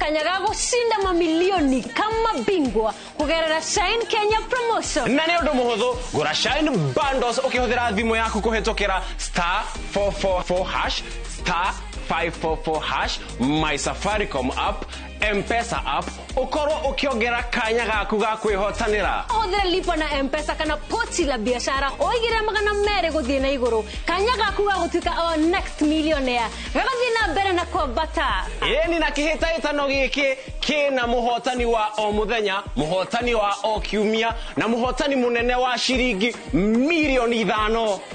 Kanya ga gũcinda mamilioni kama bingwa kũgerera Shine Kenya promotion. Na nĩ ũndũ mũhũthũ, gũra Shine bundles ũkĩhũthĩra thimũ yaku kũhĩtũkĩra star 444 hash star 544 hash my Safaricom app, M-Pesa app, ũkorwo ũkĩongera kanya gaku ga kwĩhotanĩra. Ũhũthĩre lipa na M-Pesa kana pochi la biashara ũigĩre 200 gũthiĩ na igũrũ, kanya gaku ga gũtuĩka our next millionaire gagathiĩ na mbere na kwambata. Ĩni na kĩhĩtahĩtano gĩkĩ kĩna mũhotani wa o mũthenya, mũhotani wa o kiumia na mũhotani mũnene wa ciringi 5 milioni.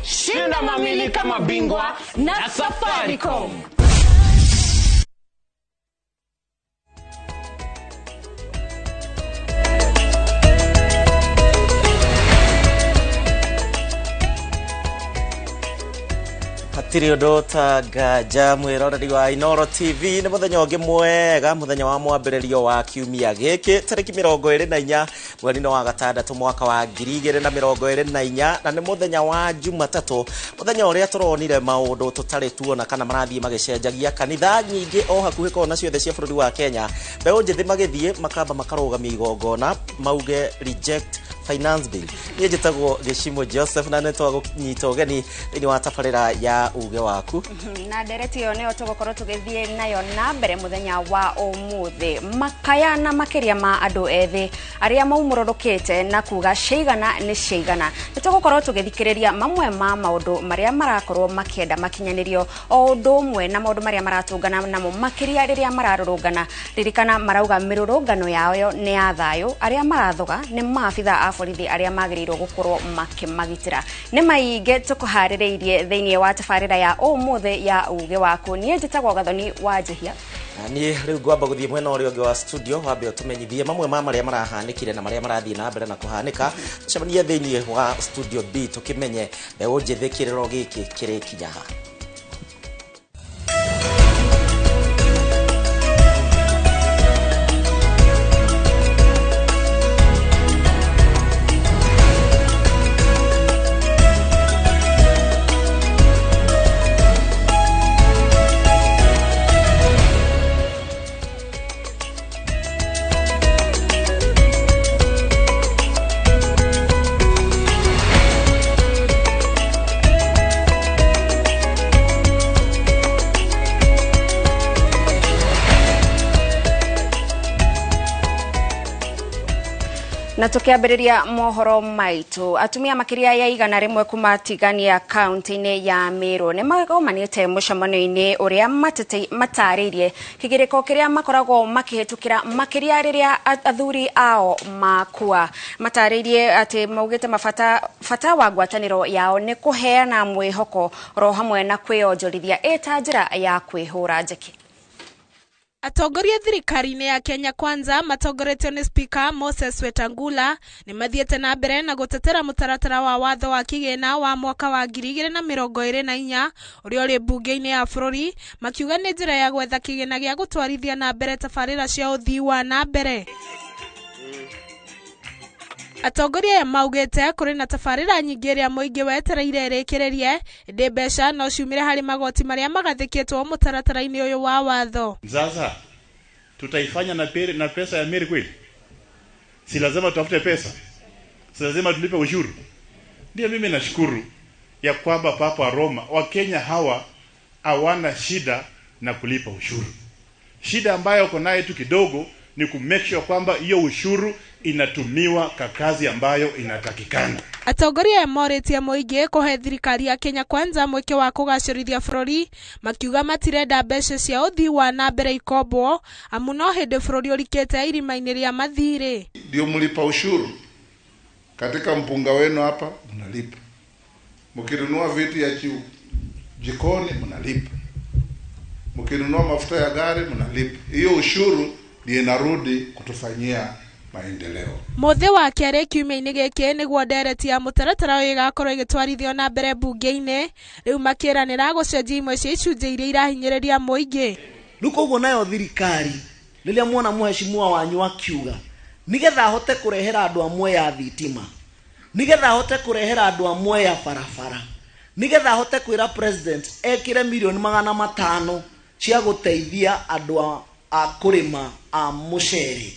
Shinda mamili kama bingwa na Safaricom. Hatirĩ ũndũ ta nganja. Mwĩroreri wa Inoro TV, nĩ mũthenya ũngĩ mwega, mũthenya wa mwambĩrĩrio wa kiumia gĩkĩ, tarĩki 24 mweri-inĩ wa gatandatũ mwaka wa 2024, na nĩ mũthenya wa Jumatatũ, mũthenya ũrĩa tũronire maũndũ tũtarĩ tuona kana marathiĩ magĩcenjagia. Kanitha nyingĩ o hakuhĩ kona ciothe cia bũrũri wa Kenya, mbeũ njĩthĩ magĩthiĩ makamba makarũgamia igongona mauge "Reject Finance Bill". Niĩ njĩtagwo Gĩcimo Joseph na nĩ twagũnyita ũgeni thĩinĩ wa tabarĩra ya Uge Waku. Na ndereti ĩyo nĩyo tũgũkorwo tũgĩthiĩ nayo na mbere mũthenya wa ũmũthĩ. Makaya na makĩria ma andũ ethĩ arĩa maumũrũrũkĩte na kuga ciigana nĩ ciigana, nĩ tũgũkorwo tũgĩthikĩrĩria mamwe ma maũndũ marĩa marakorwo makĩenda makinyanĩrio, o ũndũ ũmwe na maũndũ marĩa maratũngana namo makĩria rĩrĩa mararũrũngana. Ririkana marauga mĩrũrũngano yao nĩ ya thayũ, arĩa marathoga nĩ maabitha a borithi arĩa magĩrĩirwo gũkorwo makĩmagitĩra. Nĩ maingĩ tũkũharĩrĩirie thĩinĩ wa tabarĩra ya ũmũthĩ ya Uge Waku. Niĩ njĩtagwo Gathoni wa Njĩhia. Na niĩ rĩu ngwamba gũthiĩ mwena ũrĩa ũngĩ wa studio, wambe ũtũmenyithie mamwe ma marĩa marahanĩkire na marĩa marathiĩ na mbere na kũhanĩka. Tũcemanie thĩinĩ wa studio B tũkĩmenye mbeũ njĩthĩ kĩrĩro gĩkĩ kĩrĩkinya ha. Na tukiambĩrĩria mohoro maitũ, atumia makĩria ya 100 kuma Tigania kaunti-inĩ ya Meru nĩ magomanĩte mũcemanio-inĩ ũrĩa matarĩirie kĩgirĩko kĩrĩa makoragwo makĩhĩtũkĩra makĩria rĩrĩa athuri ao makua. Matarĩirie atĩ maugĩte mabata bata wa ngwatanĩro yao nĩ kũheana mwĩhoko oro hamwe na kwĩonjorithia ĩta njĩra ya kwĩhũra njeki. Atongoria thirikari-inĩ ya Kenya Kwanza matongoretio nĩ Speaker Moses Wetangula nĩ mathiĩte na mbere na gũtetera mũtaratara wa watho wa kĩgĩna wa mwaka wa 2024 ũrĩa ũrĩ mbunge-inĩ ya bũrũri, makiuga nĩ njĩra ya gwetha kĩgĩna gĩa gũtwarithia na mbere tabarĩra cia ũthii wa na mbere. Atongoria aya maugĩte kũrĩ na tabarĩra nyingĩ ĩrĩa mũingĩ wetereire ĩrĩkĩrĩrie, ĩndĩ mbeca no ciumĩre harĩ magoti marĩa magathĩkĩtwo mũtaratara-inĩ ũyũ wa watho. Sasa tutaifanya na pesa ya Meru kweli? Si lazima tutafute pesa? Si lazima tulipe ushuru? Ndio mimi nashukuru ya kwamba Papa wa Roma, Wakenya hawa hawana shida na kulipa ushuru. Shida ambayo uko nayo tu kidogo ni ku make sure kwamba hiyo ushuru inatumiwa kwa kazi ambayo inatakikana. Atongoria aya morĩtie mũingĩ kũhe thirikari ya Kenya Kwanza mweke wa kũgacĩrithia bũrũri, makiuga matirenda mbeca cia ũthii wa na mbere ikombwo amu no hĩndĩ bũrũri ũrikĩte irima-inĩ rĩa mathirĩ. Ndio mlipa ushuru katika mpunga wenu hapa mnalipa, mkinunua vitu ya jikoni mnalipa, mkinunua mafuta ya gari mnalipa. Hiyo ushuru ndio inarudi kutufanyia maendeleo. Mũthĩ wa kerĩ kiumia-inĩ gĩkĩ nĩguo ndereti ya mũtaratara ũyũ ĩgakorwo ĩgĩtwarithio na mbere mbunge-inĩ, rĩu makĩranĩra gũcenjia imwe cia icunjĩ iria irahinyĩrĩria mũingĩ. Rĩu koguo nayo thirikari rĩrĩa muona mũheshimiwa wanyu akiuga nigetha ahote kũrehera andũ a Mwea thitima, nigetha ahote kũrehera andũ a Mwea barabara, nigetha ahote kwĩra president ekĩre 500 milioni cia gũteithia andũ a kũrĩma a mũcere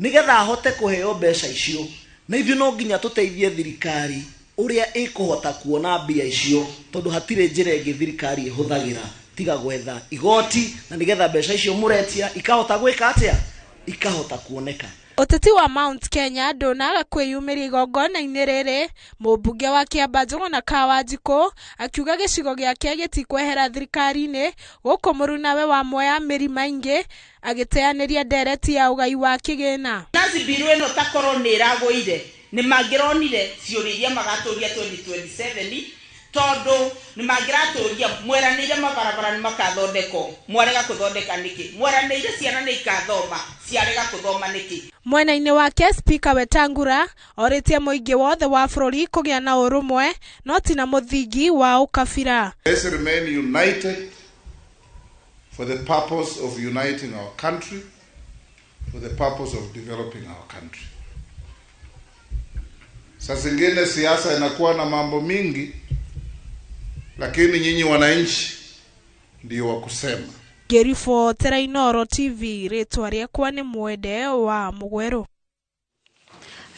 nĩgetha ahote kũheo mbeca icio, na ithuĩ no nginya tũteithie thirikari ũrĩa ĩkũhota kuona mbia icio, tondũ hatirĩ njĩra ĩngĩ thirikari ĩhũthagĩra tiga gwetha igoti, na nĩgetha mbeca icio mũretia ikahota gwĩka atĩa, ikahota kuoneka. Ũteti wa Mount Kenya ndũnaga kwĩyumĩria igongona-inĩ rĩrĩ. Mũmbunge wa Kĩamba Njũgũna Kawanjikũ akiuga gĩcigo gĩake gĩtikwehera thirikari-inĩ, gũkũ mũrunawe wa Mwea Mĩri Maingĩ agĩteanĩria ndereti ya ũgai wa kĩgĩna. Nazi biru ĩno takorwo nĩ ĩragũire nĩ mangĩronire ciũria iria magatũria 2027, tondũ nĩ mangĩratũria mweranĩire mabarabara nĩ makathondekwo, mwarega kũthondeka nĩkĩ? Mweranĩire ciana nĩ ikathoma, ciarega kũthoma nĩkĩ? Mwena-inĩ wake Spika Wetangula orĩtie mũingĩ wothe wa bũrũri kũgĩa na ũrũmwe no ti na mũthingi wa ũkabira. Let's remain united for the purpose of uniting our country, for the purpose of developing our country. Saa zingine siasa inakuwa na mambo mingi, lakini nyinyi wananchi ndio wa kusema. Ngĩribotera Inooro TV, rĩtwa rĩakwa nĩ Mwende wa Mũgwerũ.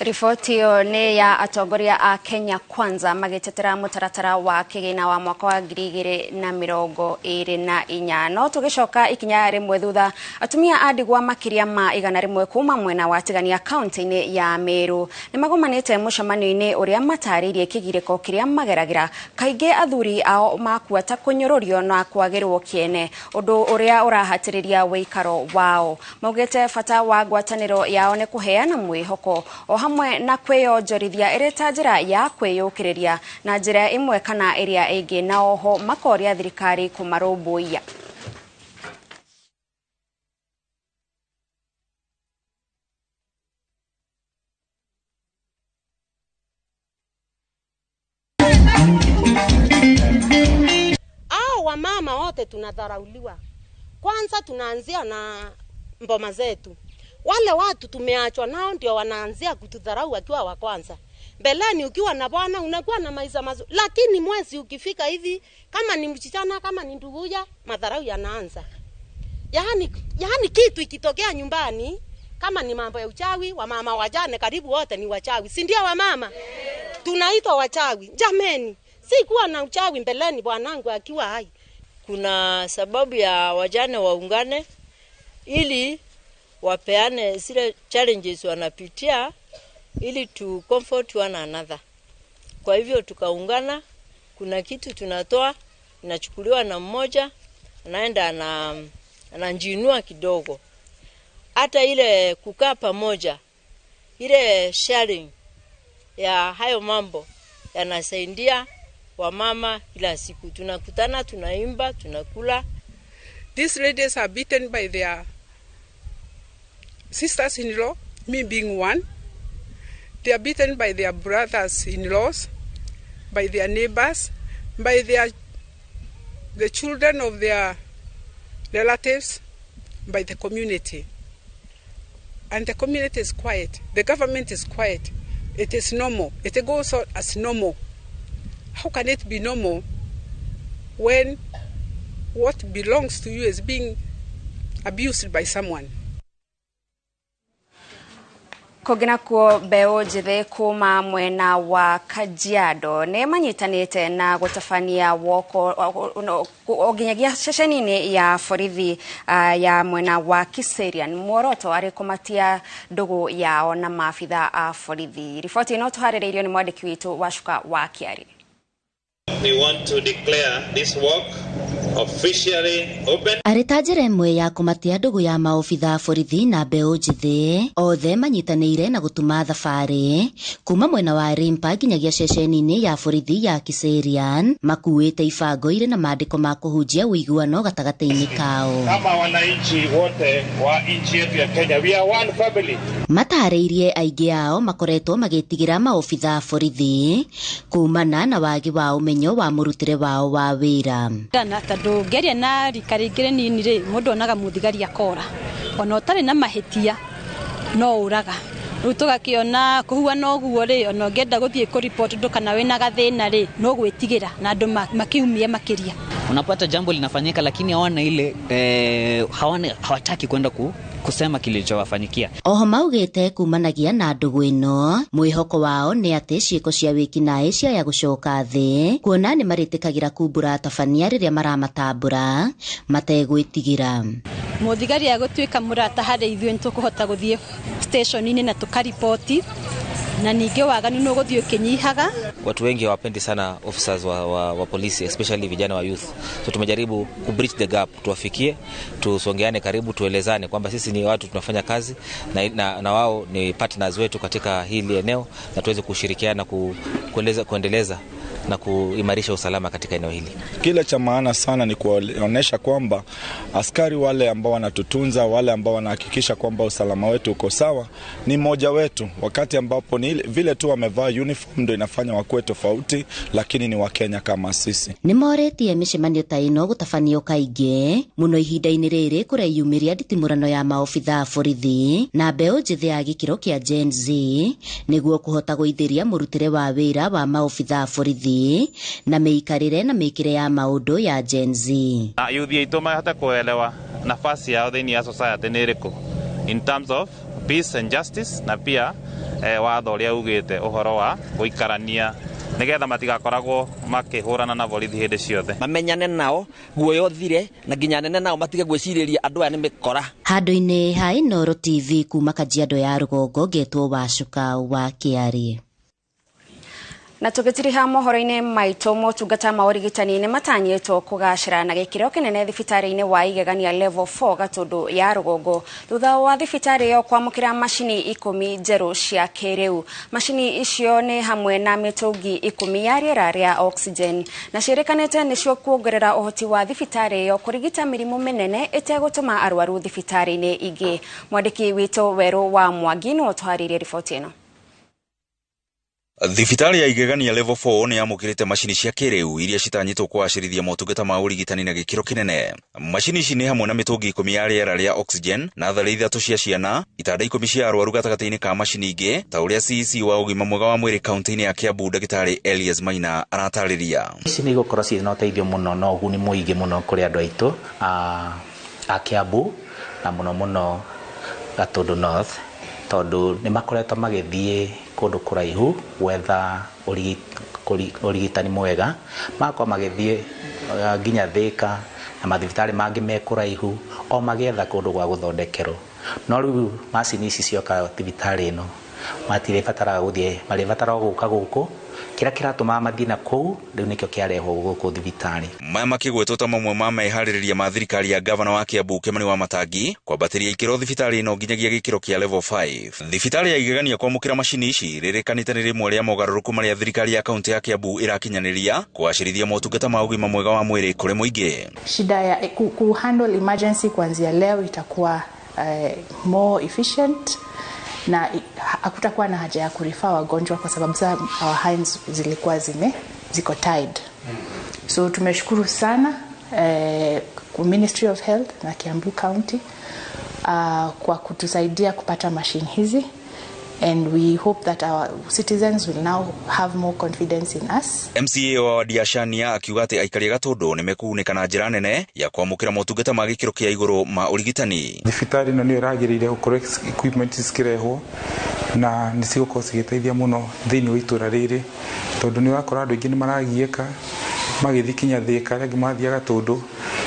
Riboti ĩyo nĩ ya atongoria a Kenya Kwanza magĩtetera mũtaratara wa kĩgĩna wa mwaka wa 2024. No tũgĩcoka ikinya rĩmwe thutha, atumia a ndigwa makĩria ma 100 kuma mwena wa Tigania kaunti-inĩ ya Meru nĩ magomanĩte mũcemanio-inĩ ũrĩa matarĩirie kĩgirĩko kĩrĩa mageragĩra kaingĩ athuri ao makua ta kũnyũrũrio na kwagĩrwo kĩene, ũndũ ũrĩa ũrahatĩrĩria wĩikaro wao. Maugĩte bata wa ngwatanĩro yao nĩ kũheana mwĩhoko o hamwe na kwĩyonjorithia ĩrĩ ta njĩra ya kwĩyũkĩrĩria na njĩra ĩmwe kana ĩrĩa ĩngĩ, na oho makoria thirikari kũmarũmbũiya. Hao wamama wote tunadharauliwa. Kwanza tunaanzia na mboma zetu. Wale watu tumeachwa nao ndio wanaanzia kutudharau wakiwa wa kwanza. Mbeleni ukiwa na bwana unakuwa na maisha mazuri, lakini mwezi ukifika hivi, kama ni msichana kama ni nduguya, madharau yanaanza. Yaani kitu ikitokea nyumbani, kama ni mambo ya uchawi, wamama wajane karibu wote ni wachawi. Si ndio wamama? Tunaitwa wachawi. Jameni, si kuwa na uchawi mbeleni bwanangu akiwa hai. Kuna sababu ya wajane waungane ili wapeane zile challenges wanapitia ili to comfort one another. Kwa hivyo tukaungana, kuna kitu tunatoa inachukuliwa na mmoja, anaenda anajiinua kidogo. Hata ile kukaa pamoja, ile sharing ya hayo mambo yanasaidia wamama. Kila siku tunakutana, tunaimba, tunakula. These ladies are beaten by their sisters-in-law, me being one. They are beaten by their brothers-in-laws, by their neighbors, by the children of their relatives, by the community. And the community is quiet. The government is quiet. It is normal. It goes on as normal. How can it be normal when what belongs to you is being abused by someone? Kũngĩ nakuo mbeũ njĩthĩ kuma mwena wa Kajiado nĩ manyitanĩte na gũtabania woko nginyagia ceceni-inĩ ya borithi ya mwena wa Kiserian, muoroto arĩ kũmatia ndũgũ yao na maabitha a borithi. Riboti ĩno tũharĩrĩirio nĩ mwandĩki witũ Wacuka wa Kĩari. We want to declare this work officially open. Arĩ ta njĩra ĩmwe ya kũmatia ndũgũ ya maobitha borithi na mbeũ njĩthĩ othe manyitanĩire na gũtuma thabarĩ kuma mwena wa Rimpa nginyagia ceceni-inĩ ya borithi ya Kiserian, makuĩte ibango irĩ na maandĩko ma kũhunjia ũiguano gatagatĩ-inĩ kao. Kama wananchi wote wa nchi yetu ya Kenya, we are one family. Matarĩirie aingĩ ao makoretwo magĩtigĩra maobitha borithi kumana na wagi wa ũmenyo wa mũrutĩre wao wa wĩra. Tondũ ngĩaria na rika rĩngĩ rĩnini rĩ, mũndũ onaga mũthigari akora ona ũtarĩ na mahĩtia no ũraga. Rĩu tũgakĩona kũhuana ũguo rĩ, ona ũngĩenda gũthiĩ kũripoti ũndũ kana wĩna gathĩna rĩ, no gwĩtigĩra na andũ makiumie makĩria. Unapata jambo linafanyika lakini hawana ile hawataki kwenda kusema kilichowafanyikia. Oho maugĩte kumanagia na ndũgũ ĩno mwĩhoko wao nĩ atĩ ciĩko cia wĩkinaĩ ciaya gũcoka thĩ kuona nĩ marĩtĩkagĩra kumbũra atabania rĩrĩa maramatambũra mategwĩtigĩra. Mũthigari agũtuĩka mũrata harĩ ithuĩ nĩtũkũhota gũthiĩ station-inĩ na tũkariboti na ningĩ waganu nĩ ũgũthiĩ ũkĩnyihaga. Watu wengi hawapendi sana officers wa polisi, especially vijana wa youth. So tumejaribu ku bridge the gap, tuwafikie, tusongeane karibu, tuelezane kwamba sisi ni watu tunafanya kazi na wao ni partners wetu katika hili eneo, na tuweze kushirikiana kuendeleza na kuimarisha usalama katika eneo hili. Kile cha maana sana ni kuonesha kwamba askari wale ambao wanatutunza, wale ambao wanahakikisha kwamba usalama wetu uko sawa, ni mmoja wetu. Wakati ambapo ni vile tu wamevaa uniform ndio inafanya wakuwe tofauti, lakini ni Wakenya kama sisi. Nĩ morĩtie mĩcemanio ta ĩno gũtabanio kaingĩ mũno ihinda-inĩ rĩrĩ kũreyumĩria nditimũrano ya maobitha a borithi na mbeũ njĩthĩ ya gĩkĩro kĩa Gen Z nĩguo kũhota gũithĩria mũrutĩre wa wĩra wa maobitha a borithi na mĩikarĩre na mĩkĩre ya maũndũ ya Gen Z. Na youth itũ mahote kuelewa nafasi yao thĩinĩ ya society nĩ ĩrĩkũ in terms of peace and justice, na pia watho ũrĩa ugĩte ũhoro wa gũikarania nĩgetha matigakoragwo makĩhũrana na borithi hĩndĩ ciothe. Mamenyane nao guoya ũthire na nginya nene nao matige gwĩcirĩria andũ aya nĩ mĩkora. Handũ-inĩ ha Inooro TV kuma Kajiado ya rũgongo ngetwo Wacuka wa Kĩarĩ. Na tũgĩtiriha mohoro-inĩ maitũ, motungata ma ũrigitani nĩ matanyĩtwo kũgacĩra na gĩkĩro kĩnene thibitarĩ-inĩ wa Igegania Level 4 Gatũndũ ya rũgongo thutha wa thibitarĩ ĩyo kwamũkĩra macini 10 njerũ cia kĩrĩu. Macini icio nĩ hamwe na mĩtũngi 10 ya rĩera rĩa oxygen na ciĩrĩkanĩte nĩcio kuongerera ũhoti wa thibitarĩ ĩyo kũrigita mĩrimũ mĩnene ĩtegũtũma arwaru thibitarĩ-inĩ ingĩ. Mwandĩki witũ Werũ wa Mwangi nĩwe ũtũharĩirie riboti ĩno. Thibitarĩ ya Igegania Level 4 nĩ yamũkĩrĩte macini cia kĩrĩu iria citanyĩtwo kũgacĩrithia motungata ma ũrigitani na gĩkĩro kĩnene. Macini ici nĩ hamwe na mĩtũngi 10 ya rĩera rĩa oxygen, natharĩ 3 cia ciana, itanda 10 cia arwaru gatagatĩ-inĩ ka macini ingĩ, ta ũrĩa CEC wa ũgima mwega wa mwĩrĩ kaunti-inĩ ya Kiambu Ndagĩtarĩ Elias Maina aratarĩria. Ici nĩ igũkorwo cirĩ na ũteithio mũno na ũguni mũingĩ mũno kũrĩ andũ aitũ a Kiambu na mũno mũno Gatũndũ North, tondũ nĩ makoretwo magĩthiĩ kũndũ kũraihu gwetha ũrigitani mwega, magakorwo magĩthiĩ nginya Thĩka na mathibitarĩ mangĩ me kũraihu o magĩetha kũndũ gwa gũthondekerwo. No rĩu macini ici cioka thibitarĩ ĩno matirĩbataraga gũthiĩ, marĩbataraga gũka gũkũ. Kĩrĩa kĩratũmaga mathiĩ na kũu rĩu nĩkĩo kĩarehwo gũkũ thibitarĩ. Maya makĩgwetwo ta mamwe ma meharĩrĩria ma thirikari ya gavana wa Kiambu Kimani Wamatangi kwambatĩria ikĩro thibitarĩ ĩno nginyagia gĩkĩro kĩa level 5. Thibitarĩ ya Igegania kwamũkĩra macini ici rĩrĩkanĩte nĩ rĩmwe rĩa mogarũrũku marĩa thirikari ya kaunti ya Kiambu ĩrakinyanĩria kũgacĩrithia motungata ma ũgima mwega wa mwĩrĩ kũrĩ mũingĩ. Shida ya kuhandle emergency kuanzia leo itakuwa more efficient na hakutakuwa na haja ya kurifaa wagonjwa kwa sababu sasa our hands zilikuwa ziko tied. So tumeshukuru sana Ministry of Health na Kiambu County kwa kutusaidia kupata machine hizi, and we hope that our citizens will now have more confidence in us. MCA wa wadi ya Shania akiuga atĩ aikari a Gatũndũ nĩmekũgunĩka na njĩra nene ya kwamũkĩra motungata ma gĩkĩro kĩa igũrũ ma ũrigitani. Thibitarĩ ĩno nĩyo ĩragĩrĩire gũkorwo equipment cikĩrehwo na nĩ cigũkorwo cigĩteithia mũno thĩinĩ wa itũra rĩrĩ, tondũ nĩ ũrakora andũ aingĩ nĩ maragiĩka magĩthiĩ kinya Thĩka, arĩa angĩ mathiaga Gatũndũ,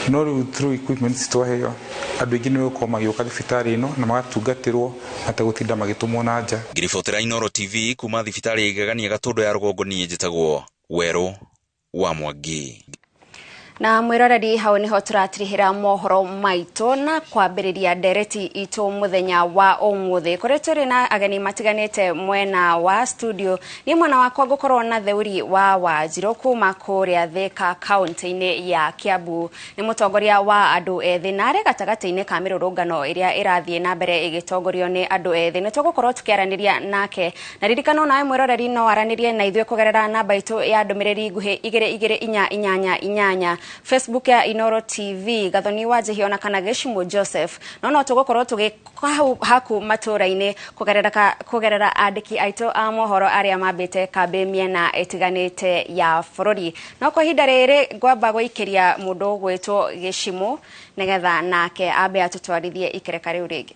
no rĩu through equipment twaheo andũ aingĩ nĩ megũkorwo magĩũka thibitarĩ ĩno na magatungatĩrwo mategũtinda magĩtũmwo na nja. Ngĩribotera Inooro TV kuma thibitarĩ ya Igegania Gatũndũ ya rũgongo, niĩ njĩtagwo Werũ wa Mwangi. Na mwiroreri hau niho tũratirihĩra mohoro maitũ na kwambĩrĩria ndereti itũ mũthenya wa ũmũthĩ kũrĩa tũrĩ na ageni matiganĩte mwena wa studio. Niĩ mwena wakwa ngũkorwo na Theuri wa Wanjirũ kuma kũrĩa Thĩka kaunti-inĩ ya Kiambu, nĩ mũtongoria wa andũ ethĩ na arĩ gatagatĩ-inĩ ka mĩrũrũngano ĩrĩa ĩrathiĩ na mbere ĩgĩtongorio nĩ andũ ethĩ. Nĩ tũgũkorwo tũkĩaranĩria nake, na ririkano nawe mwĩroreri no aranĩrie na ithuĩ kũgerera namba itũ ya ndũmĩrĩri nguhĩ 22488. Facebook ya Inoro TV, Gathoni wa Njihia ona kana Gĩcimũ Joseph. No no tũgũkorwo tũgĩ hau haku matũra-inĩ kũgerera andĩki aitũ a mohoro arĩa mambĩte kambĩ mĩena ĩtiganĩte ya bũrũri. No kwa ihinda rĩrĩ ngwamba gũikĩria mũndũ ũgwĩtwo Gĩcimũ nĩgetha nake ambe atũtwarithie ikereka rĩu rĩngĩ.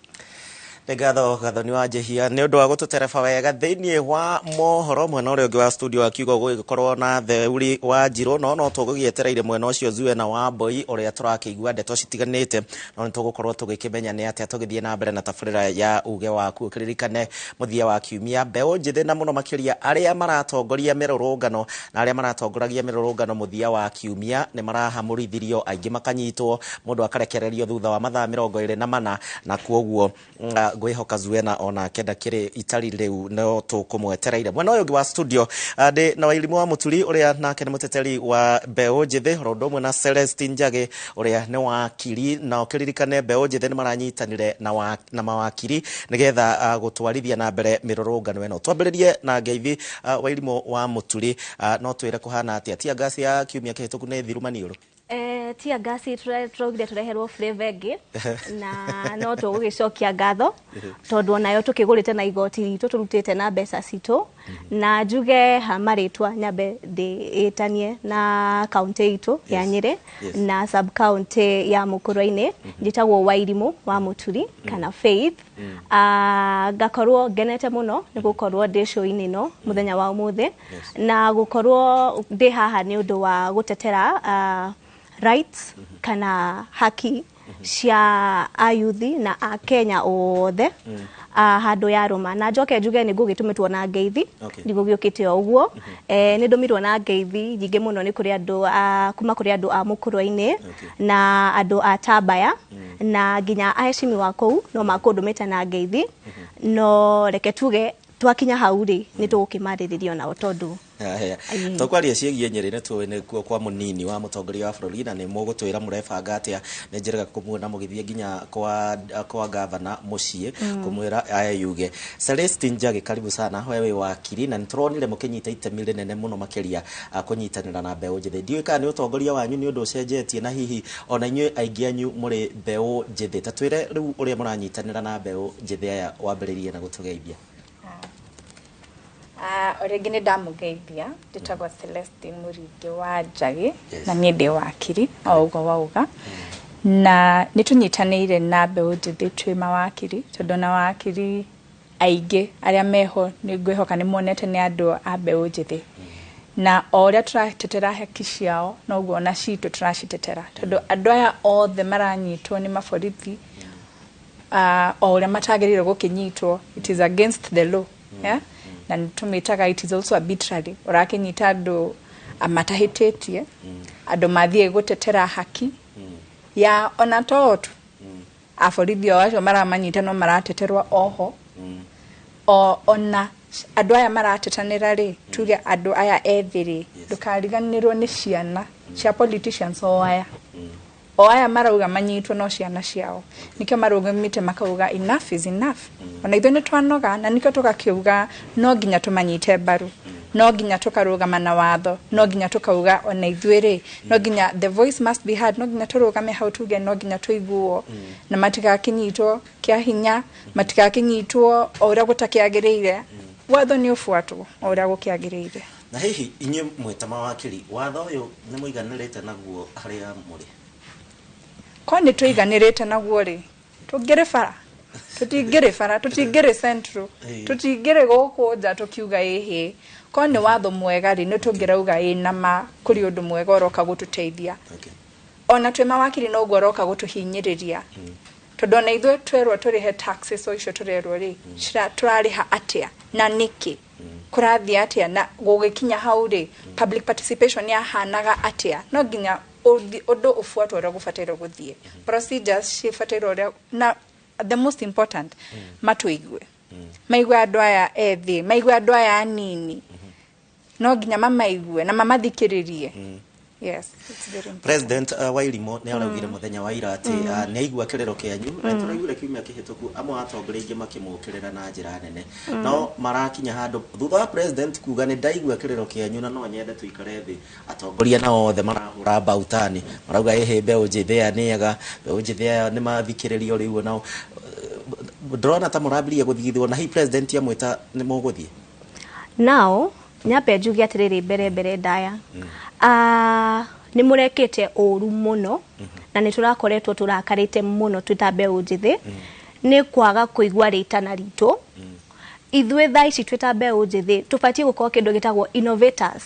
Nĩ ngatho Gathoni wa Njihia nĩ ũndũ wa gũtũtereba wega thĩinĩ wa mohoro. Mwena ũrĩa ũngĩ wa studio akiuga gũgĩkorwo na Theuri wa Njirũ, no no tũgũgĩetereire mwena ũcio Zuena wa Mboi ũrĩa tũrakĩigua ndeto citiganĩte, no nĩ tũgũkorwo tũgĩkĩmenya nĩ atĩa tũgĩthiĩ na mbere na tabarĩra ya uge waku. Ũkĩririkane mũthia wa kiumia mbeũ njĩthĩ na mũno makĩria arĩa maratongoria mĩrũrũngano na arĩa maratongoragia mĩrũrũngano mũthia wa kiumia nĩ marahamũrithirio, aingĩ makanyitwo, mũndũ akarekererio thutha wa mathaa 24, na kuoguo ngwĩhoka Zuena onake ndakĩrĩ itari rĩu no tũkũmwetereire. Mwena ũyũ ũngĩ wa studio ndĩ na Wairimũ wa Mũturi ũrĩa nake nĩ mũteteri wa mbeũ njĩthĩ, oro ũndũ ũmwe na Celestine Njagĩ ũrĩa nĩ wakiri, na ũkĩririkane mbeũ njĩthĩ nĩ maranyitanire na mawakiri nĩgetha gũtwarithia na mbere mĩrũrũngano ĩno. Twambĩrĩrie na ngeithi Wairimũ wa Mũturi, no twĩre kũhana atĩa tear gas ya kiumia kĩhĩtũku nĩ thiru maniũrũ? Tear gas tũraugire tũreherwo flavor ĩngĩ na no tũgũgĩcokia ngatho tondũ onayo tũkĩgũrĩte na igoti ritũ tũrutĩte na mbeca citũ. Na njuge ha marĩtwa nyambe ndĩĩtanie na kaunti itũ ya Nyĩrĩ na sub county ya Mũkũrwe-inĩ. Njĩtagwo Wairimũ wa Mũturi kana Faith. Ngakorwo ngenete mũno nĩ gũkorwo ndĩ show-inĩ ĩno mũthenya wa ũmũthĩ na gũkorwo ndĩ haha nĩ ũndũ wa gũtetera rights kana haki cia ayuthi na akenya othe handũ ya rũma. Na njoke njuge nĩ ngũgĩtũmĩtwo na ngeithi, ndigũgĩũkĩte o ũguo. Nĩ ndũmirwo na ngeithi nyingĩ mũno nĩ kũrĩ andũ kuma kũrĩ andũ a Mũkũrwe-inĩ na andũ a Tambaya na nginya aheshimiwa kũu no makũndũmĩte na ngeithi. No reke tuge twakinya hau rĩ nĩ tũgũkĩmarĩrĩria nao tondũ tũkwaria ciĩgiĩ Nyĩrĩ nĩ tũĩ nĩkuo kwa mũnini wa mũtongoria wa bũrũri, na nĩ mũgũtwĩra mũrebanga atĩa. Nĩ njĩrĩga kũmuona mũgĩthiĩ nginya kwa gavana mũciĩ kũmwĩra ayuge. Celestine Njagĩ, karibu sana, we wĩ wakiri na nĩtũronire mũkĩnyita itemi rĩnene mũno makĩria kũnyitanĩra na mbeũ njĩthĩ. Ndiũĩ kana nĩ ũtongoria wanyu nĩ ũndũ ũcenjetie na hihi ona inyuĩ aingĩ anyu mũrĩ mbeũ njĩthĩ. Ta twĩre rĩu ũrĩa mũranyitanĩra na mbeũ njĩthĩ aya wambĩrĩrie na gũtũgeithia. Rĩngĩ nĩ ndamũgeithia, njĩtagwo Celestine Mũringĩ wa Njagĩ na niĩ ndĩ wakiri o ũguo wauga. Na nĩ tũnyitanĩire na mbeũ njĩthĩ twĩ mawakiri tondũ na wakiri aingĩ arĩa meho nĩ ngwĩhoka nĩ monete nĩ andũ a mbeũ njĩthĩ. Na o ũrĩa tũratetera haki ciao noguo ona citũ tũracitetera tondũ andũ aya othe maranyitwo nĩ maborithi o ũrĩa matagĩrĩirwo gũkĩnyitwo, it is against the law. Yeah? Na nĩtũmĩtaga it is also arbitrary. Ũrakĩnyita andũ matahĩtĩtie, andũ mathiĩ gũtetera haki ya ona to tu aborithi o acio maramanyita no marateterwa oho. Ona andũ aya maratetanĩra rĩ, tuge andũ aya ethĩ rĩ, ndũkariganĩrwo nĩ ciana cia politicians o aya. O aya marauga manyitwo no ciana ciao. Nikĩo marũgamĩte makauga enough is enough. Ona ithuĩ nĩ twanoga na nikĩo tũgakiuga no nginya tũmanyite mbaru. No nginya tũkarũgama na watho, no nginya tũkauga ona ithuĩ rĩ, no nginya the voice must be heard, no nginya tũrũgame hau tuge no nginya tũiguo na matigakĩnyitwo kĩa hinya, matigakĩnyitwo o ũrĩa gũtakĩagĩrĩire. Watho nĩ ũbuatwo o ũrĩa gũkĩagĩrĩire. Na hihi inyuĩ mwĩ ta mawakiri, watho ũyũ nĩ mũiganĩrĩte naguo harĩa mũrĩ? Ko nĩ tũiganĩrĩte naguo rĩ, tũngĩrĩ bara, tũtingĩrĩ bara, tũtingĩrĩ central, tũtingĩrĩ gũkũ nja tũkiuga ĩhĩ. Ko nĩ watho mwega rĩ, nĩ tũngĩrauga ĩ na ma kũrĩ ũndũ mwega ũroka gũtũteithia. Ona twĩ mawakiri noguo ũroka gũtũhinyĩrĩria. Tondũ ona ithuĩ twerwo tũrĩhe taxes o icio tũrerwo rĩ, tũrarĩha atĩa na nĩkĩ? Kũrathiĩ atĩa na gũgĩkinya hau rĩ, public participation yahanaga atĩa? No nginya ũndũ ũbuatwo ũrĩa gũbataire gũthiĩ. Procedures cibataire ũrĩa, na the most important, matũigue. Maigue andũ aya ethĩ, maigue andũ aya anini. No nginya mamaigue na mamathikĩrĩrie. Yes, it's very important. President Wairimu nĩ araugire mũthenya wa ira atĩ nĩ aigua kĩrĩro kĩanyu, na tũraiguire kiumia kĩhĩtũku amwe a atongoria aingĩ makĩmũkĩrĩra na njĩra nene, no marakinya handũ thutha wa president kuga nĩ ndaigua kĩrĩro kĩanyu na no nyende tũikare thĩ, atongoria nao othe marahũra mbautani, marauga ĩhĩ mbeũ njĩthĩ aya nĩ ega, mbeũ njĩthĩ aya nĩ mathikĩrĩrio. Rĩu nao ndĩrona ta mũrambirie gũthigithwo, na hihi president amwĩta nĩ mũgũthiĩ? Now nyambe njuge atĩrĩrĩ, mbere mbere ndaya, nĩ mũrekĩte ũru mũno, na nĩ tũrakoretwo tũrakarĩte mũno twĩ ta mbeũ njĩthĩ nĩ kwaga kũigua rĩtana ritũ. Ithuĩ thaa ici twĩ ta mbeũ njĩthĩ tũbatiĩ gũkorwo kĩndũ gĩtagwo innovators.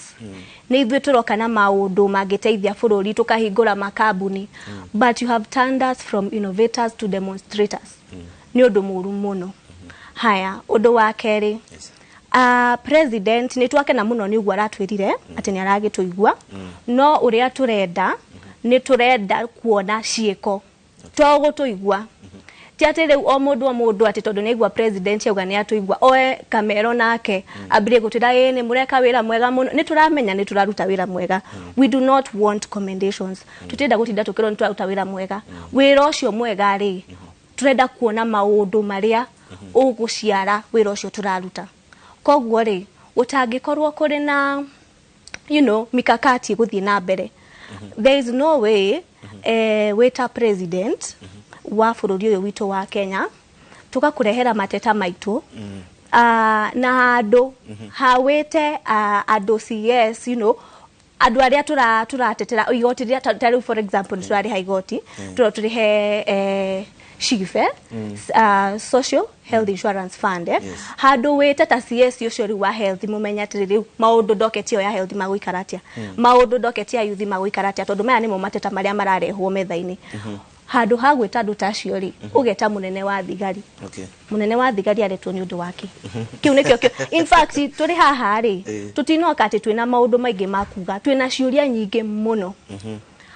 Nĩ ithuĩ tũroka na maũndũ mangĩteithia bũrũri, tũkahingũra makambuni, but you have turned us from innovators to demonstrators. Nĩ ũndũ mũru mũno. Haya, ũndũ wa kerĩ, president nĩ twakena mũno nĩ ũguo aratwĩrire atĩ nĩ aragĩtũigua, no ũrĩa tũrenda nĩ tũrenda kuona ciĩko, to gũtũigua. Ti atĩ rĩu o mũndũ o mũndũ atĩ tondũ nĩ aigua president auga nĩ atũigua, oe kamero nake ambĩrĩrie gũtwĩra ĩ nĩ mũreka wĩra mwega mũno. Nĩ tũramenya nĩ tũraruta wĩra mwega. We do not want commendations. Tũtirenda gũtinda tũkĩrwo nĩ tũraruta wĩra mwega. Wĩra ũcio mwega rĩ, tũrenda kuona maũndũ marĩa ũgũciara wĩra ũcio tũraruta. Koguo rĩ, gũtangĩkorwo kũrĩ na mikakati gũthiĩ na mbere, there is no way wĩta president wa bũrũri ũyũ witũ wa Kenya tũgakũrehera mateta maitũ na handũ hawĩte andũ CS, andũ arĩa tũratetera igoti rĩrĩa ta rĩu, for example, nĩ tũrarĩha igoti, tũrĩhe SHIF, Social Health Insurance Fund, handũ wĩte ta CS ũcio rĩu wa health, mũmenye atĩrĩ, rĩu maũndũ docket ĩyo ya health magũikara atĩa, maũndũ docket ya youth magũikara atĩa, tondũ maya nĩmo mateta marĩa mararehwo metha-inĩ. Handũ ha gwĩta andũ ta acio rĩ, ũgeta mũnene wa thigari. Mũnene wa thigari aretwo nĩ ũndũ wake kĩu nĩkĩo kĩo. In fact, tũrĩ haha rĩ, tũtinoka atĩ twĩna maũndũ maingĩ ma kuga, twĩna ciũria nyingĩ mũno.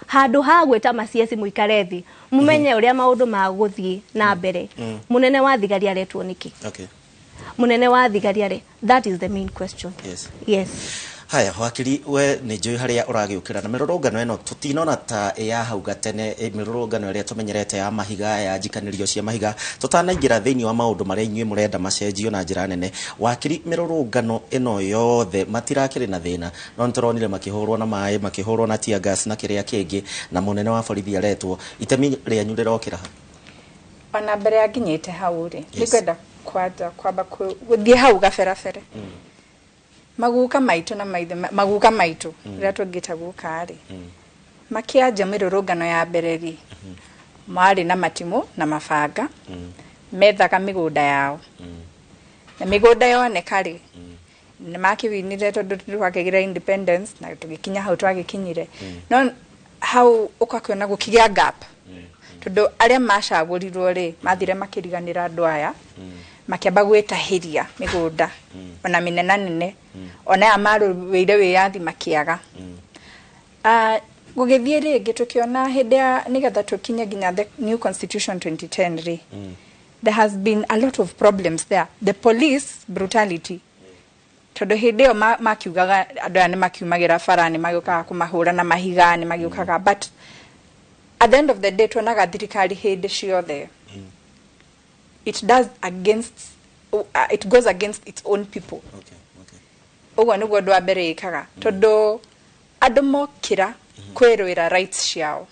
Handũ ha gwĩta macieci mũikare thĩ mũmenye ũrĩa maũndũ magũthiĩ na mbere, mũnene wa thigari aretwo nĩkĩ? Mũnene wa thigari are, that is the main question. Yes. Haya, wakiri, we nĩ njũĩ harĩa ũragĩũkĩra na mĩrũrũngano ĩno. Tũtinona ta ya hau gatene, mĩrũrũngano ĩrĩa tũmenyerete ya mahiga, ya njikanĩrio cia mahiga. Tũtanaingĩra thĩinĩ wa maũndũ marĩa inyuĩ mũrenda macenjio na njĩra nene, wakiri, mĩrũrũngano ĩno yothe matirakĩrĩ na thĩna, no nĩtũronire makĩhũrwo na maĩ, makĩhũrwo na tear gas na kĩrĩa kĩngĩ, na mũnene wa borithi aretwo. Itemi rĩanyu rĩrokĩra ha? Ona mbere ya nginyĩte hau rĩ, nĩngwenda kwanja kwamba gũthiĩ hau gaberabere. Maguka maitũ na maithe maguka maitũ, rĩrĩa tũngĩta guka rĩ, makĩanjia mĩrũrũngano ya mbere rĩ, marĩ na matimũ na mabanga, methaga mĩgũnda yao, na mĩgũnda yoneka rĩ, nĩ makĩwinire, tondũ twakĩgĩra independence na tũgĩkinya hau twagĩkinyire. No hau ũgakĩona gũkĩgĩa gap, tondũ arĩa macagũrirwo rĩ, mathire makĩriganĩra andũ aya, makĩamba gwĩtahĩria mĩgũnda ona mĩnenanene, ona aya marũĩire wĩyathi makĩaga. Gũgĩthiĩ rĩngĩ tũkĩona hĩndĩ ya nĩgetha tũkinye nginya the new constitution 2010 rĩ, there has been a lot of problems there, the police brutality, tondũ hĩndĩ ĩyo makiugaga andũ aya nĩ makiumagĩra bara, nĩ magĩũkaga kũmahũra na mahiga, nĩ magĩũkaga, but at the end of the day tuonaga thirikari hĩndĩ ciothe it does against it goes against its own people. Ũguo nĩguo ũndũ wa mbere ĩkaga, tondũ andũ mokĩra kwĩrũĩra rights ciao,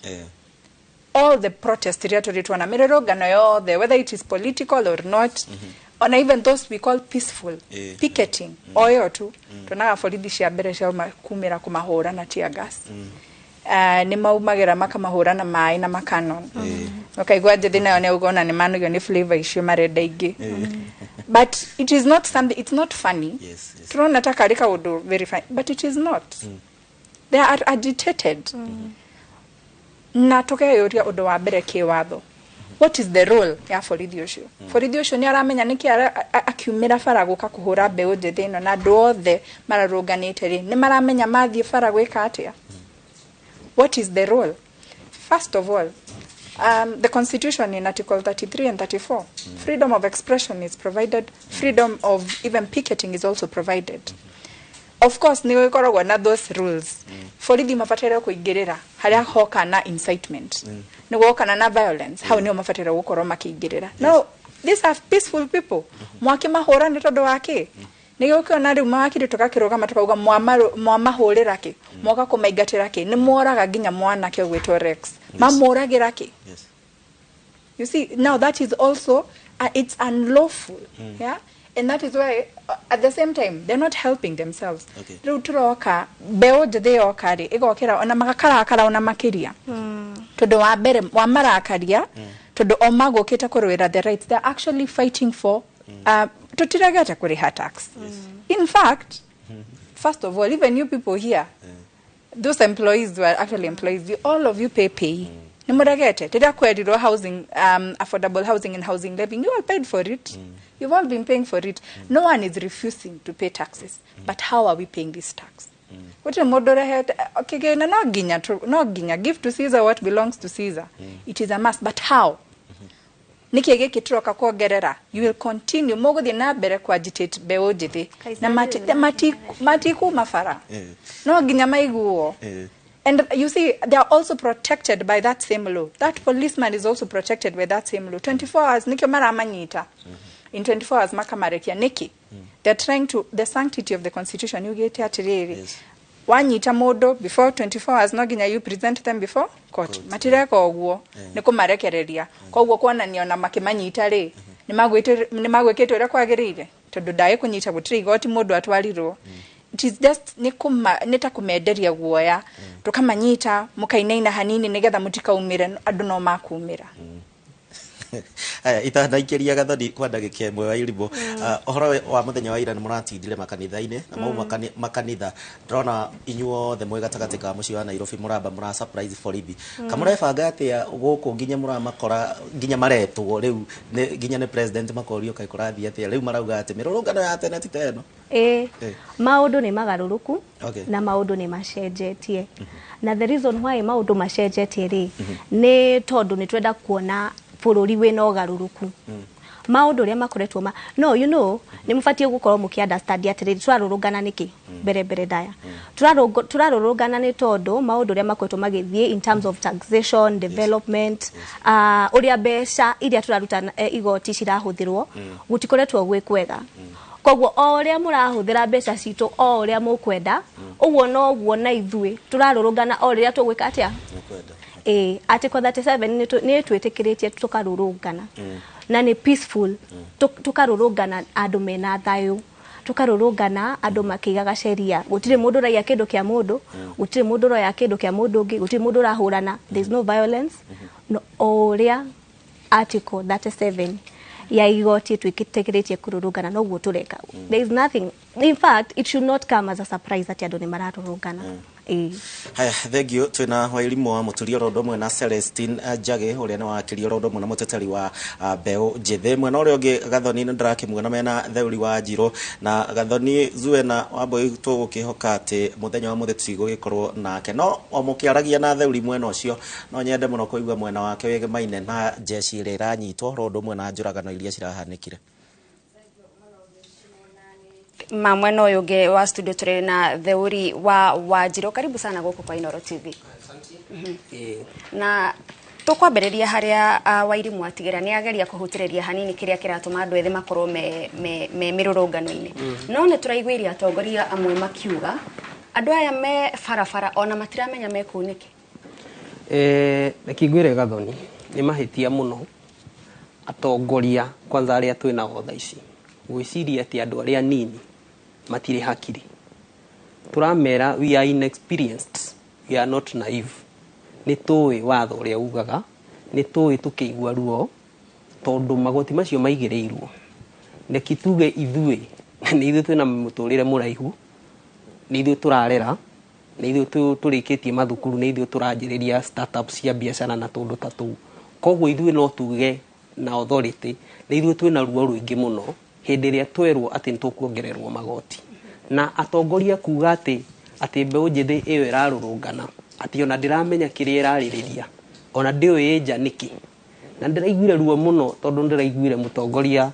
all the protest iria tũrĩ tuona, mĩrũrũngano yothe, whether it is political or not, ona even those we call peaceful picketing, o ĩyo tu tuonaga borithi cia mbere ciauma kumĩra kũmahũra na tear gas, nĩ maumagĩra makamahũra na maĩ na makanon, ũkaigua njĩthĩ nayo nĩ auga ona nĩ manogio nĩ flavor icio, marenda ingĩ. But it is not something, it's not funny. Turona ta karĩ kaũndũ very funny, but it is not. They are agitated, na tukeyũria ũndũ wa mbere kĩwatho, what is the role ya borithi ũcio? Borithi ũcio nĩ aramenya nĩkĩ akiumĩra bara gũka kũhũra mbeũ njĩthĩ ĩno, na andũ othe mararũnganĩte rĩ, nĩ maramenya mathiĩ bara gwĩka atĩa? What is the role? First of all, the constitution in article 33 and 34, freedom of expression is provided, freedom of even picketing is also provided. Of course nĩ gũkoragwo na those rules. Borithi mabataire kũingĩrĩra harĩa hoka na incitement, nĩ gwokana na violence, hau nĩho mabataire gũkorwo makĩingĩrĩra. No these are peaceful people, mwakĩmahũra nĩ tondũ wa kĩ? Nĩgĩo ũkĩona rĩu mawakiri tũgakĩrũgama tũkauga, mwamahũrĩra kĩ? Mwoka kũmaingatĩra kĩ? Nĩ mworaga nginya mwanake ũgwĩtwo Rex, mamũragĩra kĩ? You see, now that is also it's unlawful. Yeah, and that is why at the same time they're not helping themselves. Rĩu tũroka mbeũ njĩthĩ yoka rĩ, ĩgokĩra ona magakarakara ona makĩria, tondũ wa mbere wa marakaria, tondũ o magũkĩte kũrũĩra the rights they're actually fighting for. Tũtiregete kũrĩha tax. In fact, first of all, even you people here, those employees were actually employees, you, all of you pay PAYE. Nĩ mũregete rĩrĩa kwerirwo housing, affordable housing and housing levy? You all paid for it. You've all been paying for it. No one is refusing to pay taxes, but how are we paying this tax? Gũtirĩ mũndũ ũrehete kĩgĩna. No nginya give to Caesar what belongs to Caesar. It is a must, but how? Nĩkĩ gĩkĩ tũroka kuongerera? You will continue, mũgũthiĩ na mbere ku agitate mbeũ njĩthĩ na matikuma bara, no nginya maiguo. And you see, they are also protected by that same law. That policeman is also protected by that same law. 24 hours, nikio maramanyita. In 24 hours, makamarekia. Niki. They're trying to, the sanctity of the constitution, you get atiriri. Wanyita mũndũ before 24 hours, no nginya you present them before court. Matireka ũguo, nĩ kũmarekereria. Koguo kuonania ona makĩmanyita rĩ, nĩ magwĩkĩte ũrĩa kwagĩrĩire, tondũ ndaĩ kũnyita gũtirĩ igoti mũndũ atwarirwo. It is just nĩ ta kũmenderia guoya, tũkamanyita mũkainaina hanini nĩgetha mũtikaumĩre, andũ no makumĩra. Aya, itanaingĩria Gathoni kwa ndagĩka ĩmwe wa irimũ, ũhoro wa mũthenya wa ira nĩ mũratindire makanitha-inĩ na mau makanitha ndĩrona inyuothe mwĩ gatagatĩ ka mũciĩ wa Nairobi mũramba mũra surprise borithi. Kamũrebanga atĩa gũkũ nginya mũramakora nginya maretwo rĩu nginya nĩ president, makorio kaĩ kũrathiĩ atĩa? Rĩu marauga atĩ mĩrũrũngano ya tene ti ta ĩno. Ĩĩ, maũndũ nĩ magarũrũku na maũndũ nĩ macenjetie, na the reason why maũndũ macenjetie rĩ, nĩ tondũ nĩ twenda kuona bũrũri wĩna ũgarũrũku. Maũndũ ũrĩa makoretwo ma no you know nĩ mũbatiĩ gũkorwo mũkĩ understand atĩrĩrĩ, tũrarũrũngana nĩkĩ? Mbere mbere ndaya tũrarũrũngana nĩ tondũ maũndũ ũrĩa makoretwo magĩthiĩ in terms of taxation, development, ũrĩa mbeca iria tũraruta igoti cirahũthĩrwo, gũtikoretwo gwĩ kwega. Koguo o ũrĩa mũrahũthĩra mbeca citũ o ũrĩa mũkwenda, ũguo noguo na ithuĩ tũrarũrũngana o rĩrĩa tũgwĩka atĩa. Ĩĩ, Article 37 nĩ twĩtĩkĩrĩtie tũkarũrũngana na nĩ peaceful. Tũkarũrũngana andũ mena thayũ, tũkarũrũngana andũ makĩigaga sheria. Gũtirĩ mũndũ ũraiya kĩndũ kĩa mũndũ, gũtirĩ mũndũ ũroya kĩndũ kĩa mũndũ ũngĩ, gũtirĩ mũndũ ũrahũrana. There is no violence. No, o ũrĩa Article 37 ya igoti twĩtĩkĩrĩtie kũrũrũngana, noguo tũreka. There is nothing, in fact it should not come as a surprise atĩ andũ nĩ mararũrũngana. Ĩĩ. Haya, thengio. Twina Wairimũ wa Mũturi oro ũndũ ũmwe na Celestine Njagĩ, ũrĩa nĩ wakiri oro ũndũ ũmwe na mũteteri wa mbeũ njĩthĩ. Mwena ũrĩa ũngĩ, Gathoni, nĩ ndĩrakĩmuona mena Theuri wa Njirũ na Gathoni Zuena Wambui. Tũgũkĩhoka atĩ mũthenya wa mũthĩ tũtigũgĩkorwo nake, no o mũkĩaragia na Theuri mwena ũcio, no nyende mũno kũigua mwena wake wĩgemaine na jeshi ĩrĩa ĩranyitwo oro ũndũ ũmwe na njũragano iria cirahanĩkire. Ma mwena ũyũ ũngĩ wa studio tũrĩ na Theuri wa Wanjirũ. Karibu sana gũkũ kwa Inooro TV. Na tũkwambĩrĩria harĩa Wairimũ atigĩra. Nĩ ageria kũhutĩrĩria hanini kĩrĩa kĩratũma andũ ethĩ makorwo me mĩrũrũngano-inĩ. No nĩ tũraiguire atongoria amwe makiuga andũ aya me barabara ona matiramenya me kũu nĩkĩ. Reke ngwĩre Gathoni, nĩ mahĩtia mũno atongoria kwanza arĩa twĩ nao thaa ici gwĩciria atĩ andũ arĩa nini matirĩ hakiri. Tũramera we are inexperienced, we are not naive. Nĩ tũĩ watho ũrĩa ugaga, nĩ tũĩ tũkĩigua ruo tondũ magoti macio maigĩrĩirwo. Reke tuge ithuĩ nĩ ithuĩ twĩna mũtũrĩre mũraihu, nĩ ithuĩ tũrarera, nĩ ithuĩ tũrĩkĩtie mathukuru, nĩ ithuĩ tũranjĩrĩria startup cia biacara na tũndũ ta tũu. Koguo ithuĩ no tuge na authority nĩ ithuĩ twĩna ruo rũingĩ mũno hĩndĩ ĩrĩa twerwo atĩ nĩ tũkuongererwo magoti. Na atongoria kuga atĩ mbeũ njĩthĩ ĩyo ĩrarũrũngana atĩ ona ndĩramenya kĩrĩa ĩrarĩrĩria, ona ndĩũĩ nja nĩkĩ. Na ndĩraiguire ruo mũno tondũ ndĩraiguire mũtongoria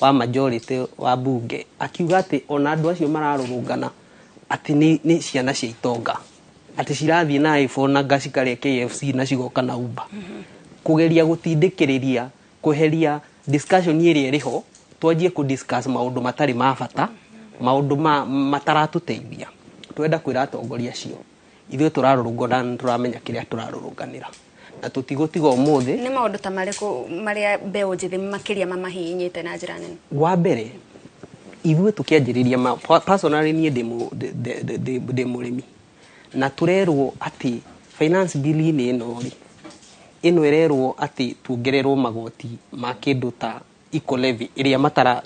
wa majority wa bunge akiuga atĩ ona andũ acio mararũrũngana atĩ nĩ ciana cia itonga. Atĩ cirathiĩ na iPhone na ngacikarĩa KFC na cigoka na Uber. Kũgeria gũtindĩkĩrĩria kweheria discussion ĩrĩa ĩrĩ ho, twanjie kũ discuss maũndũ matarĩ ma bata, maũndũ mataratũteithia. Twenda kwĩra atongoria acio ithuĩ tũrarũrũngana na tũramenya kĩrĩa tũrarũrũnganĩra na tũtigũtiga ũmũthĩ. Nĩ maũndũ ta marĩkũ marĩa mbeũ njĩthĩ makĩria mamahihinyĩte na njĩra nene? Wa mbere, ithuĩ tũkĩanjĩrĩria, personally niĩ ndĩ mũrĩmi, na tũrerwo atĩ finance bill-inĩ ĩno rĩ, ĩno ĩrerwo atĩ tuongererwo magoti ma kĩndũ ta eco levy ĩrĩa matara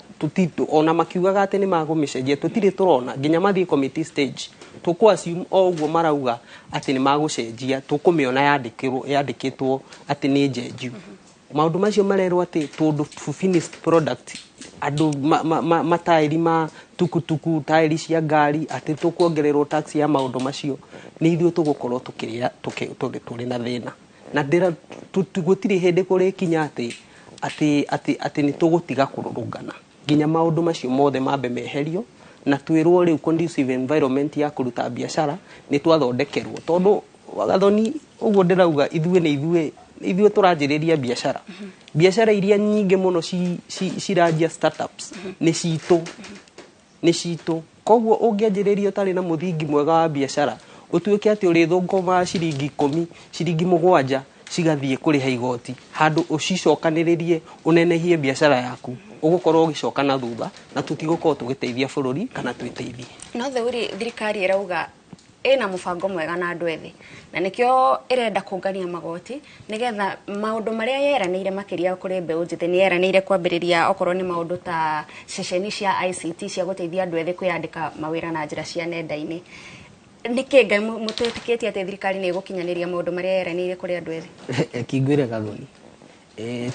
ona makiugaga atĩ nĩ magũmĩcenjia, tũtirĩ tũrona nginya mathiĩ committee stage. Tũkũ assume o ũguo marauga atĩ nĩ magũcenjia, tũkũmĩona yandĩkĩtwo atĩ nĩ njenju. Maũndũ macio marerwo atĩ tũndũ finished product, andũ mataĩri ma tukutuku, taĩri cia ngari, atĩ tũkuongererwo tax ya maũndũ macio, nĩ ithuĩ tũgũkorwo tũkĩrĩa tũrĩ na thĩna. Na gũtirĩ hĩndĩ kũrĩkinya atĩ nĩ tũgũtiga kũrũrũngana nginya maũndũ macio mothe mambe meherio na twĩrwo rĩu conducive environment ya kũruta biacara nĩ twathondekerwo. Tondũ Gathoni, ũguo ndĩrauga, ithuĩ nĩ ithuĩ tũranjĩrĩria biacara. Biacara iria nyingĩ mũno ciranjia startups nĩ citũ, nĩ citũ. Koguo ũngĩanjĩrĩria ũtarĩ na mũthingi mwega wa biacara, ũtuĩke atĩ ũrĩthũkũmaga ciringi 10, ciringi 7 cigathiĩ kũrĩha igoti, handũ ũcicokanĩrĩrie ũnenehie biacara yaku, ũgũkorwo ũgĩcoka na thutha na tũtigũkorwo tũgĩteithia bũrũri kana twĩteithie. No theuri thirikari ĩrauga ĩna mũbango mwega na andũ ethĩ, na nĩkĩo ĩrenda kũngania magoti nĩgetha maũndũ marĩa yeranĩire makĩria kũrĩ mbeũ njĩthĩ. Nĩ yeranĩire kwambĩrĩria okorwo nĩ maũndũ ta ceceni cia ICT cia gũteithia andũ ethĩ kwĩyandĩka mawĩra na njĩra cia nenda-inĩ. Nĩkĩ Ngai mũtetĩkĩtie atĩ thirikari nĩ ĩgũkinyanĩria maũndũ marĩa yeranĩire kũrĩ andũ ethĩ? Kingwĩre Gathoni,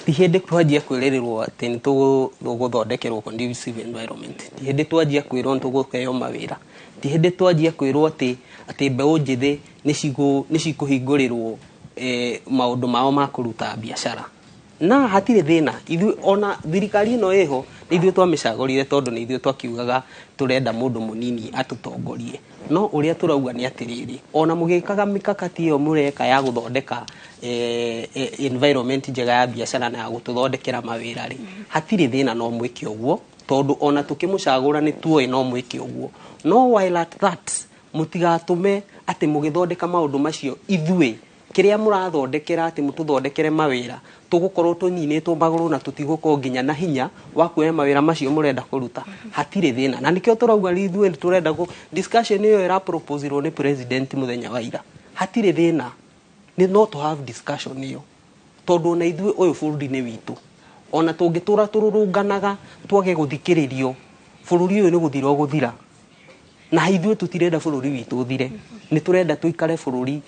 ti hĩndĩ twanjia kwĩrĩrĩrwo atĩ nĩ tũgũthondekerwo conducive environment, ti hĩndĩ twanjia kwĩrwo nĩ tũgũheo mawĩra, ti hĩndĩ twanjia kwĩrwo atĩ mbeũ njĩthĩ nĩ cikũhingũrĩrwo maũndũ mao ma kũruta biacara. Na hatirĩ thĩna, ithuĩ ona thirikari ĩno ĩho nĩ ithuĩ twamĩcagũrire tondũ nĩ ithuĩ twakiugaga tũrenda mũndũ mũnini atũtongorie. No ũrĩa tũrauga nĩ atĩrĩrĩ, ona mũgĩkaga mikakati ĩyo mũreka ya gũthondeka environment njega ya biacara na ya gũtũthondekera mawĩra rĩ, hatirĩ thĩna, no mwĩke ũguo, tondũ ona tũkĩmũcagũra nĩ tuoĩ no mwĩke ũguo. No while at that, mũtigatũme atĩ mũgĩthondeka maũndũ macio ithuĩ kĩrĩa mũrathondekera atĩ mũtũthondekere mawĩra, tũgũkorwo tũninĩtwo magũrũ na tũtigũkorwo nginya na hinya wa kuoya mawĩra macio mũrenda kũruta. Hatirĩ thĩna, na nĩkĩo tũrauga ithuĩ nĩ tũrenda discussion ĩyo ĩraproposirwo nĩ president mũthenya wa ira. Hatirĩ thĩna, nĩ no to have discussion ĩyo, tondũ ona ithuĩ ũyũ bũrũri nĩ witũ. Ona tũngĩtũra tũrũrũnganaga twage gũthikĩrĩrio, bũrũri ũyũ nĩ gũthira ũgũthira, na ithuĩ tũtirenda bũrũri witũ ũthire. Nĩ tũrenda tũikare bũrũri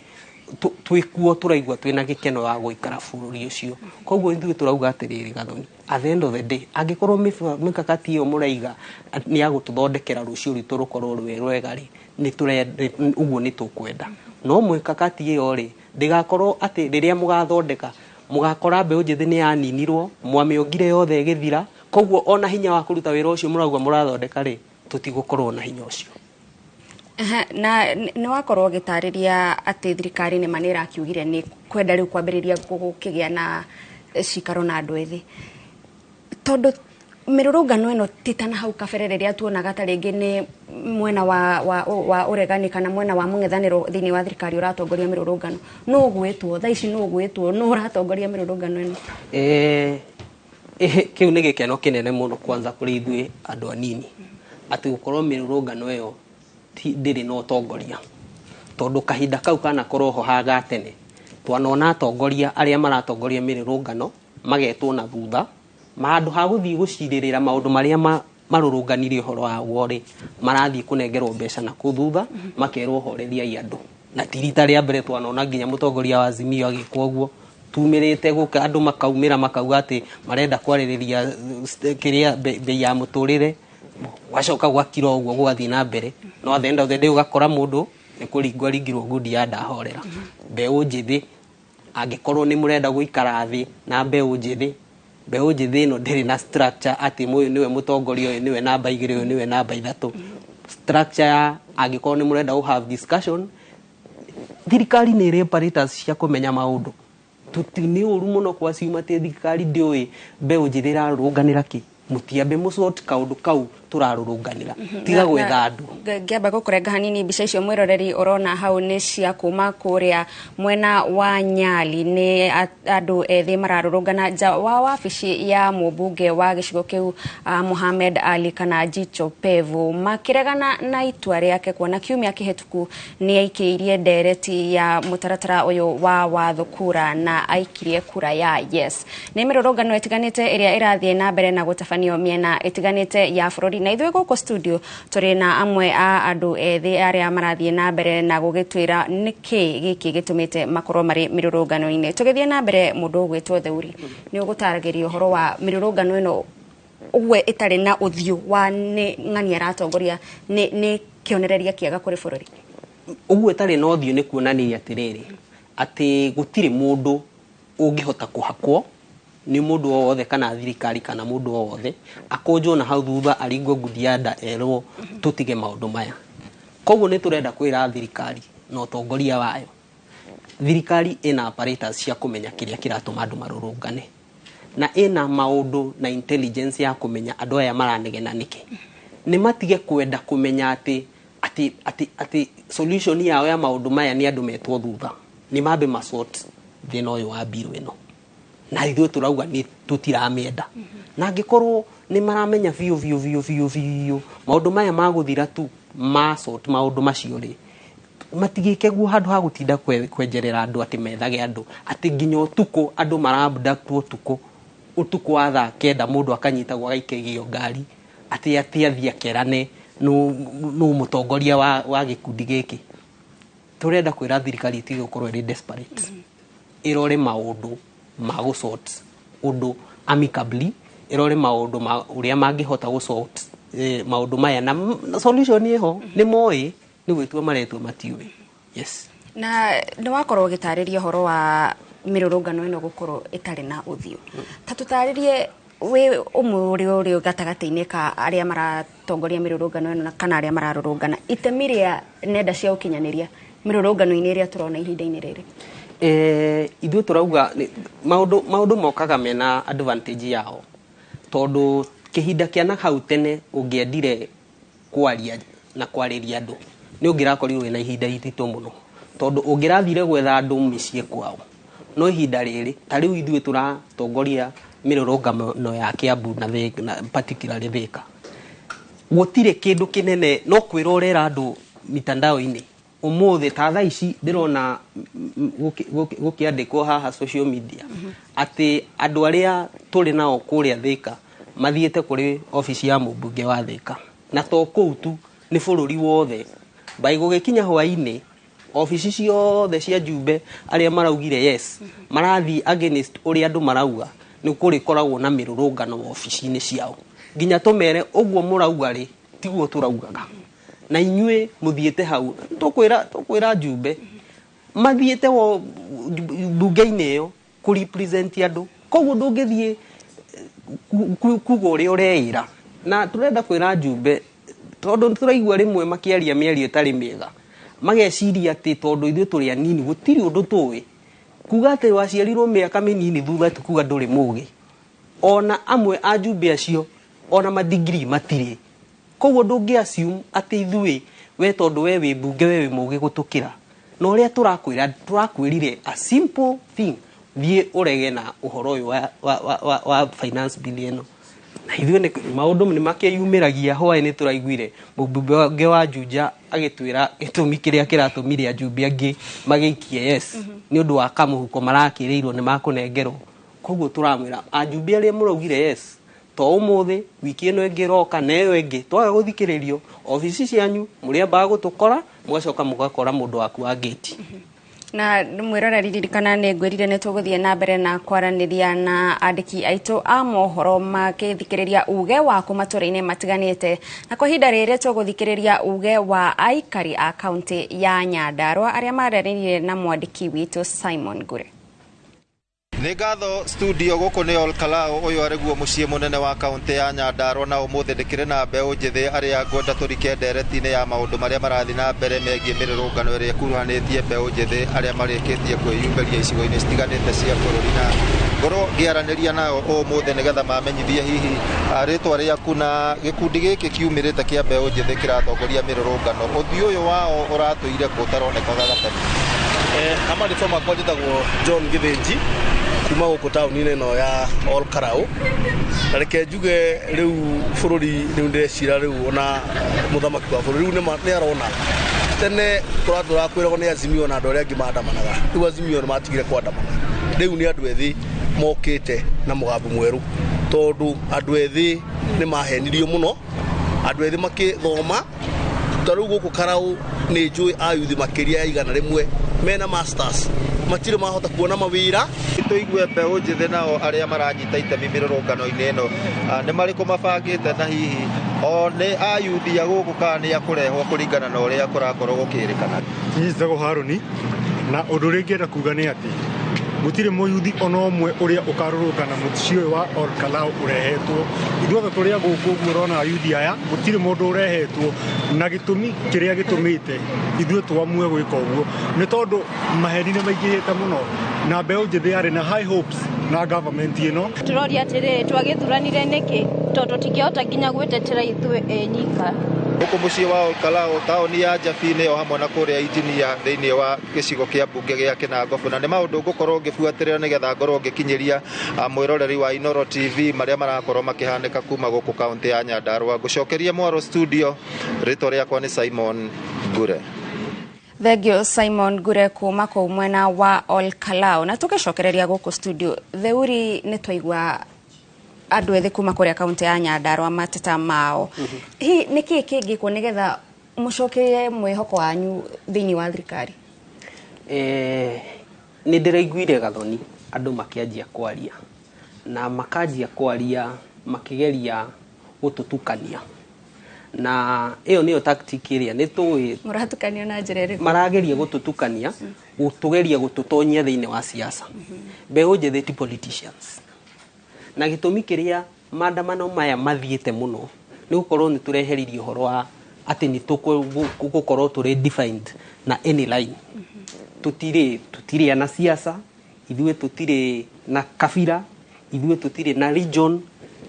twĩkuo tũraigua twĩna gĩkeno wa gũikara bũrũri ũcio. Koguo ithuĩ tũrauga atĩrĩrĩ Gathoni, at the end of the day, angĩkorwo mĩkakati ĩyo mũraiga nĩ ya gũtũthondekera rũciũ rwitũ rũkorwo rwĩ rwega rĩ, ũguo nĩ tũkwenda. No mĩkakati ĩyo rĩ, ndĩgakorwo atĩ rĩrĩa mũgathondeka mũgakora mbeũ njĩthĩ nĩ yaninirwo, mwamĩongire yothe ĩgĩthira. Koguo ona hinya wa kũruta wĩra ũcio mũrauga mũrathondeka rĩ, tũtigũkorwo na hinya ũcio. Na nĩ wakorwo ũgĩtarĩria atĩ thirikari nĩ ma nĩ ĩrakiugire nĩ kwenda rĩu kwambĩrĩria gũkĩgĩa na cikaro na andũ ethĩ, tondũ mĩrũrũngano ĩno ti ta na hau kabere rĩrĩa tuonaga ta rĩngĩ nĩ mwena wa ũregani kana mwena wa mũng'ethanĩro thĩinĩ wa thirikari ũratongoria mĩrũrũngano. Nũ ũgwĩtwo thaa ici? Nũ ũgwĩtwo? Nũ ũratongoria mĩrũrũngano ĩno? Kĩu nĩ gĩkeno kĩnene mũno kwanza kũrĩ ithuĩ andũ anini, atĩ gũkorwo mĩrũrũngano ĩyo ndĩrĩ na ũtongoria, tondũ kahinda kau kanakorwo ho haga tene twanona atongoria arĩa maratongoria mĩrũrũngano magetwo na thutha, handũ ha gũthiĩ gũcirĩrĩra maũndũ marĩa marũrũnganirie ũhoro waguo rĩ, marathiĩ kũnengerwo mbeca na kũu thutha, makerwo horeriai andũ. Na ti rita rĩa mbere twanona nginya mũtongoria wa Azimio agĩkwo ũguo, tumĩrĩte gũka andũ makaumĩra makauga atĩ marenda kwarĩrĩria kĩrĩa bei ya mũtũrĩre, gwacoka gwakira ũguo gũgathiĩ na mbere. No at the end of the day ũgakora mũndũ nĩ kũringwo aringirwo ngundi ya ndahorera. Mbeũ njĩthĩ, angĩkorwo nĩ mũrenda gũikara thĩ na mbeũ njĩthĩ, mbeũ njĩthĩ ĩno ndĩrĩ na structure atĩ ũyũ nĩwe mũtongoria, ũyũ nĩwe namba 2, ũyũ nĩwe namba 3. Structure ya angĩkorwo nĩ mũrenda gũ have discussion, Thirikari nĩ ĩrĩ apparatus cia kũmenya maũndũ. Tuti nĩ ũru mũno kwa ciuma atĩ thirikari ndĩũĩ mbeũ njĩthĩ ĩrarũrũnganĩra kĩ. Mũtiambe mũsort kaũndũ kau tũrarũrũnganĩra, tiga gwetha andũ. Ngĩamba gũkũrenga hanini, mbica icio mwĩroreri ũrona hau nĩ cia kuma kũrĩa mwena wa Nyali, nĩ andũ ethĩ mararũrũngana nja wa wabici ya mũmbunge wa gĩcigo kĩu, Mohamed Ali kana Jicho Pevu, makĩregana na itua rĩake kuona kiumia kĩhĩtũku nĩ aikĩirie ndereti ya mũtaratara ũyũ wa watho kura na aikirie kura ya yes. Nĩ mĩrũrũngano ĩtiganĩte ĩrĩa ĩrathiĩ na mbere na gũtabanio mĩena ĩtiganĩte ya bũrũri, na ithuĩ gũkũ studio tũrĩ na amwe a andũ ethĩ arĩa marathiĩ na mbere na gũgĩtwĩra nĩkĩ gĩkĩ gĩtũmĩte makorwo marĩ mĩrũrũngano-inĩ. Tũgĩthiĩ na mbere, mũndũ ũgwĩtwo Theuri, nĩ ũgũtaragĩria ũhoro wa mĩrũrũngano ĩno ũguo ĩtarĩ na ũthiũ wa nĩ ng'ani aratongoria, nĩ kĩonereria kĩega kũrĩ bũrũri? Ũguo ĩtarĩ na ũthiũ nĩ kuonania atĩrĩrĩ, atĩ gũtirĩ mũndũ ũngĩhota kũhakwo nĩ mũndũ o wothe kana thirikari kana mũndũ o wothe akũnjwo na hau thutha aringwo nguthi ya nda erwo tũtige maũndũ maya. Koguo nĩ tũrenda kwĩra thirikari na ũtongoria wayo, thirikari ĩna apparatus cia kũmenya kĩrĩa kĩratũma andũ marũrũngane, na ĩna maũndũ na intelligence ya kũmenya andũ aya maranegena nĩkĩ. Nĩ matige kwenda kũmenya atĩ solution yao ya maũndũ maya nĩ andũ metwo thutha. Nĩ mambe masort thĩna ũyũ wa mbirũ ĩno, na ithuĩ tũrauga nĩ tũtiramĩenda. Na angĩkorwo nĩ maramenya biũ biũ biũ biũ biũ maũndũ maya magũthira tu masort maũndũ macio rĩ, matigĩke guo handũ ha gũtinda kwenjerera andũ atĩ methage andũ atĩ nginya ũtukũ andũ marabductwo ũtukũ, ũtukũ wa thaa 9 mũndũ akanyitagwo agaikagio ngari atĩ athiĩ akerane nũ mũtongoria wa gĩkundi gĩkĩ. Tũrenda kwĩra thirikari ĩtige gũkorwo ĩrĩ desperate, ĩrore maũndũ ma gũsort ũndũ amicably, ĩrore maũndũ ma ũrĩa mangĩhota gũsort maũndũ maya, na solution ĩho nĩ moĩ, nĩ gwĩtua maretua matiũĩ. Yes. Na nĩ wakorwo ũgĩtarĩria ũhoro wa mĩrũrũngano ĩno gũkorwo ĩtarĩ na ũthiũ, ta tũtarĩrie wĩ ũmwe ũrĩa ũrĩ gatagatĩ-inĩ ka arĩa maratongoria mĩrũrũngano ĩno kana arĩa mararũrũngana, itemi rĩa nenda cia ũkinyanĩria mĩrũrũngano-inĩ ĩrĩa tũrona ihinda-inĩ rĩrĩ. Ithuĩ tũrauga maũndũ mokaga mena advantage yao, tondũ kĩhinda kĩa na hau tene ũngĩendire kwaria na kwarĩria andũ nĩ ũngĩrakorirwo wĩna ihinda iritũ mũno, tondũ ũngĩrathire gwetha andũ mĩciĩ kwao. No ihinda rĩrĩ ta rĩu ithuĩ tũratongoria mĩrũrũngano ya Kiambu na particularly Thika, gũtirĩ kĩndũ kĩnene no kwĩra ũrera andũ mitandao-inĩ. Ũmũthĩ ta thaa ici ndĩrona gũkĩandĩkwo haha social media atĩ andũ arĩa tũrĩ nao kũrĩa Thika mathiĩte kũrĩ obici ya mũmbunge wa Thika, na to kũu tu, nĩ bũrũri wothe. Bai gũgĩkinya hwaĩ-inĩ obici ciothe cia Njumbe arĩa maraugire yes marathiĩ against ũrĩa andũ marauga, nĩ kũrĩkoragwo na mĩrũrũngano obici-inĩ ciao nginya tũmere ũguo mũrauga rĩ tiguo tũraugaga, na inyuĩ mũthiĩte hau. Tũkwĩra Njumbe mathiĩte mbunge-inĩ ĩyo kũ represent andũ, koguo ndũngĩthiĩ kuga ũrĩa ũreĩra. Na tũrenda kwĩra Njumbe tondũ tũraigua rĩmwe makĩaria mĩario ĩtarĩ mĩega, mageciria atĩ tondũ ithuĩ tũrĩ anini gũtirĩ ũndũ tũĩ, kuga atĩ waciarirwo mĩaka mĩnini thutha ti kuga ndũrĩ mũgĩ. Ona amwe a Njumbe acio ona madigiri matirĩ, koguo ndũngĩ assume atĩ ithuĩ we tondũ we wĩ mbunge we wĩ mũgĩ gũtũkĩra. Na ũrĩa tũrakwĩrire a simple thing, thiĩ ũrege na ũhoro ũyũ wa finance bill ĩno. Na ithuĩ nĩ maũndũ nĩ makĩyumĩragia. Hwaĩ nĩ tũraiguire mũmbunge wa Juja agĩtwĩra gĩtũmi kĩrĩa kĩratũmire Ajumbe angĩ magĩikie yes nĩ ũndũ wa kamũhuko marakĩrĩirwo nĩ makũnengerwo. Koguo tũramwĩra Ajumbe arĩa mũraugire yes to ũmũthĩ, wiki ĩno ĩngĩ ĩroka na ĩyo ĩngĩ twaga gũthikĩrĩrio obici cianyu mũrĩambaga gũtũkora mũgacoka mũgakora mũndũ waku wa gate. Na mwĩroreri, ririkana nĩ ngwĩrire nĩ tũgũthiĩ na mbere na kwaranĩria na andĩki aitũ a mohoro makĩthikĩrĩria uge waku matũra-inĩ matiganĩte, na kwa ihinda rĩrĩ tũgũthikĩrĩria uge wa aikari a kaunti ya Nyandarua arĩa maranĩirie na mwandĩki witũ Simon Ngure. Nĩ ngatho studio gũkũ nĩ Ol Kalou, ũyũ arĩguo mũciĩ mũnene wa kaũntĩ ya Nyandarua, na ũmũthĩ ndĩkĩrĩ na mbeũ njĩthĩ arĩa ngwenda tũrike ndereti-inĩ ya maũndũ marĩa marathiĩ na mbere megiĩ mĩrũrũngano ĩrĩa ĩkuruhanĩtie mbeũ njĩthĩ arĩa marĩkĩtie kwĩyumĩria icigo-inĩ citiganĩte cia bũrũri, na ngorwo ngĩaranĩria nao ũmũthĩ nĩgetha mamenyithie hihi rĩtwa rĩaku na gĩkundi gĩkĩ kiumĩrĩte kĩa mbeũ njĩthĩ kĩratongoria mĩrũrũngano, ũthiũ ũyũ wao ũratũire kũ ũtaronekaga gatene. Amarĩtwa makwa njĩtagwo John Gĩthĩnji kuma gũkũ taũni-inĩ ĩno ya Ol Kalou, na reke njuge rĩu bũrũri rĩu ndĩrecira rĩu ona mũthamaki wa bũrũri rĩu nĩ arona tene tũratũraga kwĩragwo nĩ Azimio na andũ arĩa angĩ mandamanaga, rĩu Azimio nĩ matigire kwandamana, rĩu nĩ andũ ethĩ mokĩte na mũgambo mwerũ, tondũ andũ ethĩ nĩ mahenirio mũno, andũ ethĩ makĩthoma ta rĩu gũkũ Karau nĩ njũĩ ayuthi makĩria ya 100 mena masters matirĩ mahota kuona mawĩra. Tũigue mbeũ njĩthĩ nao arĩa maranyita itemi mĩrũrũngano-inĩ ĩno nĩ marĩkũ mabangĩte, na hihi o nĩ ayuthi a gũkũ kana nĩ akũrehwo kũringana na ũrĩa kũrakorwo gũkĩrĩkana. Niĩ njĩtagwo Harũni, na ũndũ ũrĩa ingĩenda kuga nĩ atĩ gũtirĩ mũyuthi ona ũmwe ũrĩa ũkarũrũngana mũciĩ ũyũ wa Ol Kalou ũrehetwo. Ithuothe tũrĩ a gũkũ ũguo ũrona ayuthi aya, gũtirĩ mũndũ ũrehetwo, na gĩtũmi kĩrĩa gĩtũmĩte ithuĩ twamue gwĩka ũguo nĩ tondũ maheni nĩ maingĩhĩte mũno, na mbeũ njĩthĩ yarĩ na high hopes na government ĩno. Tũroria atĩrĩrĩ, twagĩthuranire nĩkĩ tondũ tũtingĩhota nginya gwĩtetera ithuĩ enyika. Gũkũ mũciĩ wa Ol Kalou, taũni ya Njabi nĩyo hamwe na kũrĩa Injinia thĩinĩ wa gĩcigo kĩa mbunge gĩa Kĩnangobu, na nĩ maũndũ ngũkorwo ngĩbuatĩrĩra nĩgetha ngorwo ngĩkinyĩria mwĩroreri wa Inooro TV marĩa marakorwo makĩhanĩka kuma gũkũ kaũntĩ ya Nyandarua. Ngũcokerie mwaro studio, rĩtwa rĩakwa nĩ Simon Ngure. Thengio Simon Ngure kuma kũu mwena wa Ol Kalou. Na tũgĩcokereria gũkũ studio, Theuri, nĩ twaigua andũ ethĩ kuma kũrĩa kaũntĩ ya Nyandarua mateta mao. Hihi nĩ kĩĩ kĩngĩkwo nĩgetha mũcokerie mwĩhoko wanyu thĩinĩ wa thirikari? Nĩ ndĩraiguire Gathoni andũ makĩanjia kwaria, na makanjia kwaria makĩgeria gũtũtukania, na ĩyo nĩyo tactic ĩrĩa nĩ tũĩ. Mũratukanio na njĩra ĩrĩkũ? Marageria gũtũtukania, gũtũgeria gũtũtonyia thĩinĩ wa siasa. Mbeũ njĩthĩ ti politicians, na gĩtũmi kĩrĩa maandamano maya mathiĩte mũno nĩ gũkorwo nĩ tũreheririe ũhoro wa atĩ nĩ tũgũkorwo tũrĩ defined na any line. Tũtirĩ na siasa, ithuĩ tũtirĩ na kabira, ithuĩ tũtirĩ na region,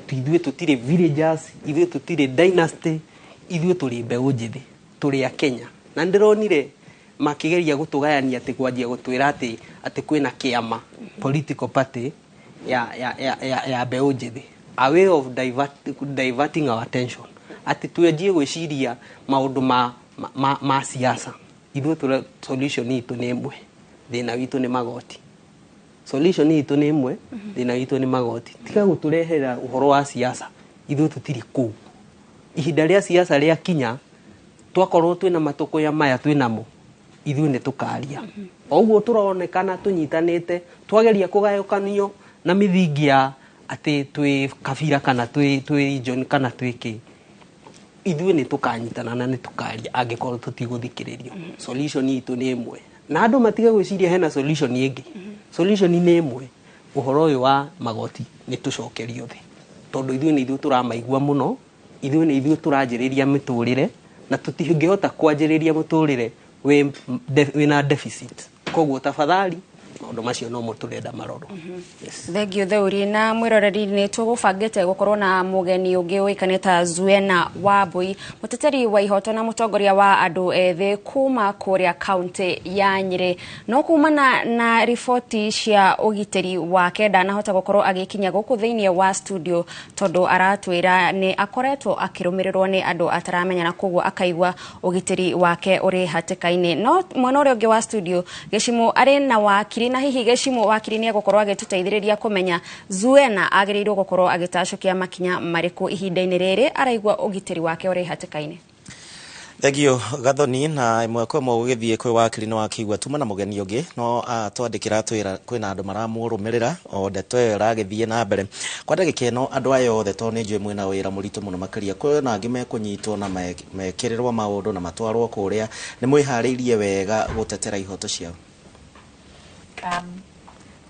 ithuĩ tũtirĩ villagers, ithuĩ tũtirĩ dynasty, ithuĩ tũrĩ mbeũ njĩthĩ, tũrĩ a Kenya. Na ndĩronire makĩgeria gũtũgayania atĩ kwanjia gũtwĩra atĩ kwĩna kĩama political party ya mbeũ njĩthĩ, a way of diverting our attention atĩ twanjie gwĩciria maũndũ ma siasa. Ithuĩ tũrĩ solution itũ nĩ ĩmwe, thĩna witũ nĩ magoti. Solution itũ nĩ ĩmwe, thĩna witũ nĩ magoti. Tiga gũtũrehera ũhoro wa siasa, ithuĩ tũtirĩ kũu. Ihinda rĩa siasa rĩakinya, twakorwo twĩna matũkũya maya twĩnamo, ithuĩ nĩ tũkaria. O ũguo tũronekana tũnyitanĩte, twageria kũgayũkanio na mĩthingi ya atĩ twĩ kabira kana twĩ region kana twĩ kĩ, ithuĩ nĩ tũkanyitana na nĩ tũkaria angĩkorwo tũtigũthikĩrĩrio. Solution itũ nĩ ĩmwe, na andũ matige gwĩciria hena solution ĩngĩ. Solution nĩ ĩmwe, ũhoro ũyũ wa magoti nĩ tũcokerio thĩ, tondũ ithuĩ nĩ ithuĩ tũramaigua mũno, ithuĩ nĩ ithuĩ tũranjĩrĩria mĩtũrĩre, na tũtingĩhota kwanjĩrĩria mũtũrĩre wĩna deficit. Koguo tafadhali maũndũ macio no mo tũrenda marorwo. Thengio Theuri. Na mwĩroreri, nĩ tũgũbangĩte gũkorwo na mũgeni ũngĩ ũĩkaine ta Zuena Wambui, mũteteri wa ihoto na mũtongoria wa andũ ethĩ kuma kũrĩa kaũntĩ ya Nyĩrĩ, no kumana na riboti cia ũgitĩri wake ndanahota gũkorwo agĩkinya gũkũ thĩinĩ wa studio, tondũ aratwĩra nĩ akoretwo akĩrũmĩrĩrwo nĩ andũ ataramenya, na koguo akaigua ũgitĩri wake ũrĩ hatĩka-inĩ. No mwena ũrĩa ũngĩ wa studio, Gĩcimũ arĩ na wakiri, na hihi Gĩcimũ wakiri nĩ egũkorwo agĩtũteithĩrĩria kũmenya Zuena agĩrĩirwo gũkorwo agĩtacũkia makinya marĩkũ ihinda-inĩ rĩrĩ araigua ũgitĩri wake ũrĩ hatĩka-inĩ. Thengio Gathoni, na ĩmwe kwa ĩmwe gũgĩthiĩ kwĩ wakiri nĩ wakĩigua tuma na mũgeni ũngĩ, no twandĩkĩra twĩra kwĩna andũ maramũrũmĩrĩra o ndeto ĩyo ĩragĩthiĩ na mbere kwa ndagĩka ĩno. Andũ aya othe, tondũ nĩ njũĩ mwĩna wĩra mũritũ mũno makĩria, kwĩna angĩ mekũnyitwo na mekĩrĩrwo maũndũ na matwarwo kũrĩa, nĩ mwĩharĩirie wega gũtetera ihoto ciao?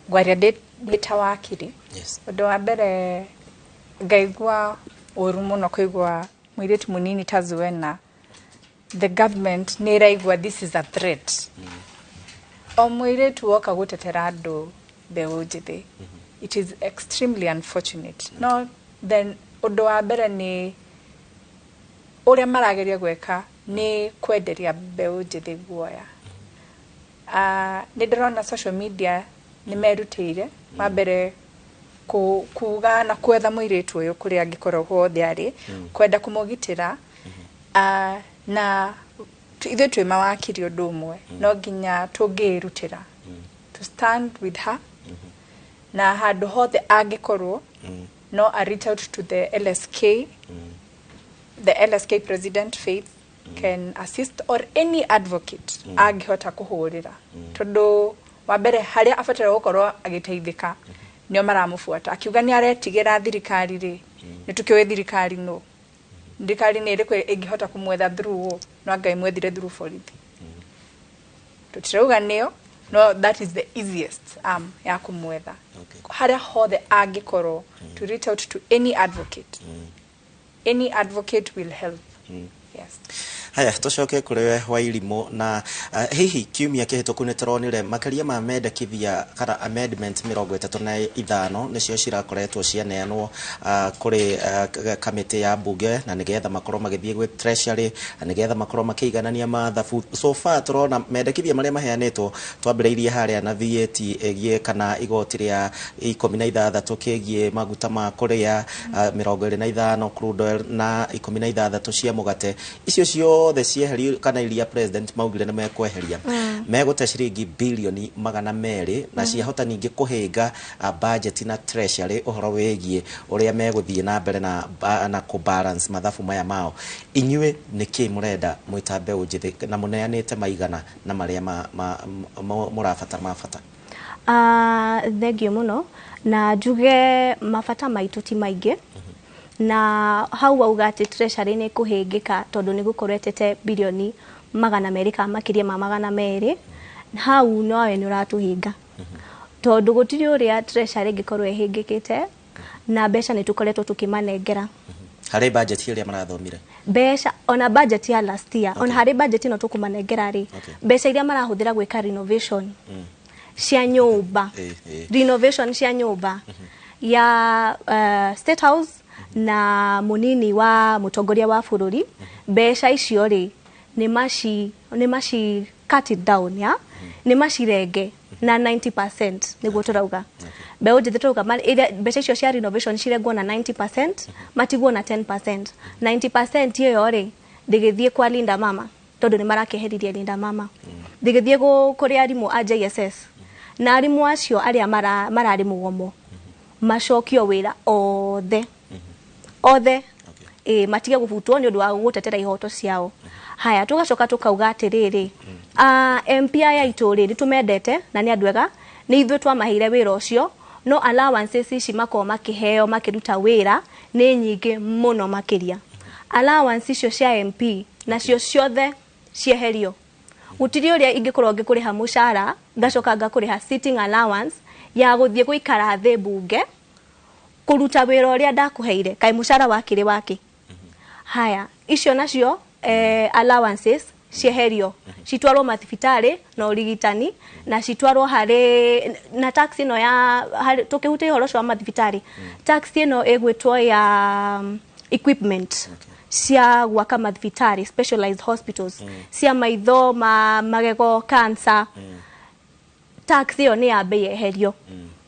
Ngwaria ndĩ ta wakiri. Ũndũ wa mbere, ngaigua ũru mũno kũigua mũirĩtu mũnini ta Zuena, the government nĩ ĩraigua this is a threat. O mũirĩtu woka gũtetera andũ mbeũ njĩthĩ. It is extremely unfortunate. No then ũndũ wa mbere nĩ ũrĩa marageria gwĩka nĩ kwenderia mbeũ njĩthĩ guoya. Nĩ ndĩrona social media nĩ merutĩire wa mbere kuga na kwetha mũirĩtu ũyũ kũrĩa angĩkorwo hothe arĩ, kwenda kũmũgitĩra. Na ithuĩ twĩ mawakiri, ũndũ ũmwe no nginya tũngĩrutĩra to stand with her, na handũ hothe angĩkorwo no a reach out to the LSK, the LSK president Faith can assist, or any advocate angĩhota kũhũrĩra, tondũ wa mbere harĩa abatara gũkorwo agĩteithĩka nĩo maramũbuata akiuga nĩ aretigĩra thirikari rĩ. Nĩ tũkĩũĩ thirikari, no thirikari nĩ ĩrĩkũ ĩngĩhota kũmwetha through ũ? No anga ĩmwethire through borithi? Tũtirauga nĩyo, no that is the easiest arm ya kũmwetha. Harĩa hothe angĩkorwo, to reach out to any advocate, any advocate will help, yes. Haya, tũcoke kũrĩ we Wairimũ. Na hihi kiumia kĩhĩtũku nĩ tũronire makĩria ma mendekithia kana amendment 35 nĩcio cirakoretwo cianeanwo kũrĩ kamĩtĩ ya mbunge, na nĩgetha makorwo magĩthiĩ gwĩ treasury na nĩgetha makorwo makĩiganania mathabu. So far tũrona mendekithia marĩa maheanĩtwo, twambĩrĩirie harĩa na VAT ĩgiĩ kana igoti rĩa 16 kĩgiĩ maguta ma kũrĩa, 25 crude oil na 16 cia mũgate. Icio ciothe cieherio kana iria president maugire nĩ mekweheria, megũte ciringi bilioni 200 na ciahota ningĩ kũhĩnga budget na treasury ũhoro wĩgiĩ ũrĩa megũthiĩ na mbere na kũ balance mathabu maya mao. Inyuĩ nĩkĩ mũrenda mwĩta mbeũ njĩthĩ, na mũneanĩte maigana na marĩa mũrabatara ma bata? Thengio mũno, na njuge mabata maitũ ti maingĩ. Na hau wauga atĩ treasury nĩ kũhĩngĩka tondũ nĩ gũkorwo ĩtete bilioni 200 kana makĩria ma 200, hau nowe nĩ ũratũhinga, tondũ gũtirĩ ũrĩa treasury ĩngĩkorwo ĩhĩngĩkĩte na mbeca nĩ tũkoretwo tũkĩmanengera. Harĩ budget ĩrĩa marathomire? Mbeca ona budget ya last year, ona harĩ budget ĩno tũkũmanengera rĩ, mbeca iria marahũthĩra gwĩka renovation cia nyũmba, renovation cia nyũmba ya State House na mũnini wa mũtongoria wa bũrũri, mbeca icio rĩ, nĩ maci cut it down, ya nĩ macirenge na 90%. Nĩguo tũrauga mbeũ njĩthĩ, tũrauga mbeca icio cia renovation cirengwo na 90%, matigwo na 10%. 90% ĩyo rĩ, ndĩgĩthiĩ kwa Linda Mama, tondũ nĩ marakĩheririe Linda Mama, ndĩgĩthiĩ kũrĩ arimũ a JSS, na arimũ acio arĩa mararĩ mũgomo macokio wĩra othe othe, ĩ matige gũbutwo nĩ ũndũ wa gũtetera ihoto ciao. Haya, tũgacoka tũkauga atĩrĩrĩ, MP aya aitũ rĩ, nĩ tũmendete na nĩ andũ ega, nĩ ithuĩ twamaheire wĩra ũcio, no allowances ici makoragwo makĩheo makĩruta wĩra nĩ nyingĩ mũno makĩria. Allowance icio cia MP nacio ciothe cieherio. Gũtirĩ ũrĩa ingĩkorwo ngĩkũrĩha mũcara ngacoka ngakũrĩha sitting allowance ya gũthiĩ gũikara thĩ mbunge kũruta wĩra ũrĩa ndakũheire. Kaĩ mũcara wakĩrĩ wake? Haya, icio nacio allowances cieherio, citwarwo mathibitarĩ na ũrigitani, na citwarwo harĩ na tax ĩno ya harĩ, tũkĩhutia ũhoro ũcio wa mathibitarĩ, tax ĩno ĩgwĩtwo ya equipment cia gwaka mathibitarĩ, specialized hospitals cia maitho, ma magego, cancer, tax ĩyo nĩ yambe yeherio.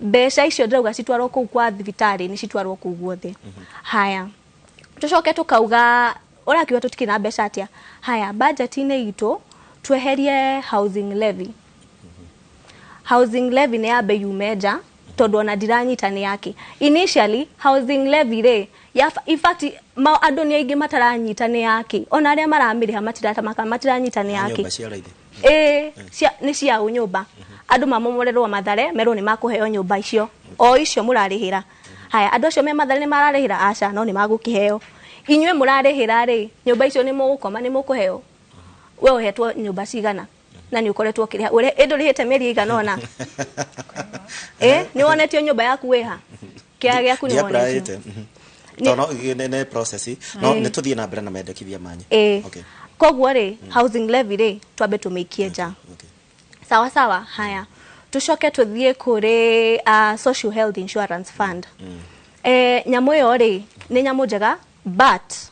Mbeca icio ndĩrauga citwarwo kũu kwa thibitarĩ, nĩ citwarwo kũu guothe. Haya, tũcoke tũkauga, ũrakiuga tũtikĩrĩ na mbeca atĩa? Haya, budget-inĩ itũ tweherie housing levy. Housing levy nĩ yambe yume nja, tondũ ona ndiranyita nĩ yake. Initially housing levy rĩ ya, in fact andũ nĩ aingĩ mataranyita nĩ yake, ona arĩa maramĩrĩha matiranyita nĩ yake. Nyũmba cia raithi? Ĩĩ, nĩ cia ũ nyũmba. Andũ mamomorerwo Mathare, merwo nĩ makũheo nyũmba icio o icio mũrarĩhĩra. Haya, andũ acio me Mathare nĩ mararĩhĩra? Aca, no nĩ magũkĩheo. Inyuĩ mũrarĩhĩra rĩ, nyũmba icio nĩ mũgũkoma? Nĩ mũkũheo? We ũhetwo nyũmba cigana? Na nĩ ũkoretwo ũkĩrĩha ũrĩa ĩndũ ũrĩhĩte mĩeri ĩigana ũna. Ĩ nĩ wonetio nyũmba yaku wĩha kĩaga gĩaku nĩ wonetio? Tono nĩ process no nĩ tũthiĩ na mbere na mendekithia manyu. Ĩ koguo rĩ, housing levy rĩ, twambe tũmĩikie nja. Sawa sawa. Haya, tucoke tũthiĩ kũrĩ Social Health Insurance Fund. Nyamũ ĩyo rĩ, nĩ nyamũ njega, but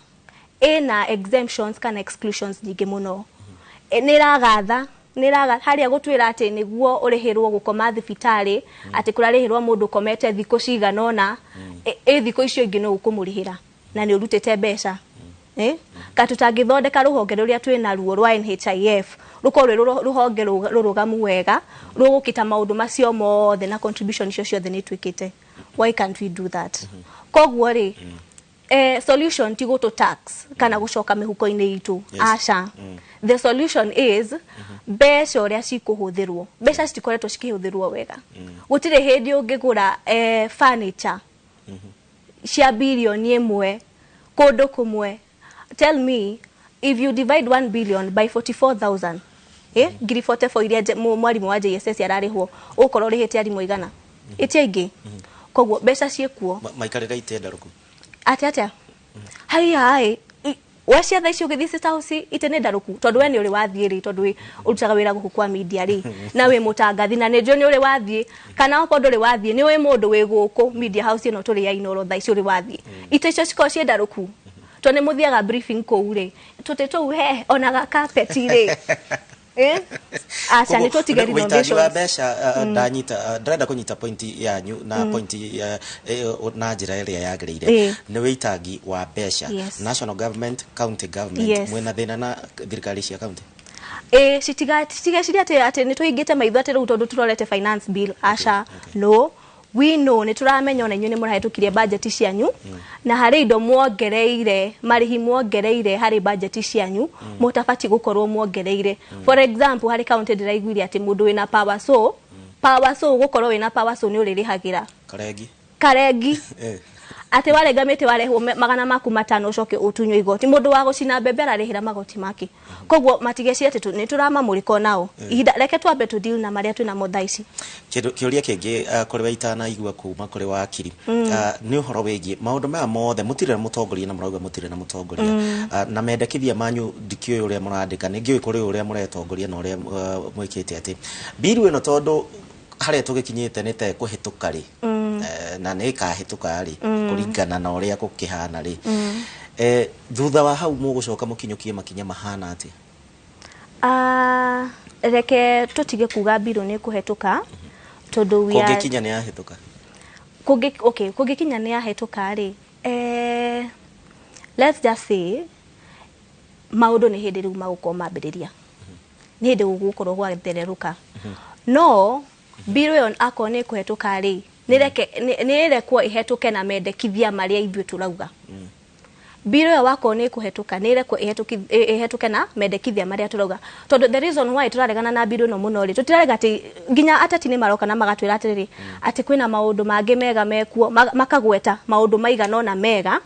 ĩna exemptions kana exclusions nyingĩ mũno. Nĩ ĩragatha nĩ ĩraga harĩa gũtwĩra atĩ nĩguo ũrĩhĩrwo gũkoma thibitarĩ, atĩ kũrarĩhĩrwo mũndũ ũkomete thikũ cigana ũna, ĩ thikũ icio ingĩ no ũkũmũrĩhĩra na nĩ ũrutĩte mbeca. Ka tũtangĩthondeka rũhonge rũrĩa twĩ naruo rwa NHIF rũkorwo rwĩ rũhonge rũrũgamu wega, rũgũkita maũndũ macio mothe na contribution icio ciothe nĩ twĩkĩte, why can't we do that? Koguo rĩ, solution ti gũtũ tax kana gũcoka mĩhuko-inĩ itũ. Aca. The solution is mbeca ũrĩa cikũhũthĩrwo. Mbeca citikoretwo cikĩhũthĩrwo wega. Gũtirĩ hĩndĩ ũngĩgũra furniture cia 1 bilioni kũndũ kũmwe. Tell me, if you divide 1 billion by 44,000, 44,000 iria mwarimũ wa JSS ararĩhwo, ũgũkorwo ũrĩhĩte arimũ igana ĩtia ingĩ. Koguo mbeca ciĩkuo. Maikarĩre itĩ ndarũku. Atĩ atĩa? Haiya, we ciatha icio ũgĩthiĩ State House, itĩ nĩ ndarũku? Tondũ we nĩ ũrĩ wathiĩ rĩ, tondũ ũrutaga wĩra gũkũ kwa media rĩ, na wĩ mũtangathi, na nĩ njũĩ nĩ ũrĩ wathiĩ, kana okorwo ndũrĩ wathiĩ, nĩ ũĩ mũndũ wĩ gũkũ media house ĩno tũrĩ ya Inooro thaa ici ũrĩ wathiĩ. Itĩ icio cikoragwo ciĩ ndarũku? Tondũ nĩ mũthiaga briefing kũu rĩ, tũtĩ tũu he ona gakapeti rĩ. Aca, nĩ tũtige Wĩitangi wa renovations. mbeca, ndanyita, ndĩrenda kũnyita point yanyu na point na njĩra ĩrĩa yagĩrĩire. Nĩ wĩitangi wa mbeca. National government, county government, mwĩna thĩna na thirikari cia county? Ĩ, citigeciria atĩ nĩ tũhingĩte maitho atĩ rĩu tondũ tũrorete finance bill. Aca, no we know, nĩ tũramenya ona inyuĩ nĩ mũrahĩtũkirie budget cianyu, na harĩ indo muongereire, marĩhi muongereire harĩ budget cianyu mũtabatiĩ gũkorwo muongereire. For example, harĩ county ndĩraiguire atĩ mũndũ wĩna power saw, power saw, gũkorwo wĩna power saw nĩ ũrĩrĩhagĩra. Karengi. Karengi. Atĩ warenga mĩtĩ warehwo 500 ũcoke ũtunywo igoti. Mũndũ wa gũcina mbembe ararĩhĩra magoti make. Koguo matigecirie atĩ nĩ tũramamũrĩka nao. Ihinda reke twambe tũ deal na marĩa twĩnamo thaa ici. Kĩũria kĩngĩ, kũrĩ we itanaigua kuma kũrĩ wakiri, nĩ ũhoro wĩgiĩ maũndũ maya mothe. Mũtirĩ na mũtongoria, na mũrauga mũtirĩ na mũtongoria. Na mendekithia manyu ndikĩũĩ ũrĩa mũrandĩka, nĩ ngĩũĩ kũrĩ ũrĩa mũretongoria na ũrĩa mwĩkĩte atĩ biru ĩno, tondũ harĩa tũgĩkinyĩte nĩ ta ĩkũhĩtũka rĩ, na nĩ ĩkahĩtũka rĩ, kũringana na ũrĩa gũkĩhana rĩ, thutha wa hau mũgũcoka mũkinyũkie makinya mahana atĩa? Ah, reke tũtige kuga biru nĩ kũhetũka, tondũ we are Kũngĩkinya nĩ yahĩtũka. Kũngĩ, okay, kũngĩkinya nĩ yahĩtũka rĩ, let's just say maũndũ nĩ hĩndĩ rĩu magũkorwo mambĩrĩria, nĩ hĩndĩ gũgũkorwo gwathererũka. No biru ĩyo akorwo nĩ ĩkũhetũka rĩ, nĩ reke nĩ ĩrekwo ĩhetũke na mendekithia marĩa ithuĩ tũrauga. Biru ĩyo wakorwo nĩ ĩkũhetũka, nĩ ĩrekwo ĩhetũke na mendekithia marĩa tũrauga, tondũ the reason why tũraregana na biru ĩno mũno rĩ, tũtirarega atĩ nginya ateti nĩ maroka na magatwĩra atĩrĩrĩ, atĩ kwĩna maũndũ mangĩ mega mekuo, makagweta maũndũ maigana ũna mega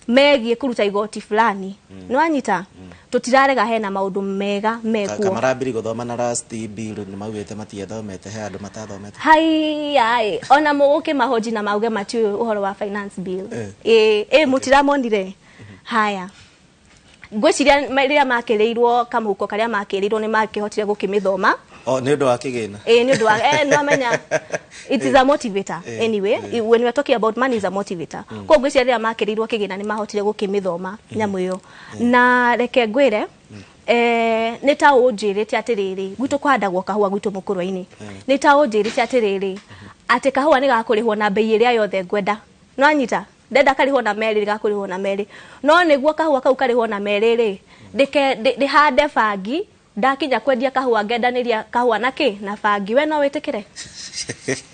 megiĩ kũruta igoti fulani. Nĩ wanyita? Tũtirarega hena maũndũ mega mekuo. Kamarambiri gũthoma na last bill nĩ maugĩte matiethomete, he andũ matathomete. Haiya, ona mũgũkĩmahoji na mauge matiũĩ ũhoro wa finance bill. Ĩ mũtiramonire? Haya, ngwĩciria rĩrĩa makĩrĩirwo kamũhuko karĩa makĩrĩirwo nĩ makĩhotire gũkĩmĩthoma. O nĩ ũndũ wa kĩgĩna. Ĩ, nĩ ũndũ wa no amenya it is a motivator. Anyway, when we are talking about money, is a motivator. Koguo ngwĩciria rĩrĩa makĩrĩirwo kĩgĩna nĩ mahotire gũkĩmĩthoma nyamũ ĩyo. Na reke ngwĩre, nĩ ta ũnjĩrĩte atĩrĩrĩ, gwitũ kũhandagwo kahũa gwitũ mũkũrwe-inĩ, nĩ ta ũnjĩrĩte atĩrĩrĩ, atĩ kahũa nĩ gakũrĩhwo na mbei ĩrĩa yothe ngwenda. No anyita ndenda karĩhwo na merĩ, gakũrĩhwo na merĩ. No nĩguo kahũa kau karĩhwo na merĩ rĩ, ndĩhande bangi, ndakinya kwendia kahũa ngendanĩria kahũa na kĩ na bangi. We no wĩtĩkĩre?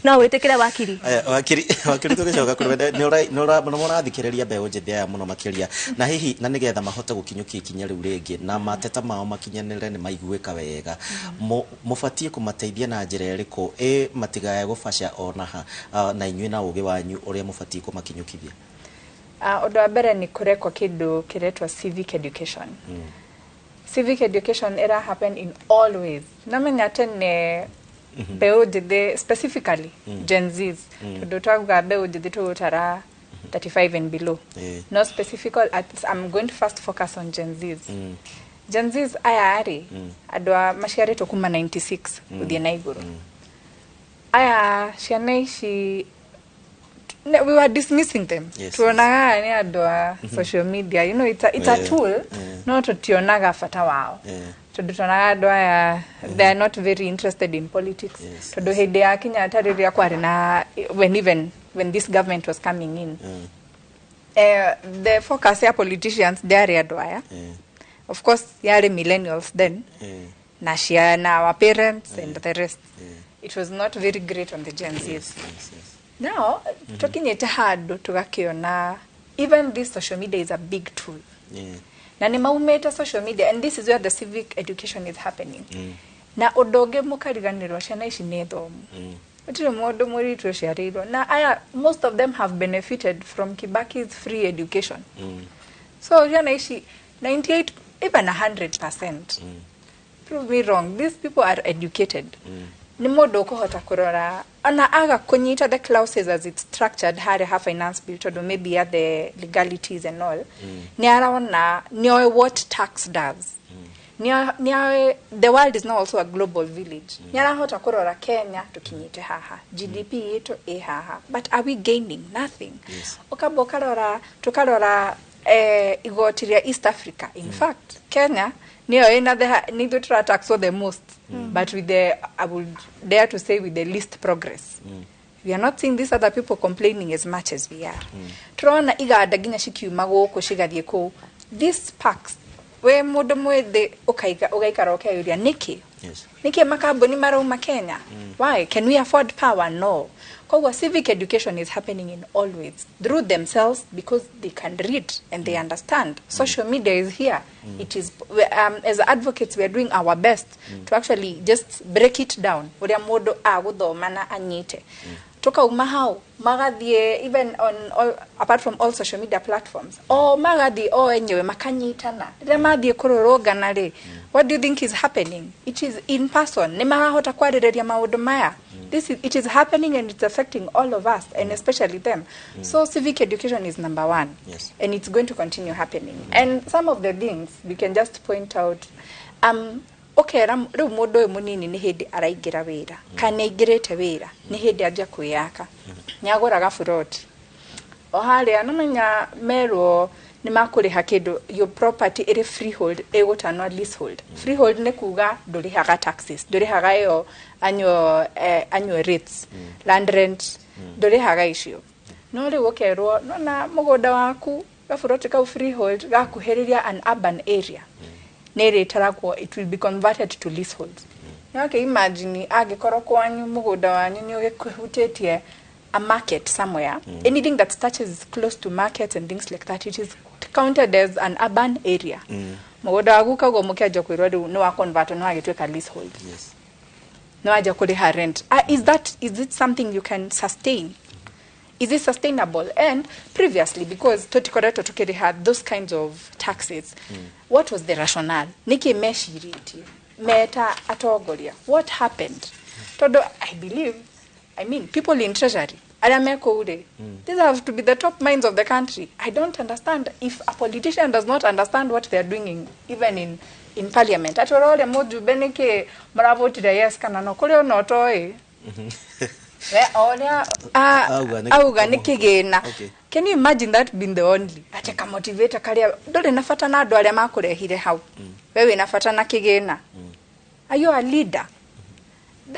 No wĩtĩkĩre, wakiri? Aya, wakiri, tũgĩcoka kũrĩ we, nĩ mũrathikĩrĩria mbeũ njĩthĩ aya mũno makĩria, na hihi na nĩgetha mahote gũkinyũkia ikinya rĩu rĩngĩ na mateta mao makinyanĩre nĩ maiguĩka wega, mũbatiĩ kũmateithia na njĩra ĩrĩkũ ĩ matigae gũbaca ona ha, na inyuĩ na ũgĩ wanyu ũrĩa mũbatiĩ kũmakinyũkithia? Ũndũ wa mbere nĩ kũrekwo kĩndũ kĩretwo civic education. Civic education ira happen in all ways. Namenya tene mbeũ njĩthĩ, specifically Gen Zs, tondũ twauga mbeũ njĩthĩ tũgũtara 35 and below. No, specific at, I'm going to first focus on Gen Zs. Gen Zs aya rĩ, andũ a maciarĩtwo kuma 96 gũthiĩ na igũrũ, aya ciana ici we were dismissing them. Tuonaga nĩ andũ a social media, it's a tool, no tutionaga bata wao, tondũ tuonaga andũ aya, they are not very interested in politics, tondũ hĩndĩ ya Kenyatta, rĩrĩa kwarĩ na, when even when this government was coming in, the focus ya politicians ndĩarĩ andũ aya. Of course yarĩ millennials then na ciana, our parents and the rest. It was not very great on the Gen Zs. Now tukinyĩte handũ tũgakĩona even this social media is a big tool, na nĩ maumĩte social media, and this is where the civic education is happening. Na ũndũ ũngĩ mũkariganĩrwo, ciana ici nĩ thomu. Gũtirĩ mũndũ mũritũ ũciarĩirwo na aya. Most of them have benefited from Kibaki's free education. So ciana ici, 98, even 100%, prove me wrong, these people are educated. Nĩ mũndũ ũkũhota kũrora ona aga kũnyita the clauses as it's structured harĩa ha finance bill, tondũ maybe ya the legalities and all, nĩ arona, nĩ oĩ what tax does, nĩ oĩ the world is now also a global village. Nĩ arahota kũrora Kenya tũkinyĩte haha, GDP itũ ĩ haha, but are we gaining nothing? Ũkamba ũkarora, tũkarora igoti rĩa East Africa. In fact, Kenya nĩyo ĩna the nĩ ithuĩ tũrataxwo the most, but with the, I would dare to say, with the least progress. We are not seeing these other people complaining as much as we are. Turona iganda nginya cikiuma gũkũ cigathiĩ kũu. These parks, we mũndũ mwĩthĩ ũkaiga ũgaikara ũkeyũria nĩkĩ nĩkĩ makambuni marauma Kenya. Why can we afford power? No. Koguo civic education is happening in all ways, through themselves, because they can read and they understand. Social media is here. It is as advocates, we are doing our best to actually just break it down ũrĩa mũndũ agũthoma na anyite. Tukauma hau magathiĩ even on all, apart from all social media platforms, o magathiĩ o enyewe makanyitana. Rĩrĩa mathiĩ kũrũrũngana rĩ, what do you think is happening? It is in person. Nĩ marahota kwarĩrĩria maũndũ maya. It is happening and it's affecting all of us and especially them. So civic education is number one and it's going to continue happening. And some of the things we can just point out, ũkera rĩu mũndũ ũyũ mũnini nĩ hĩndĩ araingĩra wĩra kana aingĩrĩte wĩra, nĩ hĩndĩ anjia kwĩyaka, nĩ agũraga buroti o harĩa namenya merwo nĩ makũrĩha kĩndũ, your property ĩrĩ freehold ĩgũtanwa leasehold. Freehold nĩ kuga ndũrĩhaga taxes, ndũrĩhaga ĩyo annual rates, land rent, ndũrĩhaga icio. No rĩu ũkerwo nona mũgũnda waku, gaburoti kau freehold gakuhĩrĩria an urban area, nĩ ĩrĩtaragwo, it will be converted to leasehold. No okay, imagine angĩkorwo kwanyu mũgũnda wanyu nĩ ũgĩkũhutĩtie a market somewhere. Anything that touches close to markets and things like that, it is counted as an urban area. Mũgũnda waku kaguo mũkĩanjia kwĩrwo rĩu nĩ wa convert, nĩ wagĩtuĩka leasehold, nĩ wanjia kũrĩha rent. Is it something you can sustain? Is it sustainable? And previously, because tũtikoretwo tũkĩrĩha those kinds of taxes, what was the rationale? Nĩkĩ mecirĩtie meta atongoria? What happened? Tondũ I believe, I mean, people in treasury arĩa me kũu rĩ, these have to be the top minds of the country. I don't understand if a politician does not understand what they are doing even in parliament. Atwĩra ũrĩa mũjumbe nĩkĩ maravotire yes kana no, kũrĩ ona ũtoĩ. We ũrĩa Auga nĩ auga nĩ kĩgĩna. Can you imagine that being the only atĩ kamotivator karĩa ndũrĩ na bata na andũ arĩa makũrehire hau, we wĩna bata na kĩgĩna? Are you a leader?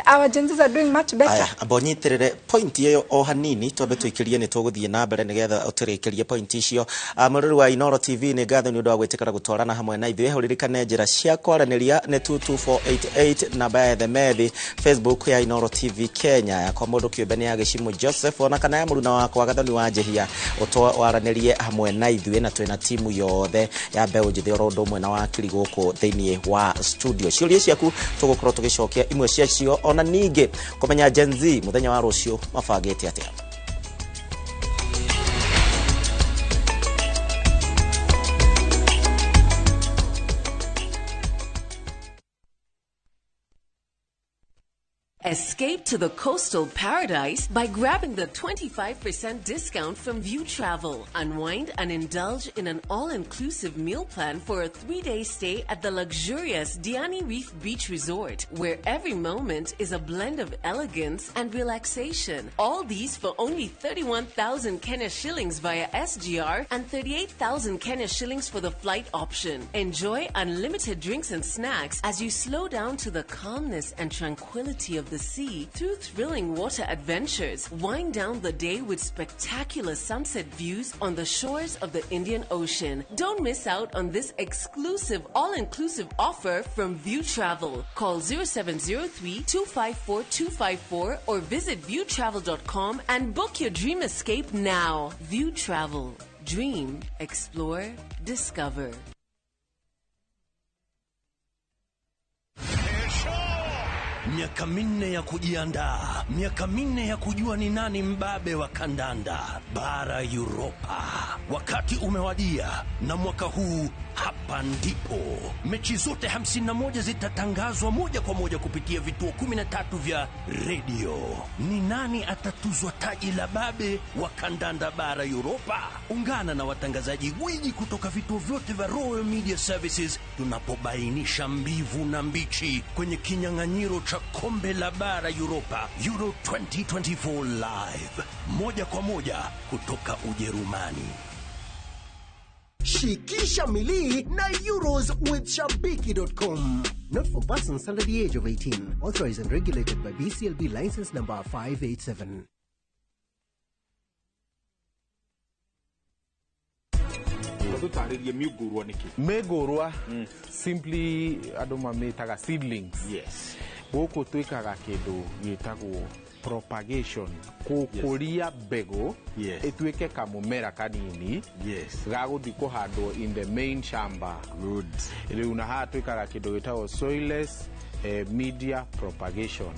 Our Gen Zs are doing much better. Aya, amba ũnyitĩrĩre point ĩyo o hanini, twambe tũikĩrie, nĩ tũgũthiĩ na mbere nĩgetha ũtũrĩkĩrie point icio. Mũrori wa Inoro TV, nĩ ngatho nĩ ũndũ wa gwĩtĩkĩra gũtwarana hamwe na ithuĩ. Ũririkane njĩra cia kwaranĩria nĩ 22488, namba ya themethi, Facebook ya Inoro TV Kenya, yakwa mũndũ kĩũmbe nĩ ya Gĩcimũ Joseph, ona kana ya mũruna wakwa Gathoni wa Njehia, ũtwaranĩrie hamwe na ithuĩ, na twĩna timu yothe ya mbeũ njĩthĩ oro ũndũ ũmwe na wakiri gũkũ thĩinĩ wa studio. Ciũria ciaku tũgũkorwo tũgĩcokia imwe ciacio, ona ningĩ kũmenya Gen Z mũthenya wa rũciũ mabangĩte atĩa. Escape to the coastal paradise by grabbing the 25% discount from View Travel. Unwind and indulge in an all-inclusive meal plan for a 3-day stay at the luxurious Diani Reef Beach Resort, where every moment is a blend of elegance and relaxation. All these for only 31,000 Kenya shillings via SGR and 38,000 Kenya shillings for the flight option. Enjoy unlimited drinks and snacks as you slow down to the calmness and tranquility of the sea through thrilling water adventures. Wind down the day with spectacular sunset views on the shores of the Indian Ocean. Don't miss out on this exclusive all-inclusive offer from View Travel. Call 0703 254 254 or visit viewtravel.com and book your dream escape now. View Travel. Dream, explore, discover. Miaka 4 ya kujiandaa, miaka 4 ya kujua ni nani mbabe wa kandanda bara Europa. Wakati umewadia, na mwaka huu hapa ndipo mechi zote 51 zitatangazwa moja kwa moja kupitia vituo 13 vya redio. Ni nani atatuzwa taji la babe wa kandanda bara Europa? Ungana na watangazaji gwiji kutoka vituo vyote vya Royal Media Services tunapobainisha mbivu na mbichi kwenye kinyang'anyiro cha kombe la bara Europa Euro 2024 live, moja kwa moja kutoka Ujerumani. Shikisha milii na Euros with Shabiki.com. Not for persons under the age of 18. Authorized and regulated by BCLB license number 587. Tũtarĩrie mĩũngũrwa nĩkĩ? Mĩngũrwa simply andũ mamĩtaga seedlings. Yes. Gũkũ twĩkaga kĩndũ gĩtagwo propagation, gũkũria mbegũ ĩtuĩke kamũmera kanini gagũthiĩ kũhandwo in the main shamba. Good. Rĩu na haha twĩkaga kĩndũ gĩtagwo soilless media propagation.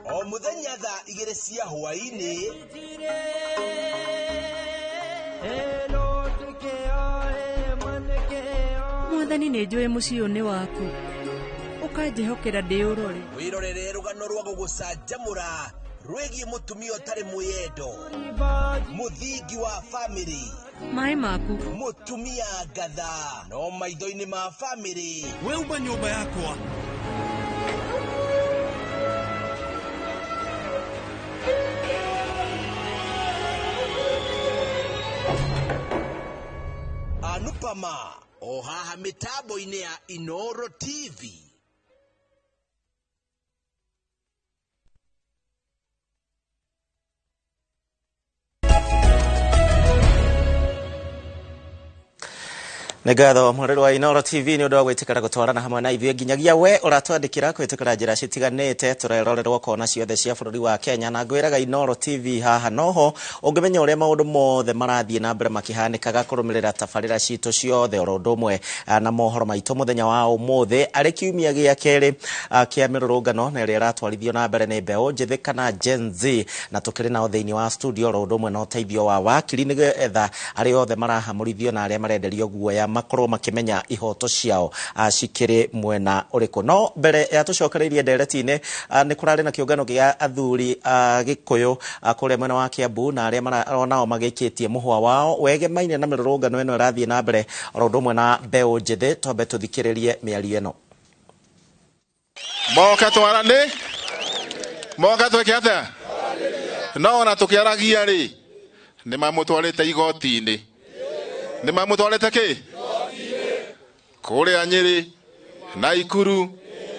O muthenya thaa 2 cia hwaĩ-inĩ Mwathani nĩ njũĩ mũciĩ ũyũ nĩ waku, ũkanjĩhokera ndĩũrore. Wĩrorere rũgano rwa gũgũcanjamũra rwĩgiĩ mũtumia ũtarĩ mwĩyendo, mũthingi wa famĩlĩ, Maĩ maku, mũtumia ngatha, no maitho-inĩ ma famĩlĩ. We uma nyũmba yakwa. Anupama o haha mĩtambo-inĩ ya Inoro TV. Nĩ ngatho mũrĩrĩ wa Inoro TV nĩ ũndũ wa gwĩtĩkĩra gũtwarana hamwe na ithuĩ nginyagia we ũratwandĩkĩra kũhĩtũkĩra njĩra citiganĩte tũrerorerwo kona ciothe cia bũrũri wa Kenya, na ngwĩraga Inoro TV haha noho ũngĩmenya ũrĩa maũndũ mothe marathiĩ na mbere makĩhanĩkaga kũrũmĩrĩra tabarĩra citũ ciothe oro ũndũ ũmwe na mohoro maitũ mũthenya wa ũmũthĩ arĩ kiumia gĩa kerĩ kĩa mĩrũrũngano na ĩrĩa ĩratwarithio na mbere nĩ mbeũ njĩthĩ kana Gen Z, na tũkĩrĩ nao thĩinĩ wa studio oro ũndũ ũmwe na ũteithio wa wakiri nĩgetha arĩa othe marahamũrithio na arĩa marenderio guoya makorwo makĩmenya ihoto ciao cikĩrĩ mwena ũrĩkũ. No mbere ya tũcokereirie ndereti-inĩ, nĩ kũrarĩ na kĩũngano gĩa athuri a Gĩkũyũ kũrĩa mwena wa Kiambu, na arĩa nao magĩkĩtie mũhwa wao wegemaine na mĩrũrũngano ĩno ĩrathiĩ na mbere oro ũndũ ũmwe na mbeũ njĩthĩ. Twambe tũthikĩrĩrie mĩario ĩno. Moka twarane, moka twĩke atĩa? No ona tũkĩaragia rĩ, nĩ mamũtwarĩte igoti-inĩ, nĩ mamũtwarĩte kĩ? Kũrĩa Nyĩrĩ, Naikuru,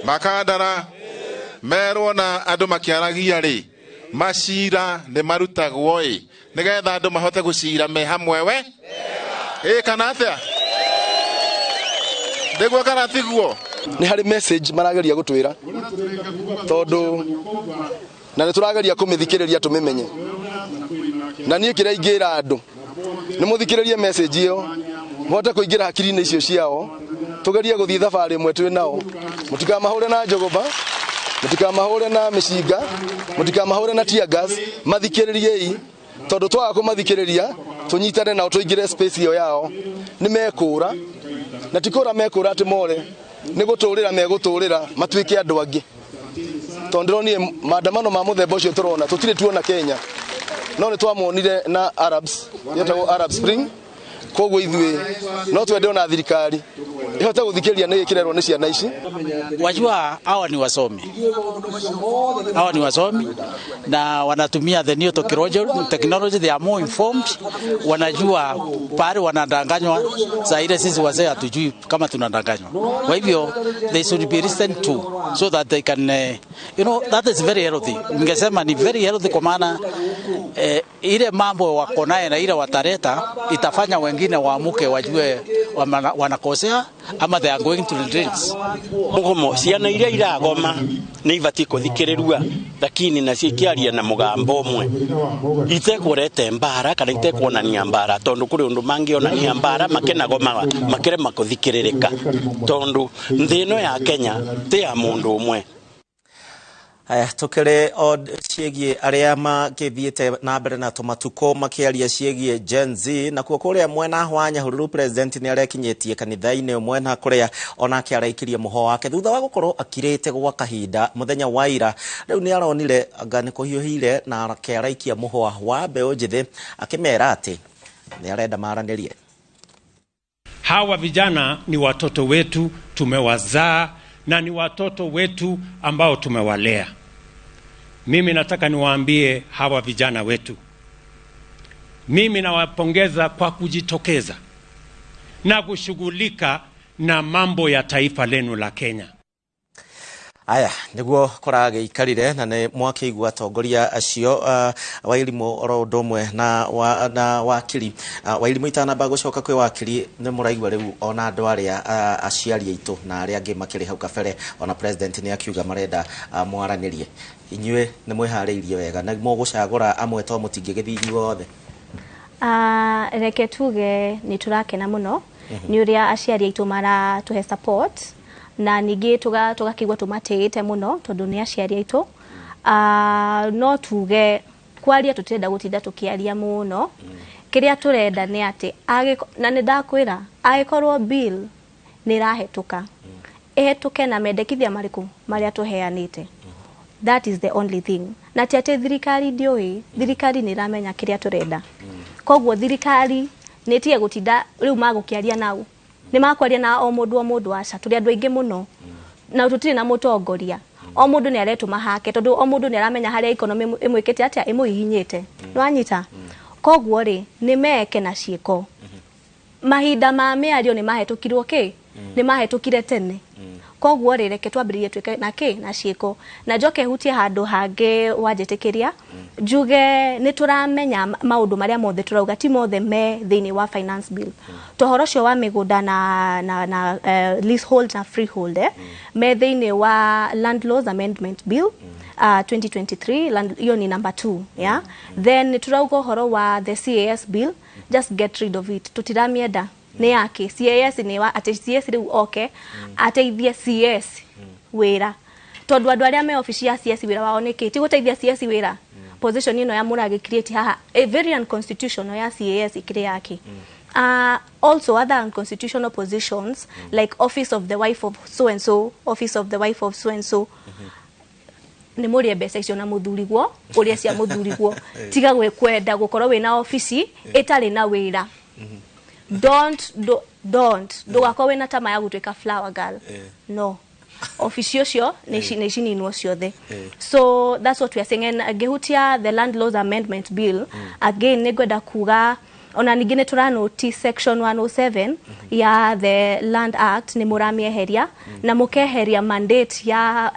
Makandara, merwo na andũ makĩaragia rĩ, macira nĩ marutagwo ĩ, nĩgetha andũ mahote gũcira me hamwe we? Ĩ kana atĩa? Nĩguo kana tiguo? Nĩ harĩ message marageria gũtwĩra tondũ na nĩ tũrageria kũmĩthikĩrĩria tũmĩmenye, na niĩ kĩrĩa ingĩra andũ nĩ mũthikĩrĩrie message ĩyo mũhote kũingĩra hakiri-inĩ icio ciao, tũgerie gũthiĩ thabarĩ ĩmwe twĩ nao, mũtikamahũre na njũgũma. Mũtikamahũre na mĩcinga, mũtikamahũre na tear gas, mathikĩrĩriei, tondũ twaga kũmathikĩrĩria tũnyitane nao tũingĩre space ĩyo yao, nĩ mekũra. Na ti kũra mekũra atĩ more, nĩ gũtũrĩra megũtũrĩra matuĩke andũ angĩ. Tondũ ndĩronire maandamano ma mũthemba ũcio tũrona tũtirĩ tuona Kenya, no nĩ twamonire na Arabs, yetagwo Arab Spring. Koguo ithuĩ no twende ona thirikari ihote gũthikĩrĩria nĩ gĩkĩrerwo nĩ ciana ici. Wajua hawa ni wasomi, hawa ni wasomi na wanatumia the new technology, they are more informed. Wanajua pale wanadanganywa, saa ile sisi wazee hatujui kama tunadanganywa. Kwa hivyo they should be listened to so that they can you know, that is very healthy. Ningesema ni very healthy kwa maana ile mambo wako naye na ile wataleta itafanya wengine waamuke, wajue wanakosea ama they are going to the drains. Mugomo ciana iria iragoma nĩ ibatiĩ kũthikĩrĩrua, lakini nacio ikiaria na mũgambo ũmwe itekũrete mbara kana itekuonania mbara, tondũ kũrĩ ũndũ mangĩonania mbara makenagomaga makĩrema kũthikĩrĩrĩka, tondũ nthĩ ĩno ya Kenya ti ya mũndũ ũmwe. Aya, tukire o ciĩgiĩ arĩa makĩthiĩte na mbere na tũmatukũ makĩaria ciĩgiĩ Gen Z, na kuo kũrĩa mwena wa Nyahururu president nĩ arekinyĩtie kanitha-inĩ ũmwe na kũrĩa onake araikirie mũho wake thutha wa gũkorwo akirĩte gwa kahinda mũthenya wa ira. Rĩu nĩ aronire anga nĩ kũhiũhire na ake araikia mũhwa wa mbeũ njĩthĩ akĩmera atĩ nĩ arenda maranĩrie. Hawa vijana ni watoto wetu, tumewazaa na ni watoto wetu ambao tumewalea. Mimi nataka niwaambie hawa vijana wetu, mimi nawapongeza kwa kujitokeza na kushughulika na mambo ya taifa lenu la Kenya. Aya, niguo kũragĩikarire na nĩ mwakĩigua atongoria acio Wairimũ oro ũndũ ũmwe na wakiri. Wairimũ, itanamba gũcoka kwĩ wakiri, nĩ mũraigua rĩu ona andũ arĩa aciari aitũ na arĩa angĩ makĩrĩ hau kabere, ona president nĩ akiuga marenda mwaranĩrie. Inyuĩ nĩ mwĩharĩirie wega na mũgũcagũra amwe to mũtingĩgĩthiĩ inyuothe? Reke tuge nĩ tũrakena mũno nĩ ũrĩa aciari aitũ maratũhe support, na ningĩ tũgakĩigua tũmatĩĩte mũno tondũ nĩ aciari aitũ. No tuge kwaria tũtirenda gũtinda tũkĩaria mũno. Kĩrĩa tũrenda nĩ atĩ na nĩ ndakwĩra angĩkorwo bill nĩ ĩrahĩtũka, ĩhĩtũke na mendekithia marĩkũ marĩa tũheanĩte. That is the only thing. Na ti atĩ thirikari ndĩũĩ, thirikari nĩ ĩramenya kĩrĩa tũrenda. Koguo thirikari nĩ ĩtige gũtinda rĩu magũkĩaria nao. Nĩ makwaria na o mũndũ aca, tũrĩ andũ aingĩ mũno na tũtirĩ na mũtongoria. O mũndũ nĩ aretũma hake tondũ o mũndũ nĩ aramenya harĩa economy ĩmwĩkĩte atĩa, ĩmũhihinyĩte. Nĩwanyita? Koguo rĩ, nĩ meke na ciĩko. Mahinda ma mĩario nĩ mahĩtũkirwo kĩ? Nĩ mahĩtũkire tene. Koguo rĩ, reke twambĩrĩrie twĩke na kĩ? Na ciĩko. Na njoke hutie handũ hangĩ wanjĩtĩkĩria, njuge nĩ tũramenya maũndũ marĩa mothe tũrauga ti mothe me thĩinĩ wa finance bill. Tohoro ũcio wa mĩgũnda na leasehold na freehold me thĩinĩ wa Land Laws Amendment Bill 2023, hiyo ni number 2, yeah? Then nĩ tũrauga ũhoro wa the CAS bill, just get rid of it. Tũtiramienda. Nĩ yake CAS nĩ wa atĩ CS rĩu oke ateithie CS wĩra, tondũ andũ arĩa me ofici ya CS wĩra wao nĩ kĩ? Ti gũteithia CS wĩra. Position ĩno ya mũragĩ create haha a very unconstitutional ya CAS ĩkĩrĩ yake. Also other unconstitutional positions like office of the wife of so and so, office of the wife of so and so. Nĩ mũrĩe mbeca icio na mũthuriguo, ũrĩa cia mũthuriguo. Tiga kwenda gũkorwo wĩna ofici ĩtarĩ na wĩra. Don't ndũgakorwo wĩna tamaa ya gũtuĩka flower girl. No. Ofici ũcio nĩ cininwo ciothe. So that's what we are saying. And ngĩhutia the Land Laws Amendment Bill, again nĩ ngwenda kuga ona ningĩ nĩ tũranoti section 107 ya the Land Act nĩ mũramĩeheria na mũkeheria mandate ya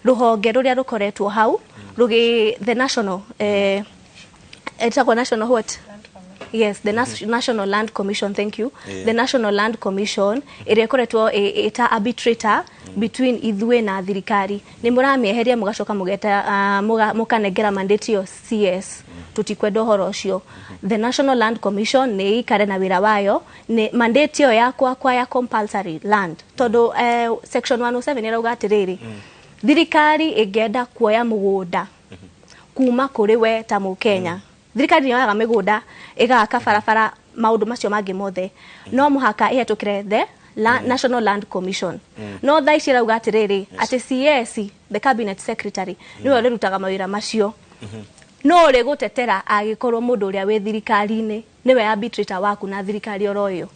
rũhonge rũrĩa rũkoretwo hau rũgĩ the national ĩtagwo national what? Yes, the National Land Commission, thank you. Yeah. The National Land Commission ĩrĩa ĩkoretwo ĩta arbitrator between ithuĩ na thirikari. Nĩ mũramĩeheria mũgacoka mũgeta mũkanengera mandate ĩyo CS. Tũtikwenda ũhoro ũcio. The National Land Commission nĩ ĩikare na wĩra wayo, nĩ mandate ĩyo ya kwakwa ya compulsory land. Tondũ section 107 ĩrauga atĩrĩrĩ, Thirikari ĩngĩenda kuoya mũgũnda kuma kũrĩ we ta Mũkenya, thirikari nĩyoyaga mĩgũnda ĩgaka barabara, maũndũ macio mangĩ mothe, no mũhaka ĩhetũkĩre the National Land Commission. No thaa ici ĩrauga atĩrĩrĩ, atĩ CS, the cabinet secretary, nĩwe ũrĩrutaga mawĩra macio. No ũrĩ gũtetera angĩkorwo mũndũ ũrĩa wĩ thirikari-inĩ nĩwe arbitrator waku na thirikari oro ĩyo?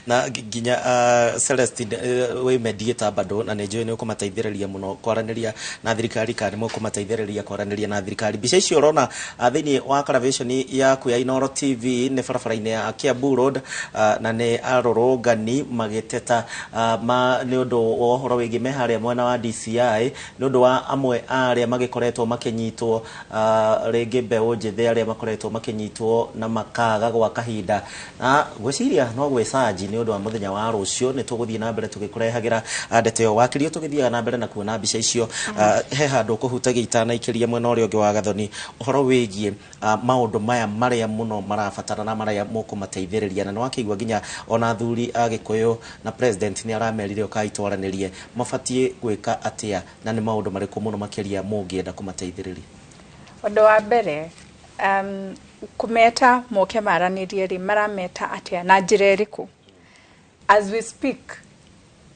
Na nginya Celestine, wĩ mediator bado, na nĩ njũĩ nĩ ũkũmateithĩrĩria mũno kwaranĩria na thirikari, kana nĩ mũkũmateithĩrĩria kwaranĩria na thirikari. Mbica icio ũrona thĩinĩ wa television yaku ya Inooro TV nĩ barabara-inĩ ya Kiambu Road, na nĩ arũrũngani magĩteta ma nĩ ũndũ wa ũhoro wĩgiĩ me harĩa mwena wa DCI, nĩ ũndũ wa amwe a arĩa magĩkoretwo makĩnyitwo, rĩngĩ mbeũ njĩthĩ arĩa makoretwo makĩnyitwo na makaga gwa kahinda, na ngwĩciria no gwĩcanji nĩ ũndũ wa mũthenya wa rũciũ. Nĩ tũgũthiĩ na mbere tũgĩkũrehagĩra ndeto ĩyo. Wakirio tũgĩthiaga na mbere na kuona mbica icio, he handũ ũkũhutagia itanaikĩria mwena ũrĩa ũngĩ wa Gathoni, ũhoro wĩgiĩ maũndũ maya marĩa mũno marabatara na marĩa mũkũmateithĩrĩria, na nĩ wakĩigua nginya ona athuri a Gĩkũyũ na president nĩ aramerire ũkai twaranĩrie, mabatiĩ gwĩka atĩa na nĩ maũndũ marĩkũ mũno makĩria mũngĩenda kũmateithĩrĩria? Ũndũ wa mbere, kũmeta moke maranĩrie rĩ, marameta atĩa na njĩra ĩrĩkũ? As we speak,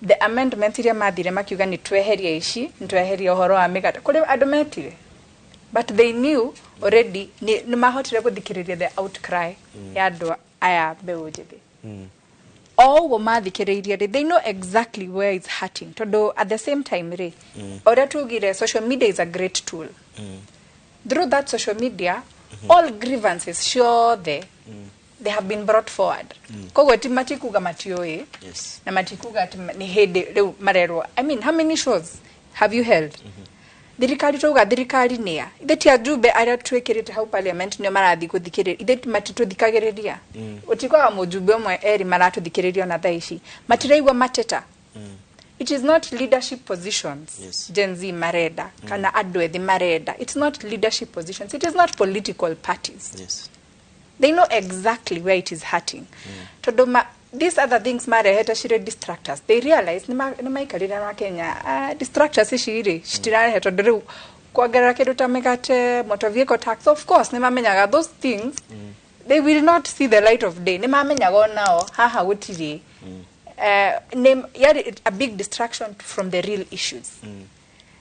the amendment iria mathire makiuga nĩ tweheria ici, nĩ tweheria ũhoro wa mĩgate, kũrĩ andũ metire, but they knew already nĩ mahotire gũthikĩrĩria the outcry ya andũ aya mbeũ njĩthĩ. O ũguo mathikĩrĩirie rĩ, they know exactly where it's hurting, tondũ at the same time rĩ, ũrĩa tugire, social media is a great tool. Through that social media, all grievances ciothe, they have been brought forward. Koguo ti matikuga matiũĩ, na matikuga atĩ nĩ hĩndĩ rĩu marerwo. I mean, how many shows have you held? Thirikari, twauga thirikari nĩa? Ithe ti ajumbe arĩa twĩkĩrĩte hau parliament nĩo marathiĩ gũthikĩrĩria? Ithe matitũthikagĩrĩria? Ũtikwaga mũjumbe ũmwe erĩ maratũthikĩrĩria ona thaa ici matiraigua mateta. It is not leadership positions Gen Z marenda kana andũ ethĩ marenda. It's not leadership positions, it is not political parties. They know exactly where it is hurting, tondũ these other things marehete cirĩ distractors. They realize nĩ maikarire na Kenya, distractors ici rĩ citirarehe, tondũ rĩu kuongerera kĩndũ ta mĩgate, motor vehicle tax, of course nĩ mamenyaga those things, they will not see the light of day. Nĩ mamenyaga onao haha gũtirĩ, nĩ yarĩ a big distraction from the real issues.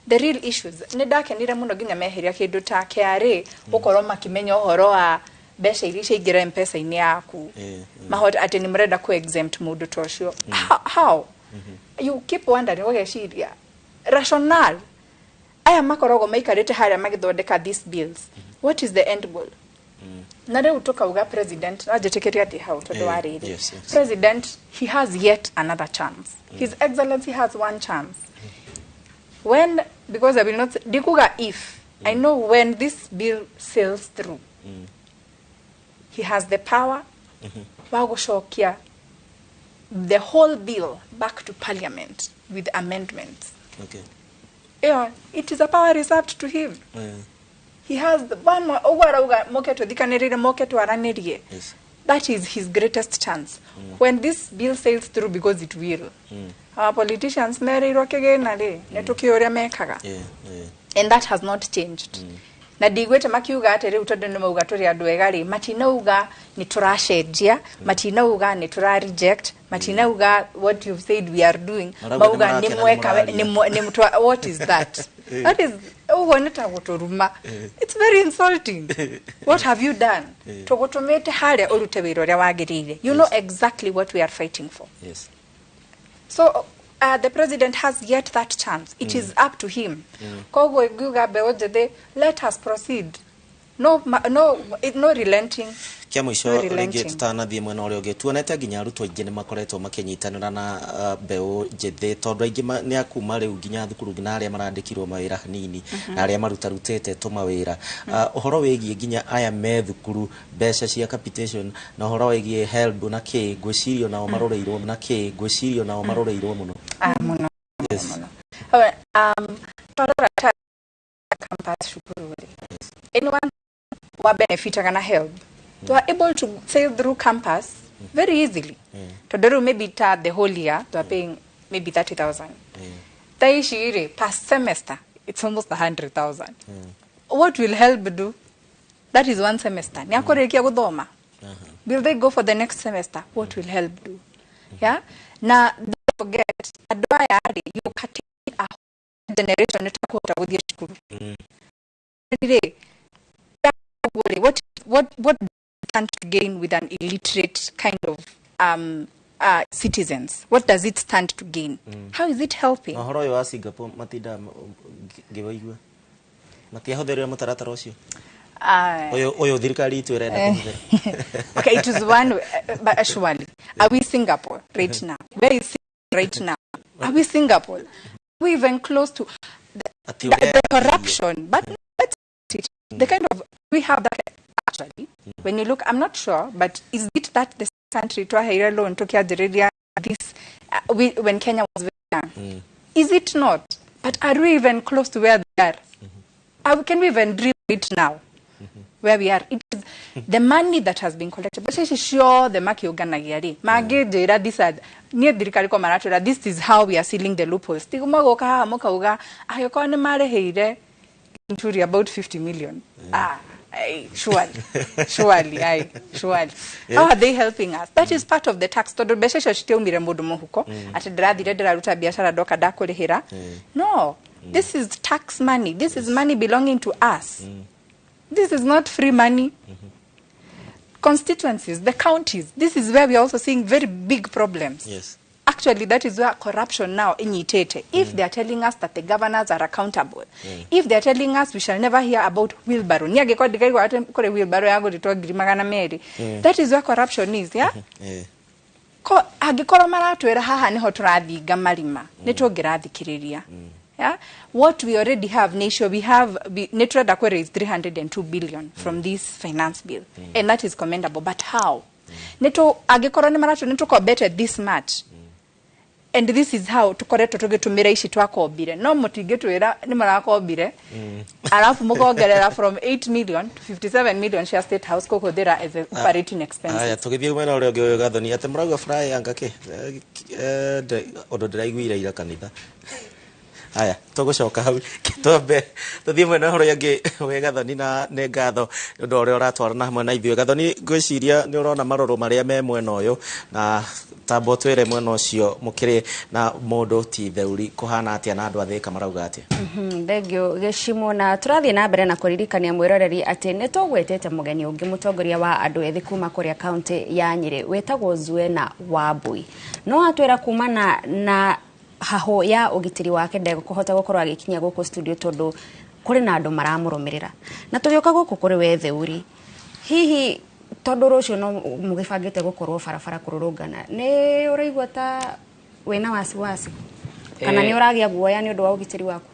The real issues, nĩ ndakenire mũno nginya meheria kĩndũ ta KRA, gũkorwo makĩmenya ũhoro wa mbeca iria ciaingĩra mpesa-inĩ yaku, mahota atĩ nĩ mũrenda ku exempt mũndũ ta ũcio. How you keep wondering, ũgeciria rational aya makoragwo maikarĩte harĩa magĩthondeka these bills, what is the end goal? Na rĩu tũkauga president no njĩtĩkĩrie atĩ hau tondũ wa rĩrĩ, president, he has yet another chance. His Excellency has one chance when, because I will not ndikuga if, I know when this bill sails through, he has the power wa gũcokia the whole bill back to parliament with amendments. Yeah, it is a power reserved to him. He has the one more ũguo arauga moke tũthikanĩrĩre, moke twaranĩrie. That is his greatest chance when this bill sails through, because it will. Our politicians merĩirwo kĩgĩna rĩ, nĩ tũkĩũĩ ũrĩa mekaga, and that has not changed. Na ndigwĩte makiuga atĩ rĩu tondũ nĩ mauga tũrĩ andũ ega rĩ, matinauga nĩ tũracenjia, matinauga nĩ tũra reject, matinauga what you've said we are doing. Marauga Mauga nĩ nĩ mũrakena, mweka nĩ nĩ what is that? That is ũguo nĩ ta gũtũruma. It's very insulting. What have you done? Tũgũtũmĩte harĩa ũrute wĩra ũrĩa wagĩrĩire. You know exactly what we are fighting for. So the president has yet that chance. It is up to him. Koguo ngiuga mbeũ njĩthĩ, let us proceed. No, no, no relenting. Kia mũico, No rĩngĩ relenting. tũtanathiĩ mwena ũrĩa ũngĩ, tuonete nginya arutwo aingĩ nĩ makoretwo makĩnyitanĩra na mbeũ njĩthĩ, tondũ aingĩ nĩ akuma rĩu nginya thukuru na arĩa marandĩkirwo mawĩra hanini, na arĩa marutarutĩte tũmawĩra. Ũhoro wĩgiĩ nginya aya me thukuru, mbeca cia capitation na ũhoro wĩgiĩ HELB na kĩ, ngwĩciria nao maroreirwo na kĩ, ngwĩciria nao maroreirwo mũno. Ah, mũno. Twarora ta campus cukuru rĩ, anyone wa benefitaga na HELB, they are able to sail through campus very easily, tondũ rĩu maybe ta the whole year they are paying maybe 30,000. Thaa ici rĩ, per semester it's almost 100,000. What will HELB do? That is one semester. Nĩ akũrĩkia gũthoma, will they go for the next semester? What will HELB do? Yeah, na don't forget, andũ aya rĩ, you can take a whole generation ĩtakũhota gũthiĩ cukuru rĩ. What stand to gain with an illiterate kind of citizens? What does it stand to gain? How is it helping? Na ũhoro ũyũ wa Singapore matinda ngĩwaigua matiahũthĩrire mũtaratara ũcio ũyũ thirikari itũ ĩrenda kũhũthĩra. Okay, it is one way, but surely, are we Singapore right now? Where is Singapore right now? Are we Singapore? Are we even close to Ati the corruption? But let's it. The kind of we have that actually. When you look, I'm not sure, but is it that the country twaheire loan tukianjĩrĩria this when Kenya was very young? Is it not? But are we even close to where they are? Can we even dream it now? Where we are, it is the money that has been collected. But ici ciothe makiũnganagia rĩ, mangĩnjĩra this are niĩ thirikari ko maratwĩra this is how we are sealing the loopholes. Ti magoka haha mũkauga angĩkorwo nĩ marĩhĩire Nturi about 50 million. Ah, ai, surely, surely, ai, surely. How are they helping us? That is part of the tax. Tondũ mbeca icio citiaumire mũndũ mũhuko atĩ ndĩrathire ndĩraruta biacara ndoka ndakũrĩhĩra. No, this is tax money. This is money belonging to us. This is not free money. Constituencies, the counties, this is where we are also seeing very big problems. Actually, that is where corruption now inyitete. If they are telling us that the governors are accountable, if they are telling us we shall never hear about wheelbarrow, niangĩkorwo ndikaigua atĩ kũrĩ wheelbarrow yagũrĩtwo 200,000. That is where corruption is, yeah? Ko angĩkorwo maratwĩra haha nĩho tũrathinga marima, nĩ tũngĩrathikĩrĩria. Yeah? What we already have nĩ icio we have nĩ tũrenda kũ raise 302 billion from this finance bill, and that is commendable, but how? Nĩ tũ angĩkorwo nĩ maratwĩra nĩ tũkombete this much, and this is how tukoretwo tũgĩtũmĩra ici twakombire, no mũtingĩtwĩra nĩ marakombire alafu mũkongerera from 8 million to 57 million cia State House kũhũthĩra as a operating expenses. Aya, tũgĩthiĩ mwena ũrĩa ũngĩ ũyũ Gathoni, atĩ mũrauga fly anga kĩ ũndũ ndĩraiguire ira kanitha. Aya, tũgũcoka hau, twambe tũthiĩ mwena ũrĩa ũngĩ wĩ Gathoni, na nĩ ngatho nĩ ũndũ wa ũrĩa ũratwarana hamwe na ithuĩ. Gathoni, ngwĩciria nĩ ũrona marũrũ marĩa me mwena ũyũ, na tamba ũtwĩre mwena ũcio mũkĩrĩ na mũndũ ti theuri kũhana atĩa na andũ a Thĩka marauga atĩa? Thengio Gĩcimo, na tũrathiĩ na mbere na kũririkania mwĩroreri atĩ nĩ tũgwĩtĩte mũgeni ũngĩ, mũtongoria wa andũ ethĩ kuma kũrĩa kaunti ya Nyĩrĩ wĩtagwo Zuena Wambui. No atwĩra kumana na hahũ ya ũgitĩri wake ndegũkũhota gũkorwo agĩkinya gũkũ studio tondũ kũrĩ na andũ maramũrũmĩrĩra. Na tũgĩũka gũkũ kũrĩ we Theuri, hihi tondũ rũciũ no mũgĩbangĩte gũkorwo barabara kũrũrũngana, nĩ ũraigua ta wĩna wasiwasi kana nĩ ũragĩa guoya nĩ ũndũ wa ũgitĩri waku?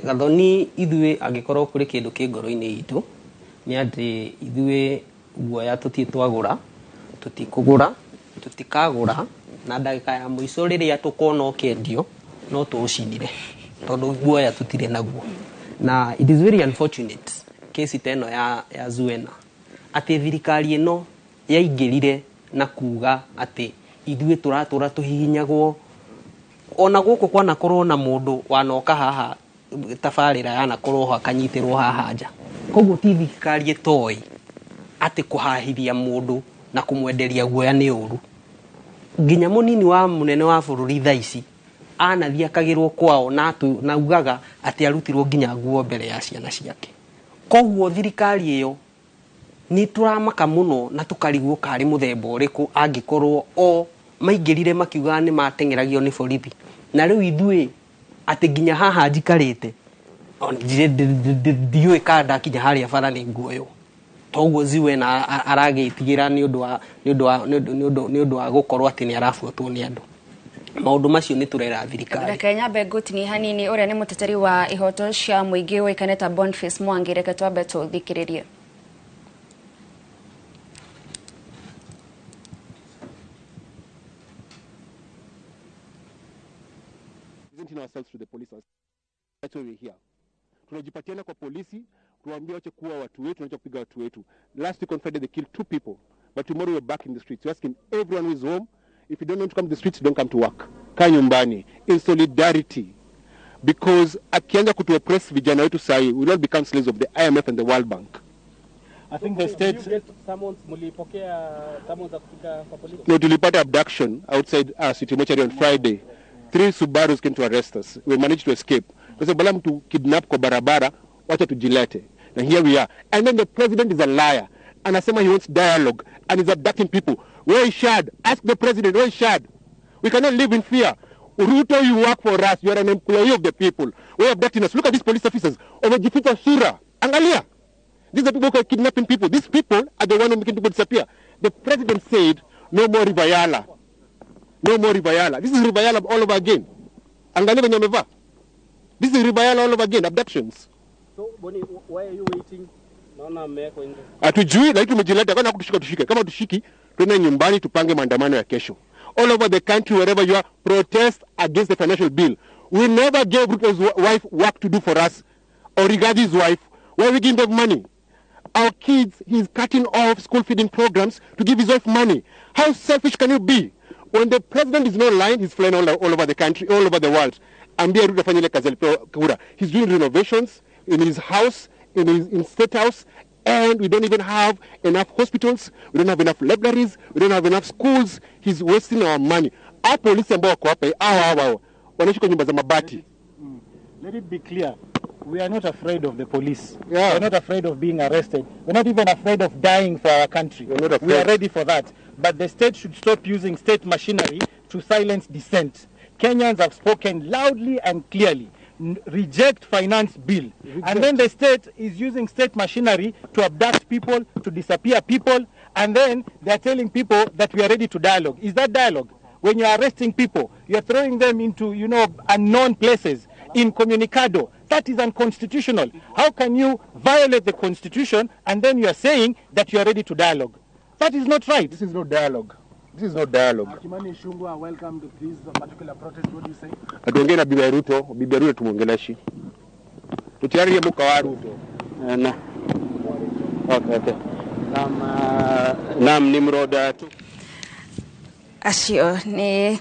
Gathoni, ithuĩ angĩkorwo kũrĩ kĩndũ kĩ ngoro-inĩ itũ nĩ atĩ ithuĩ guoya tũtirĩ twagũra, tũtikũgũra, tũtikagũra, na ndagĩka ya mũico rĩrĩa tũkona ũkĩendio no tũũcinire tondũ guoya tũtirĩ naguo. Na it is very unfortunate kesi ta ĩno ya Zuena, atĩ thirikari ĩno yaingĩrire na kuga atĩ ithuĩ tũratũra tũhihinyagwo, ona gũkũ kwanakorwo na mũndũ wanoka haha tabarĩra yanakorwo ho akanyitĩrwo haha nja. Koguo ti thirikari ĩtoĩ atĩ kũhahithia mũndũ na kũmwenderia guoya nĩ ũru. Nginya mũnini wa mũnene wa bũrũri thaa ici anathiĩ akagĩrwo kwao na ugaga atĩ arutirwo nginya nguo mbere ya ciana ciake. Koguo thirikari ĩyo nĩ tũramaka mũno na tũkarigwo karĩ mũthemba ũrĩkũ angĩkorwo o maingĩrire makiugaga nĩ mateng'eragio nĩ borithi. Na rĩu ithuĩ atĩ nginya haha njikarĩte ndiũĩ kana ndakinya harĩa bara nĩ nguoywo. Toguo Zuena aragĩtigĩra nĩ ũndũ wa nĩ ũndũ wa nĩ ũndũ wa gũkorwo atĩ nĩ arabuatwo nĩ andũ. Maũndũ macio nĩ tũrera thirikari. Reke nyambe ngũtinie hanini, ũrĩa nĩ mũteteri wa ihoto cia mũingĩ ũĩkaine ta Boniface Mwangi, reke twambe tũthikĩrĩrie. Presenting ourselves to the police. That's why we're here. Tunajipatiana kwa polisi, tuwaambie wache kuua watu wetu, wache kupiga watu wetu. Last week on Friday they killed 2 people. But tomorrow we're back in the streets. We're asking everyone who is home, if you don't want to come to the streets, don't come to work. Kaa nyumbani. In solidarity. Because akianza kutuoppress vijana wetu sahi, we will not become slaves of the IMF and the World Bank. I think the state Mulipokea summons za kufika kwa polisi? No, tulipata abduction outside our city mortuary on Friday. 3 Subarus came to arrest us. We managed to escape. Kwa sababu bala mtu kidnap kwa barabara, wacha tujilete. Na here we are. And then the president is a liar. Anasema he wants dialogue and he's abducting people. Where is Shad? Ask the president, where is Shad? We cannot live in fear. Ruto, you work for us. You are an employee of the people. We are abducting us. Look at these police officers. Wamejificha sura. Angalia. These are people who are kidnapping people. These people are the ones who are making people disappear. The president said, no more River Yala. No more River Yala. This is River Yala all over again. Angalia venye wamevaa. This is River Yala all over again. Abductions. So, Boni, why are you waiting? Naona mmewekwa nje. Hatujui, lakini tumejileta. Kama kutushika tushike. Kama tushiki, tuende nyumbani tupange maandamano ya kesho. All over the country, wherever you are, protest against the financial bill. We never gave Ruto's wife work to do for us, or Rigathi's wife. Why we give them money? Our kids, he's cutting off school feeding programs to give his wife money. How selfish can you be? When the president is not lying, he's flying all over the country, all over the world. Ambia Ruto afanye ile kazi alipewa kura. He's doing renovations in his house, in state house, and we don't even have enough hospitals, we don't have enough libraries, we don't have enough schools. He's wasting our money. Our police ambao wako hapa, hawa wanaishi kwa nyumba za mabati. Let it be clear, we are not afraid of the police. We are not afraid of being arrested. We're not even afraid of dying for our country. We're not afraid. We are ready for that. But the state should stop using state machinery to silence dissent. Kenyans have spoken loudly and clearly. Reject finance bill. Reject. And then the state is using state machinery to abduct people, to disappear people, and then they are telling people that we are ready to dialogue. Is that dialogue? When you are arresting people, you are throwing them into, unknown places, incommunicado. That is unconstitutional. How can you violate the constitution and then you are saying that you are ready to dialogue? That is not right. This is no dialogue. This is not dialogue. Kimani Ichung'wah welcomed this particular protest. What do you say? Atuongee na Bibi Ruto, Bibi Ruto tumuongeleshi. Tutiarie muka wa Ruto. Na. Okay. Naam, Nimrod tu. Acio ni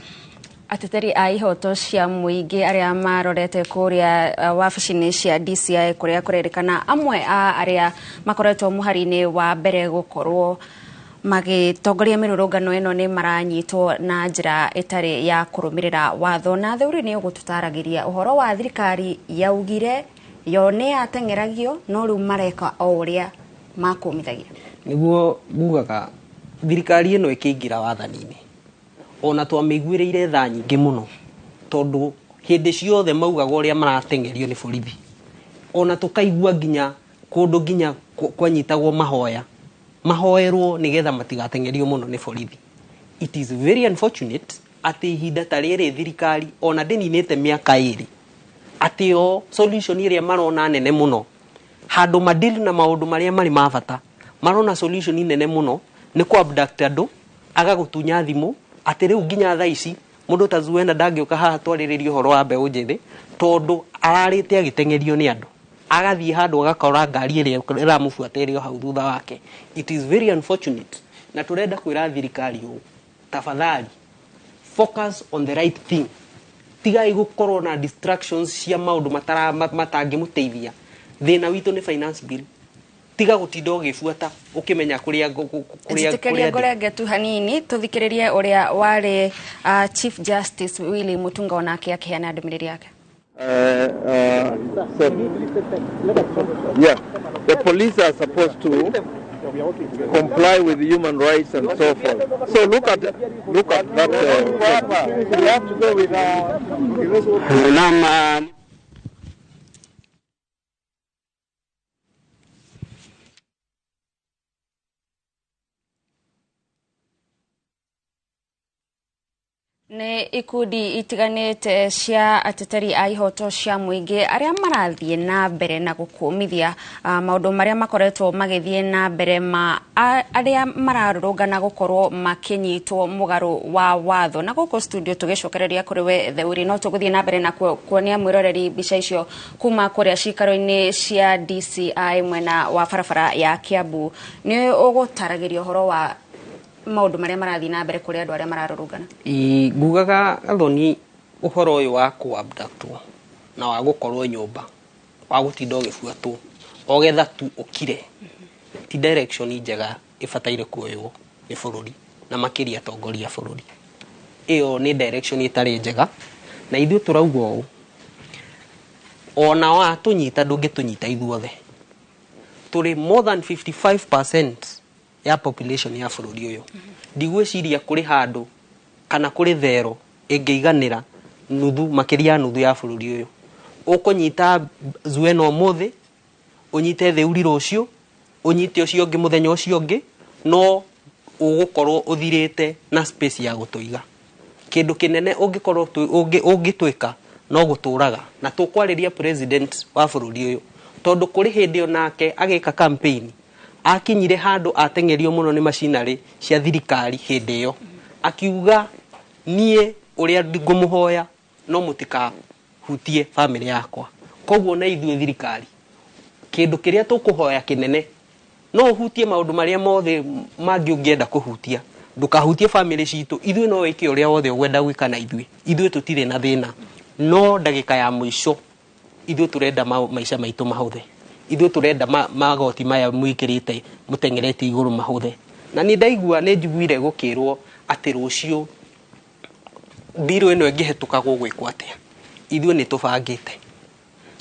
ateteri a ihoto cia muingi aria marorete kuria wabici-inĩ cia DCI kuria kurerikana amwe a aria makoretwo muhari-inĩ wa mbere gukorwo magitongoria mirurungano ĩno nĩ maranyitwo na njĩra ĩtarĩ ya kũrũmĩrĩra watho. Na theuri nĩ ũgũtũtaragĩria ũhoro wa thirikari yaugire yo nĩ yateng'eragio no rĩu mareka o ũrĩa makũmithagia. Nĩguo ngugaga thirikari ĩno ĩkĩingĩra wathani-inĩ ona twamĩiguĩrĩire tha nyingĩ mũno tondũ hĩndĩ ciothe maugaga ũrĩa marateng'erio nĩ borithi, ona tũkaigua nginya kũndũ nginya kwanyitagwo mahoya mahoerwo nigetha matigateng'erio mũno nĩ borithi. It is very unfortunate atĩ ihinda ta rĩrĩ thirikari ona ndĩninĩte mĩaka 2 atĩ o solution ĩrĩa marona nene mũno handũ madili na maũndũ marĩa marĩ ma bata marona solution nene mũno nĩ kũ abduct andũ agagũtunya thimũ atĩ rĩu nginya thaa ici mũndũ ta Zuena ndangĩũka haha twarĩrĩrie ũhoro wa mbeũ njĩthĩ tondũ ararĩte agĩteng'erio nĩ andũ agathiĩ handũ agakora ngari ĩrĩa ĩramũbuata ĩrĩ o hau thutha wake. It is very unfortunate na tũrenda kwĩra thirikari ũũ, tafadhali focus on the right thing, tigai gũkorwo na distractions cia maũndũ matangĩmũteithia. Thĩna witũ nĩ finance bill, tiga gũtinda ũgĩbuata ũkĩmenya kũrĩa Njĩtĩkĩria ngũrenge tu hanini tũthikĩrĩrie ũrĩa warĩ Chief Justice Willy Mutunga onake akĩheana ndũmĩrĩri yake. Yeah, the police are supposed to comply with human rights and so forth. So look at that. We have to go with Nĩ ikundi itiganĩte cia ateteri a ihoto cia mũingĩ arĩa marathiĩ na mbere na gũkũmithia maũndũ marĩa makoretwo magĩthiĩ na mbere ma arĩa mararũrũngana gũkorwo makĩnyitwo mũgarũ wa watho. Na gũkũ studio tũgĩcokereria kũrĩ we Theuri, no tũgũthiĩ na mbere na kuonia mwĩroreri mbica icio kuma kũrĩa cikaro-inĩ cia DCI mwena wa barabara ya Kiambu. Nĩ ũgũtaragĩria ũhoro wa maũndũ marĩa marathiĩ na mbere kũrĩ andũ arĩa mararũrũngana. Ngugaga Gathoni ũhoro ũyũ wa kũ-abductwo Na wa gũkorwo nyũmba wa gũtinda ũgĩbuatwo ogetha tu ũkire ti direction njega ĩbataire kuoywo nĩ bũrũri na makĩria atongoria a bũrũri. Ĩyo nĩ direction ĩtarĩ njega na ithuĩ tũrauga ũũ, ona wa tũnyita ndũngĩtũnyita ithuothe. Tũrĩ more than 55% ya population ya bũrũri ũyũ. Ndigwĩciria kũrĩ handũ kana kũrĩ thero ĩngĩiganĩra nuthu, makĩria ya nuthu ya bũrũri ũyũ. Ũkũnyita Zuena ũmũthĩ, ũnyite Theuri rũciũ, ũnyite ũcio ũngĩ mũthenya ũcio ũngĩ, no ũgũkorwo ũthirĩte na space ya gũtũiga. Kĩndũ kĩnene ũngĩkorwo ũngĩtwĩka no gũtũraga. Na tũkwarĩria president wa bũrũri ũyũ, tondũ kũrĩ hĩndĩ onake agĩka campaign akinyire handũ ateng'erio mũno nĩ macinarĩ cia thirikari hĩndĩ ĩyo, akiuga niĩ ũrĩa ngũmũhoya no mũtikahutie bamĩrĩ yakwa. Koguo na ithuĩ thirikari kĩndũ kĩrĩa tũkũhoya kĩnene no ũhutie maũndũ marĩa mothe mangĩ ũngĩenda kũhutia, ndũkahutie bamĩrĩ citũ. Ithuĩ no wĩke ũrĩa wothe ũgwenda gwĩka na ithuĩ, ithuĩ tũtirĩ na thĩna, no ndagĩka ya mũico ithuĩ tũrenda maica maitũ mahũthe, ithuĩ tũrenda magoti maya mwĩkĩrĩte mũteng'erete igũrũ mahũthe. Na nĩ ndaigua, nĩ njiguire gũkĩrwo atĩ rũciũ mbirũ ĩno ĩngĩhetũka gũgwĩkwo atĩa. Ithuĩ nĩ tũbangĩte,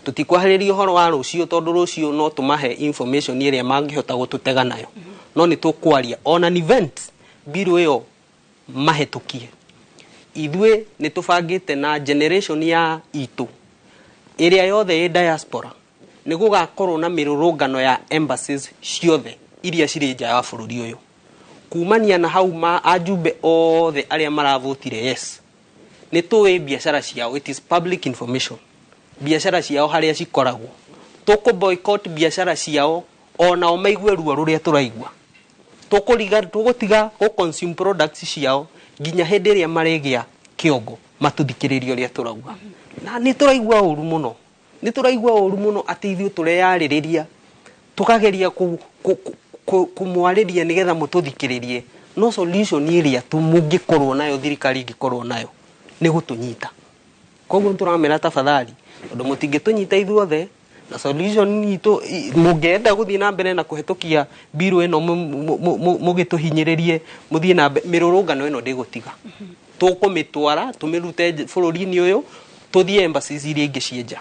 tũtikwaharĩria ũhoro wa rũciũ tondũ rũciũ no tũmahe information ĩrĩa mangĩhota gũtũtega nayo, no nĩ tũkwaria on an event mbirũ ĩyo mahĩtũkie. Ithuĩ nĩ tũbangĩte na generation ya itũ ĩrĩa yothe ĩ diaspora nĩ gũgakorwo na mĩrũrũngano ya embassies ciothe iria cirĩ nja ya bũrũri ũyũ, kumania na hau ma ajumbe othe arĩa maravotire yes. Nĩ tũĩ biacara ciao, it is public information, biacara ciao harĩa cikoragwo. Tũkũ boycott biacara ciao onao maigue ruo rũrĩa tũraigua. Tũgũtiga gũ consume products ciao nginya hĩndĩ ĩrĩa marĩgĩa kĩongo matũthikĩrĩrie ũrĩa tũrauga. Na nĩ tũraigua ũru mũno, nĩ tũraigua ũru mũno atĩ ithuĩ tũreyarĩrĩria tũkageria kũmwarĩria nĩgetha mũtũthikĩrĩrie, no solution ĩrĩa mũngĩkorwo nayo, thirikari ĩngĩkorwo nayo nĩ gũtũnyita. Koguo tũramera tafadhali, tondũ mũtingĩtũnyita ithuothe, na solution itũ mũngĩenda gũthiĩ na mbere na kũhetũkia mbirũ ĩno mũgĩtũhinyĩrĩrie mũthiĩ na mbere, mĩrũrũngano ĩno ndĩgũtiga. Tũkũmĩtwara tũmĩrute bũrũri-inĩ ũyũ tũthiĩ embassies iria ingĩ ciĩ nja,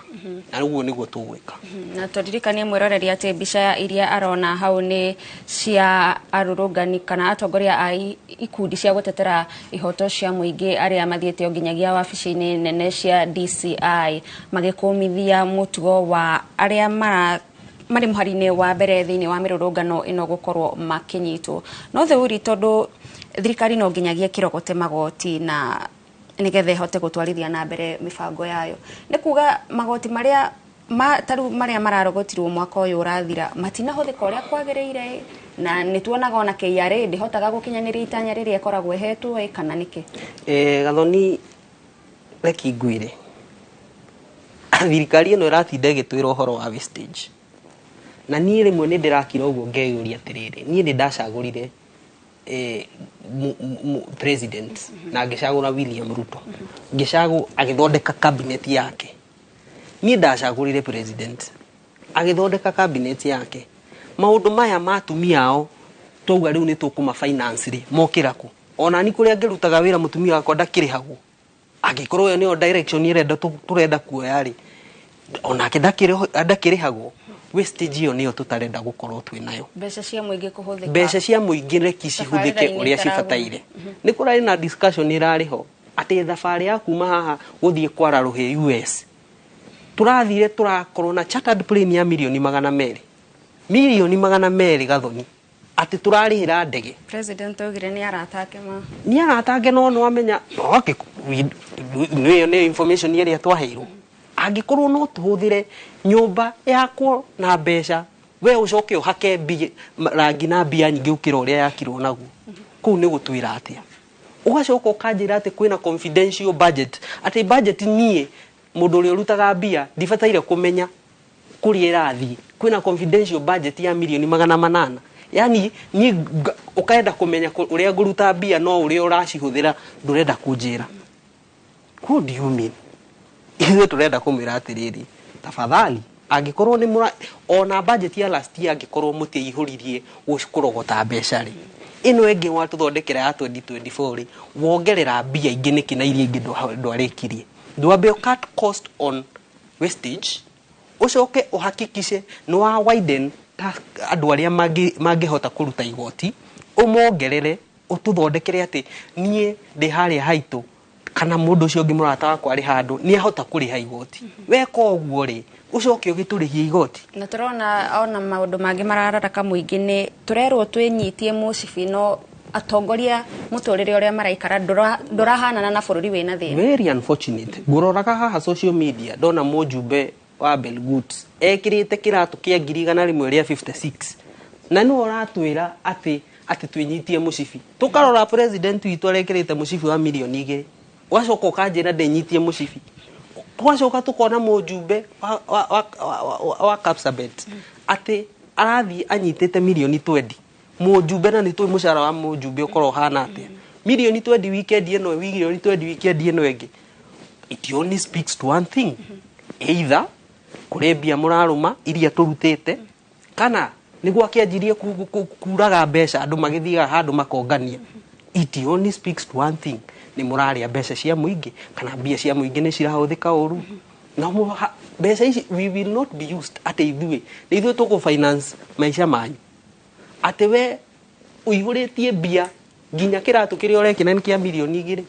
na ũguo nĩguo tũgwĩka. Na tũririkanie mwĩroreri atĩ mbica iria arona hau nĩ cia arũrũngani kana atongoria a ikundi cia gũtetera ihoto cia mũingĩ arĩa mathiĩte o nginyagia wabici-inĩ nene cia DCI magĩkũmithia mũtugo wa arĩa marĩ mũhari-inĩ wa mbere thĩinĩ wa mĩrũrũngano ĩno gũkorwo makĩnyitwo. No Theuri, tondũ thirikari no nginyagia kĩrogote magoti na nĩgetha ĩhote gũtwarithia na mbere mĩbango yayo, nĩ kuga magoti marĩa tarĩu marĩa mararogotirwo mwaka ũyũ ũrathira matinahũthĩka ũrĩa kwagĩrĩire, na nĩ tuonaga ona KRA ndĩhotaga gũkinyanĩria itanya rĩrĩa ĩkoragwo ĩhetwo, kana nĩkĩ? Gathoni, reki ngwĩre, thirikari ĩno ĩratinda ĩgĩtwĩra ũhoro wa wastage, na niĩ rĩmwe nĩ ndĩrakira ũguo ngeyũria atĩrĩrĩ, niĩ nĩ ndacagũrire president na ngĩcagũra William Ruto, ngĩcagũ agĩthondeka cabinet yake. Niĩ ndacagũrire president agĩthondeka cabinet yake. Maũndũ maya ma atumia ao twauga rĩu nĩ tũkũma finance rĩ, mokĩra kũ? Ona ni kũrĩa ngĩrutaga wĩra mũtumia wakwa ndakĩrĩhagwo. Angĩkorwo ĩyo nĩyo direction ĩrenda tũrenda kuoya rĩ, onake ndakĩrĩhagwo. Wastage ĩyo nĩyo tũtarenda gũkorwo twĩ nayo. Mbeca cia mũingĩ kũhũthĩka, mbeca cia mũingĩ reki cihũthĩke ũrĩa cibataire. Nĩ kũrarĩ na discussion ĩrarĩ ho atĩ thabarĩ ya kuma haha gũthiĩ kwara rũhĩ US tũrathire tũrakorwo na chartered plane ya mirioni 200, mirioni 200 Gathoni, atĩ tũrarĩhĩra ndege. President augire nĩ arata ake ma nĩ arata ake, no nĩ wamenya nĩyo nĩ information ĩrĩa twaheirwo. Angĩkorwo no tũhũthĩre nyũmba yakwo na mbeca, we ũcoke ũhake rangi na mbia nyingĩ gũkĩra ũrĩa yakirwo naguo, kũu nĩ gũtwĩra atĩa? Ũgacoka ũkanjĩra atĩ kwĩna confidential budget, atĩ budget niĩ mũndũ ũrĩa ũrutaga mbia ndibataire kũmenya kũrĩa ĩrathiĩ. Kwĩna confidential budget ya mirioni 800, yani niĩ ũkaenda kũmenya ũrĩa ngũruta mbia no ũrĩa ũracihũthĩra ndũrenda kũnjĩra. What do you mean? Ithuĩ tũrenda kũmwĩra atĩrĩrĩ, tafadhali, angĩkorwo nĩ mũra ona budget ya last year angĩkorwo mũtiaihũririe kũrogota mbeca rĩ, ĩno ĩngĩ watũthondekera ya 2024 rĩ, wongerera mbia ingĩ nĩkĩ na iria ingĩ ndwarĩkirie? Ndwambe cut cost on wastage, ũcoke ũhakikishe nĩ wa widen ta andũ arĩa mangĩhota kũruta igoti, ũmongerere, ũtũthondekere atĩ niĩ ndĩ harĩa haitũ kana mũndũ ũcio ũngĩ mũrata wakwa arĩ handũ nĩ ahota kũrĩha igoti. Weka ũguo rĩ, ũcoke ũgĩtũrĩhie igoti. Na tũrona ona maũndũ mangĩ marararaka mũingĩ, nĩ tũrerwo twĩnyitie mũcibi, no atongoria mũtũrĩre ũrĩa maraikara ndũrahanana na bũrũri wĩna thĩna. Very unfortunate. Ngũroraga haha social media ndona mũjumbe wa Belgut ekĩrĩte kĩratũ kĩa 156,000, na nĩwe ũratwĩra atĩ twĩnyitie mũcibi. Tũkarora president witũ arekĩrĩte mũcibi wa 2 million, wacoka ũkanjĩra ndĩnyitie mũcibi. Twacoka tukona mũjumbe wa Kapsabet atĩ arathiĩ anyitĩte 20 million, mũjumbe, na nĩ tũĩ mũcara wa mũjumbe ũkorwo ũhana atĩa. 20 million weekend ĩno, 20 million weekend ĩno ĩngĩ. It only speaks to one thing: either kũrĩ mbia mũrarũma iria tũrutĩte, kana nĩguo akĩanjirie kuraga mbeca andũ magĩthiaga handũ makongania. It only speaks to one thing: nĩ mũrarĩa mbeca cia mũingĩ, kana mbia cia mũingĩ nĩ cirahũthĩka ũru. Na mbeca ici we will not be used atĩ ithuĩ nĩ ithuĩ tũkũ finance maica manyu, atĩ we ũihũrĩtie mbia nginya kĩratũ kĩrĩa ũrekĩra nĩ kĩa 2 million,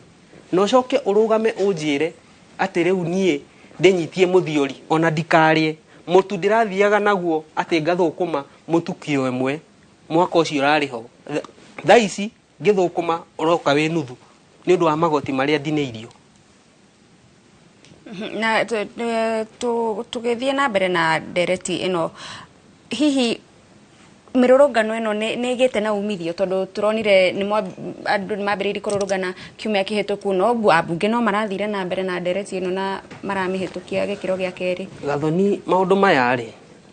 na ũcoke ũrũgame ũnjĩre atĩ rĩu niĩ ndĩnyitie mũthiori ona ndikarĩe mũtu ndĩrathiaga naguo atĩ ngathũkũma mũtu kiro 1 mwaka ũcio ũrarĩ ho. Thaa ici ngĩthũkũma ũroka wĩ nuthu nĩ ũndũ wa magoti marĩa ndinĩirio. Na tũgĩthiĩ na mbere na ndereti ĩno, hihi mĩrũrũngano ĩno nĩ ĩgĩte na umithio? Tondũ tũronire andũ nĩ mambĩrĩirie kũrũrũngana kiumia kĩhĩtũku, no ambunge no marathire na mbere na ndereti ĩno na maramĩhĩtũkia gĩkĩro gĩa kerĩ. Gathoni, maũndũ maya rĩ,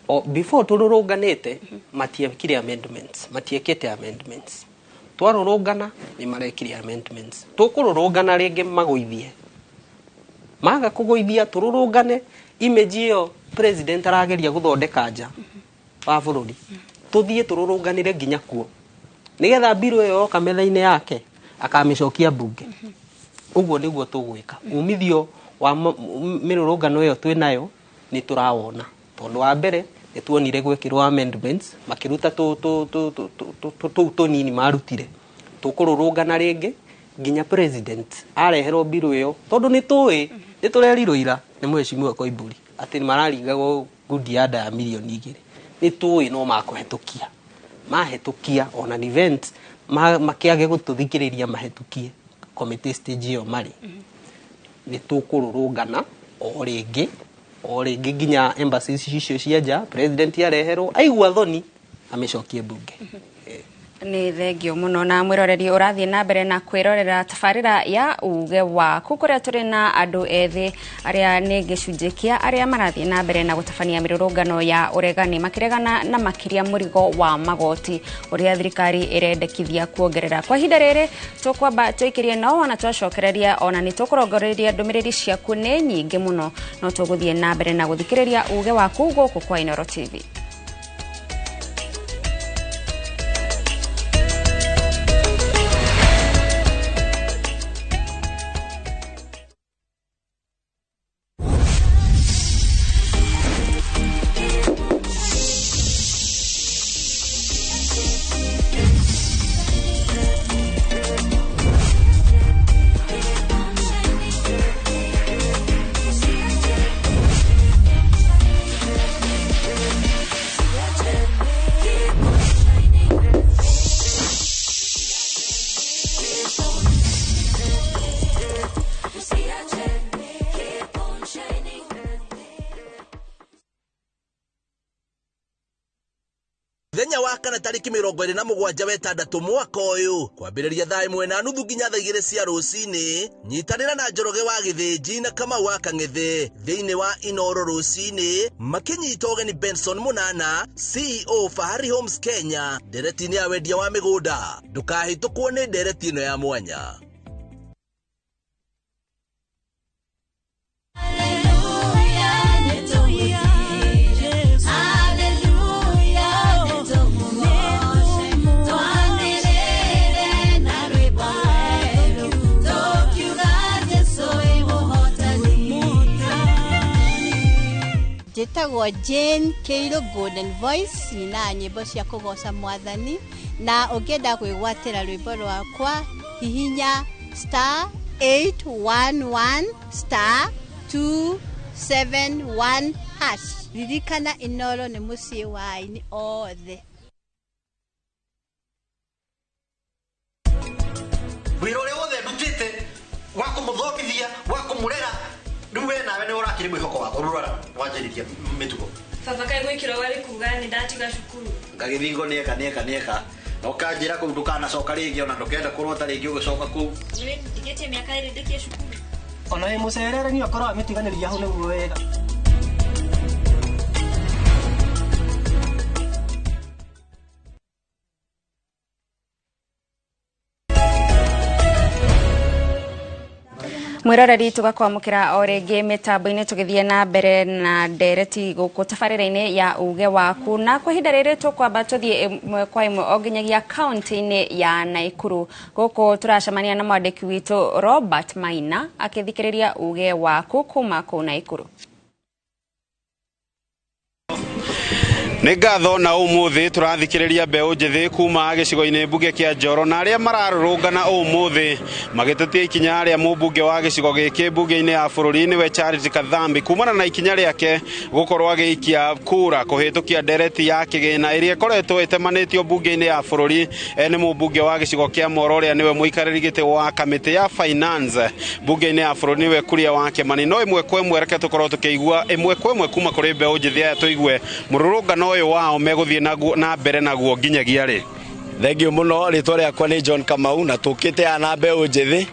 o before tũrũrũnganĩte matiekire amendments, matiekĩte amendments. Twarũrũngana nĩ marekire amendments. Tũkũrũrũngana rĩngĩ magũithie, maga kũgũithia tũrũrũngane image ĩyo president arageria gũthondeka nja wa bũrũri, tũthiĩ tũrũrũnganĩre nginya kuo nĩgetha mbirũ ĩyo yoka metha-inĩ yake akamĩcokia mbunge. Ũguo nĩguo tũgwĩka. Umithio wa mĩrũrũngano ĩyo twĩ nayo nĩ tũrawona, tondũ wa mbere nĩ tuonire gwekĩrwo amendments, makĩruta tũu tũnini marutire. Tũkũrũrũngana rĩngĩ nginya president areherwo mbirũ ĩyo, tondũ nĩ tũĩ nĩ tũrerirwo ira nĩ mheshimiwa Koimburi atĩ mararingagwo ngundi ya nda ya 2 million. Nĩ tũĩ no makũhetũkia, mahĩtũkia ona event makĩage gũtũthikĩrĩria, mahĩtũkie committee stage ĩyo marĩ, nĩ tũkũrũrũngana o rĩngĩ o rĩngĩ nginya embassies icio cia nja president areherwo aigua thoni amĩcokie mbunge. Nĩ thengio mũno. Na mwĩroreri ũrathiĩ na mbere na kwĩrorera tabarĩra ya uge waku, kũrĩa tũrĩ na andũ ethĩ arĩa nĩ gĩcunjĩ kĩa arĩa marathiĩ na mbere na gũtabania mĩrũrũngano ya ũregani, makĩregana na makĩria mũrigo wa magoti ũrĩa thirikari ĩrendekithia kuongerera. Kwa ihinda rĩrĩ tũkwamba tũikĩrie, no ona twacokereria ona nĩ tũkũrongoreria ndũmĩrĩri ciaku nĩ nyingĩ mũno, no tũgũthiĩ na mbere na gũthikĩrĩria uge waku gũkũ kwa Inooro TV. Mũthenya wa kana tarĩki 27 wa 6 mwaka ũyũ, kwambĩrĩria thaa 1:30 nginya thaa 2 cia rũcinĩ, nyitanĩra na Njoroge wa Gĩthĩnji na Kamau wa Kang'ethe thĩinĩ wa Inoro rũcinĩ, makĩnyita ũgeni Benson Munana, CEO Fahari Homes Kenya, ndereti-inĩ ya wendia wa mĩgũnda. Ndũkahĩtũkwo nĩ ndereti ĩno ya mwanya. Njĩtagwo Jane Kĩirũ Golden Voice, nyinaga nyĩmbo cia kũgoca mwathani, na ũngĩenda kwĩgwatĩra rwĩmbo rwakwa hihinya star 811 star 271 hash. Ririkana Inoro nĩ mũciĩ wa aini othe. Wĩra ũrĩa wothe ndutĩte wa kũmũthomithia, wa kũmũrera, rĩu we nawe nĩ ũrakĩrĩ mwĩhoko wakwa, rĩu rora wanjĩrĩria mĩtugo. Baba kaĩ gwĩkĩra warĩ kuga nĩ ndatiga cukuru. Ngagĩthingo nĩeka nĩeka nĩeka na ũkanjĩra kũu ndũkanacoka rĩngĩ, ona ndũkenda kũrota rĩngĩ ũgĩcoka kũu. Nĩ ndigĩtie mĩaka 2 ndĩkie cukuru. Ona wĩ mũcerere nĩ ũkorwo amĩtiganĩria hau nĩguo wega. Mwiroreri tugakwamukira o ringi mitambo-ini tugithie na mbere na ndereti guku tabarĩra-inĩ ya uge waku, na kwa ihinda rĩrĩ tũkwamba tũthiĩ ĩmwe kwa ĩmwe o nginyagia kaunti-inĩ ya Naikuru. Gũkũ tũracemania na mwandĩki witũ Robert Maina akĩthikĩrĩria uge waku kuma kũu Naikuru. Nĩ ngatho na ũmũthĩ tũrathikĩrĩria mbeũ njĩthĩ kuma gĩcigo-inĩ mbunge kĩa Njoro na arĩa mararũrũngana ũmũthĩ magĩtetia ikinya rĩa mũmbunge wa gĩcigo gĩkĩ mbunge-inĩ ya bũrũri nĩwe Charity Kathambi kumana na ikinya rĩake gũkorwo agĩikia kura kũhĩtũkia ndereti ya kĩgĩna ĩrĩa ĩkoretwo ĩtemanĩtio mbunge-inĩ ya bũrũri nĩ mũmbunge wa gĩcigo kĩa Moro ũrĩa nĩwe mũikarĩri gĩtĩ wa kamĩtĩ ya finance mbunge-inĩ ya bũrũri nĩwe Kuria wa Kĩmani. No ĩmwe kwa ĩmwe reke tũkorwo tũkĩigua ĩmwe kwa ĩmwe kuma kũrĩ mbeũ njĩthĩ aya tũigue mũrũrũngano ũyũ wao megũthiĩ na mbere naguo nginyagia rĩ. Thengiũ mũno, rĩtwa rĩakwa nĩ John Kamau na tũkĩte haha na mbeũ njĩthĩ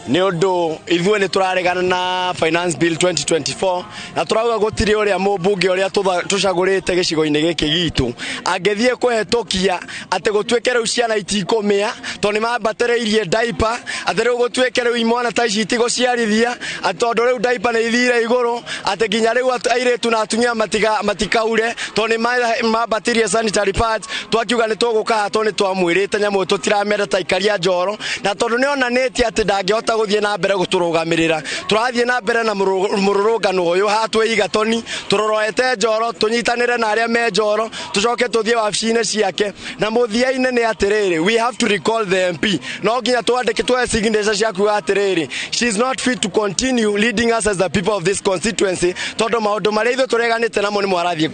nĩ ũndũ ithuĩ nĩ tũraregana na Finance Bill 2024 na tũrauga gũtirĩ ũrĩa mũmbunge ũrĩa tũcagũrĩte gĩcigo-inĩ gĩkĩ gitũ angĩthiĩ kũhetũkia atĩ gũtuĩke rĩu ciana itikũmĩa tondũ nĩ mambatĩrĩirie diaper, atĩ rĩu gũtuĩke rĩu imwana ta ici itigũciarithia atĩ tondũ rĩu diaper nĩ ithire igũrũ atĩ nginya rĩu airĩtu na atumia matikaure tondũ nĩ mambatĩrie sanitary pads. Twakiuga nĩ tũgũka haha tondũ nĩ twamwĩrĩte nyamũ tũtiramenda ta ikaria Njoro, na tondũ nĩ onanĩtie atĩ ndangĩhota gũthiĩ na mbere gũtũrũgamĩrĩra tũrathiĩ na mbere na mũrũrũngano ũyũ haha twĩ Igatoni tũroroete Njoro tũnyitanĩre na arĩa me Njoro tũcoke tũthiĩ wabici-inĩ ciake. Na mũthia-inĩ nĩ atĩrĩrĩ, we have to recall the MP, no nginya twandĩke tuoe signature cia kuuga atĩrĩrĩ, she is not fit to continue leading us as the people of this constituency tondũ maũndũ marĩa ithuĩ tũreganĩte namo nĩmo arathiĩ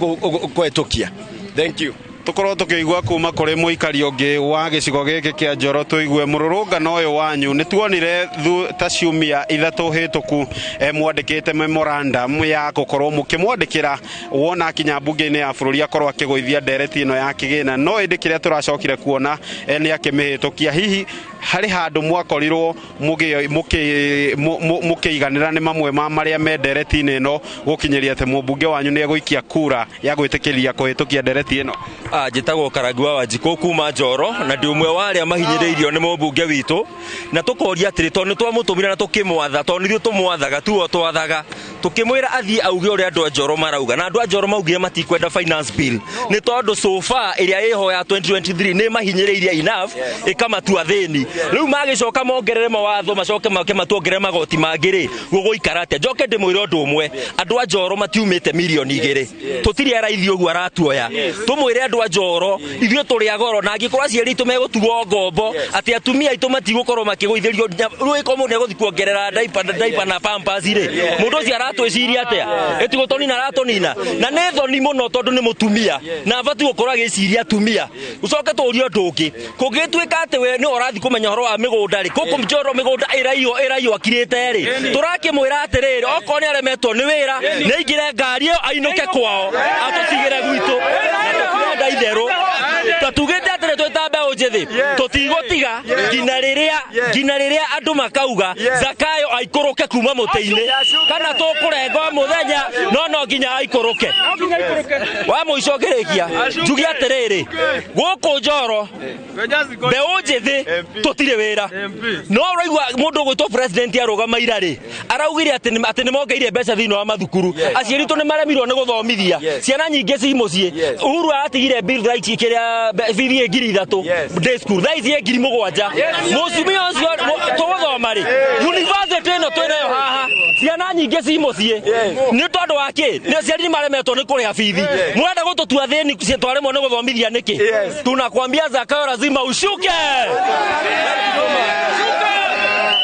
kũhetũkia. Thank you. Tukorwo tukĩigua kuma kũrĩ mũikari ũngĩ wa gĩcigo gĩkĩ kĩa Njoro tũigue mũrũrũngano ũyũ wanyu. Nĩ tuonire ta ciumia 3 hĩtũku mwandĩkĩte memorandum ya gũkorwo mũkĩmwandĩkĩra wona akinya mbunge-inĩ ya bũrũri akorwo akĩgũithia ndereti ĩno ya kĩgĩna, no ĩndĩ kĩrĩa tũracokire kuona nĩ akĩmĩhĩtũkia. Hihi harĩ handũ mwakorirwo mũkĩiganĩra nĩ mamwe ma marĩa me ndereti-inĩ ĩno gũkinyĩria atĩ mũmbunge wanyu nĩ egũikia kura ya gwĩtĩkĩria kũhĩtũkia ndereti ĩno? Njĩtagwo Karangi wa Wanjikũ kuma Njoro na ndĩ ũmwe wa arĩa mahinyĩrĩirio nĩ mũmbunge witũ, na tũkoria atĩrĩ tondũ nĩ twamũtũmire na tũkĩmwatha tondũ nithuĩ tũmwathaga tuo twathaga tũkĩmwĩra athiĩ auge ũrĩa andũ a Njoro marauga, na andũ a Njoro maugire matikwenda finance bill nĩ tondũ so far ĩrĩa ĩho ya 2023 nĩ mahinyĩrĩirie enough ĩkamatua thĩni. Rĩu magĩcoka mongerere mawatho macoke make matuongerere magoti mangĩ rĩ, gũgũikara atĩa? Njoke ndĩmwĩre ũndũ ũmwe, andũ a Njoro matiumĩte mirioni 2, tũtirĩ araithi ũguo aratuoya. Tũmwĩre andũ a Njoro ithuĩ tũrĩ a goro, na angĩkorwo aciari aitũ megũtuo ngombo atĩ atumia aitũ matigũkorwo makĩgũithĩrio rĩu ĩkorwo mũndũ nĩegũthiĩ kuongerera diaper na pampers rĩ, mũndũ ũcio aratwĩciria atĩa? Ĩtigũtũnina aratũnina, na nĩ thoni mũno tondũ nĩ mũtumia na abatiĩ gũkorwo agĩciria atumia. Ũcoke tũũrie ũndũ ũngĩ, kũngĩtuĩka atĩ we nĩ ũrathiĩ kũmenya ũhoro wa mĩgũnda rĩ, gũkũ Njoro mĩgũnda ĩraiywo akirĩte rĩ, tũrakĩmwĩra atĩrĩrĩ, okorwo nĩ aremetwo nĩ wĩra nĩ aingĩre ngari ĩyo ainũke kwao atũtigĩre gwitũ, na tũtirenda itherũ. Tũtugĩte atĩrĩ twĩ ta mbeũ njĩthĩ tũtigũtiga nginya rĩrĩa andũ makauga Zakayo aikũrũke kuma mũtĩ-inĩ kana tũkũrenga mũthenya, no nginya aikũrũke. Wa mũico ngĩrĩkia njuge atĩrĩrĩ, gũkũ Njoro mbeũ njĩthĩ tũtirĩ wĩra, no ũraigua mũndũ ũgwĩtwo president arũgama ira rĩ, araugire atĩ nĩ mongeire mbeca thĩinĩ wa mathukuru, aciari aitũ nĩ maremirwo nĩ gũthomithia ciana nyingĩ ci mũciĩ. Uhuru aratigire bill right kĩrĩa bithi 3,000 day school, thaa ici 7,000. Mũcumia ũcio tũgũthoma rĩ, university ĩno twĩnayo haha, ciana Ciana nyingĩ ci mũciĩ nĩ tondũ wa kĩ? Nĩ aciari maremetwo nĩ kũrĩha bithi. Mũrenda gũtũtua thĩni twaremwo nĩ gũthomithia nĩkĩ? Tunakwambia Zakayo lazima ushuke.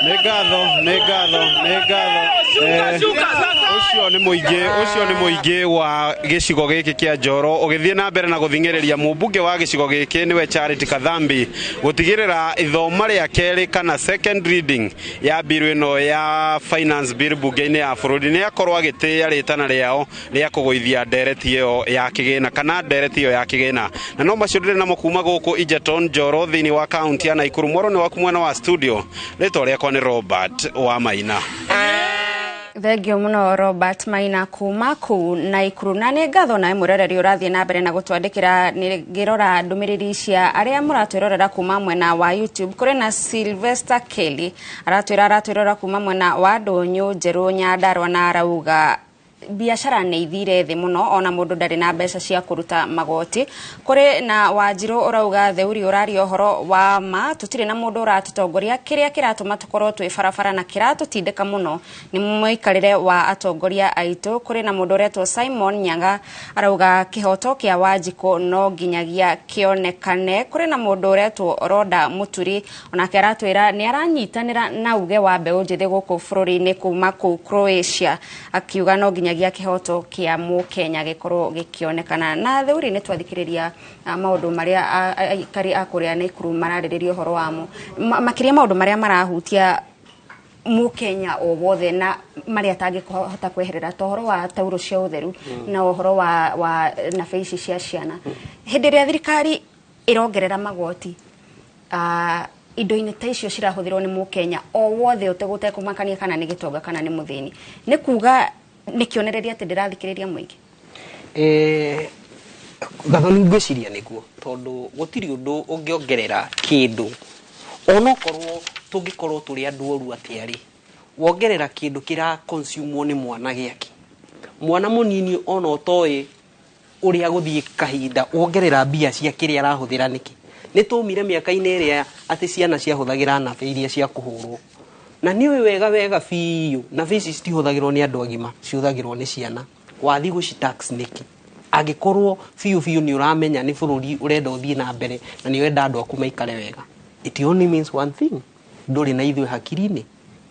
Nĩ ngatho, nĩ ngatho, nĩ ngatho. Ũcio nĩ mũingĩ wa gĩcigo gĩkĩ kĩa Njoro ũgĩthiĩ na mbere na gũthing'ĩrĩria mũmbunge wa gĩcigo gĩkĩ, nĩwe Charity Kathambi, gũtigĩrĩra ithoma rĩa kerĩ kana second reading ya bill ĩno ya finance bill bunge-inĩ ya bũrũri nĩ akorwo agĩtĩĩa rĩtana rĩao rĩa kũgũithia ndereti ĩyo ya kĩgĩna kana ndereti ĩyo ya kĩgĩna. Na no macio ndĩrĩ namo kuma gũkũ Egerton Njoro thĩinĩ wa kaunti ya Naikuru. Mwaro nĩ waku mwena wa studio. Rĩtwa rĩakwa nĩ Robert wa Maina. Thengio muno, Robert Maina, kuma kuu Naikuru. Na nĩ ngatho nawe mwĩroreri ũrathiĩ na mbere na gũtwandĩkĩra. Nĩ ngĩrora ndũmĩrĩri cia arĩa mũratwĩrorera kuma mwena wa YouTube, kũrĩ na Sylvester Kelly aratwĩra aratwĩrora kuma mwena wa Ndũnyũ Njerũ, Nyandarua, na arauga biacara nĩ ithire thĩ mũno, ona mũndũ ndarĩ na mbeca cia kũruta magoti. Kũrĩ na Wanjirũ ũrauga theuri ũraria ũhoro wa ma, tũtirĩ na mũndũ ũratũtongoria. Kĩrĩa kĩratũma tũkorwo twĩ barabara na kĩratũtindĩka mũno nĩ mũikarĩre wa atongoria aitũ. Kũrĩ na mũndũ ũretwo Simon Nyaga arauga kĩhoto kĩa Wanjikũ no nginyagia kĩonekane. Kũrĩ na mũndũ ũretwo Roda Mũturi, onake aratwĩra nĩ aranyitanĩra na uge wa mbeũ njĩthĩ gũkũ bũrũri-inĩ kuma kũu Croatia, akiuga no nginyagia kĩhoto kĩa mũkenya gĩkorwo gĩkĩonekana. Na theuri nĩ twathikĩrĩria maũndũ marĩa aikari a kũrĩa Naikuru mararĩrĩria ũhoro wamo. Makĩria maũndũ marĩa marahutia mũkenya o wothe na marĩa atangĩhota kweherera, ta ũhoro wa taurũ cia ũtheru na ũhoro wa nabe ici cia ciana. Hĩndĩ ĩrĩa thirikari ĩrongerera magoti indo-inĩ ta icio cirahũthĩrwo nĩ mũkenya o wothe ũtegũtekũmakania kana nĩ gĩtonga kana nĩ mũthĩni, nĩ kuga nĩ kĩonereria atĩ ndĩrathikĩrĩria mũingĩ? Gathoni, ngwĩciria nĩguo, tondũ gũtirĩ ũndũ ũngĩongerera kĩndũ, onokorwo tũngĩkorwo tũrĩ andũ oru atĩa rĩ, wongerera kĩndũ kĩra consumwo nĩ mwana gĩake, mwana mũnini ona ũtoĩ ũrĩa gũthiĩ kahinda, wongerera mbia cia kĩrĩa arahũthĩra nĩkĩ? Nĩ tũmire mĩaka-inĩ ĩrĩa atĩ ciana ciahũthagĩra nabe iria cia kũhũrwo, na nĩ ũĩ wega wega biũ nabe ici citihũthagĩrwo nĩ andũ agima, cihũthagĩrwo nĩ ciana. Wathi gũci tax nĩkĩ angĩkorwo biũ biũ nĩ ũramenya nĩ bũrũri ũrenda ũthiĩ na mbere na nĩ ũrenda andũ aku maikare wega? It only means one thing: ndũrĩ na ithuĩ hakiri-inĩ.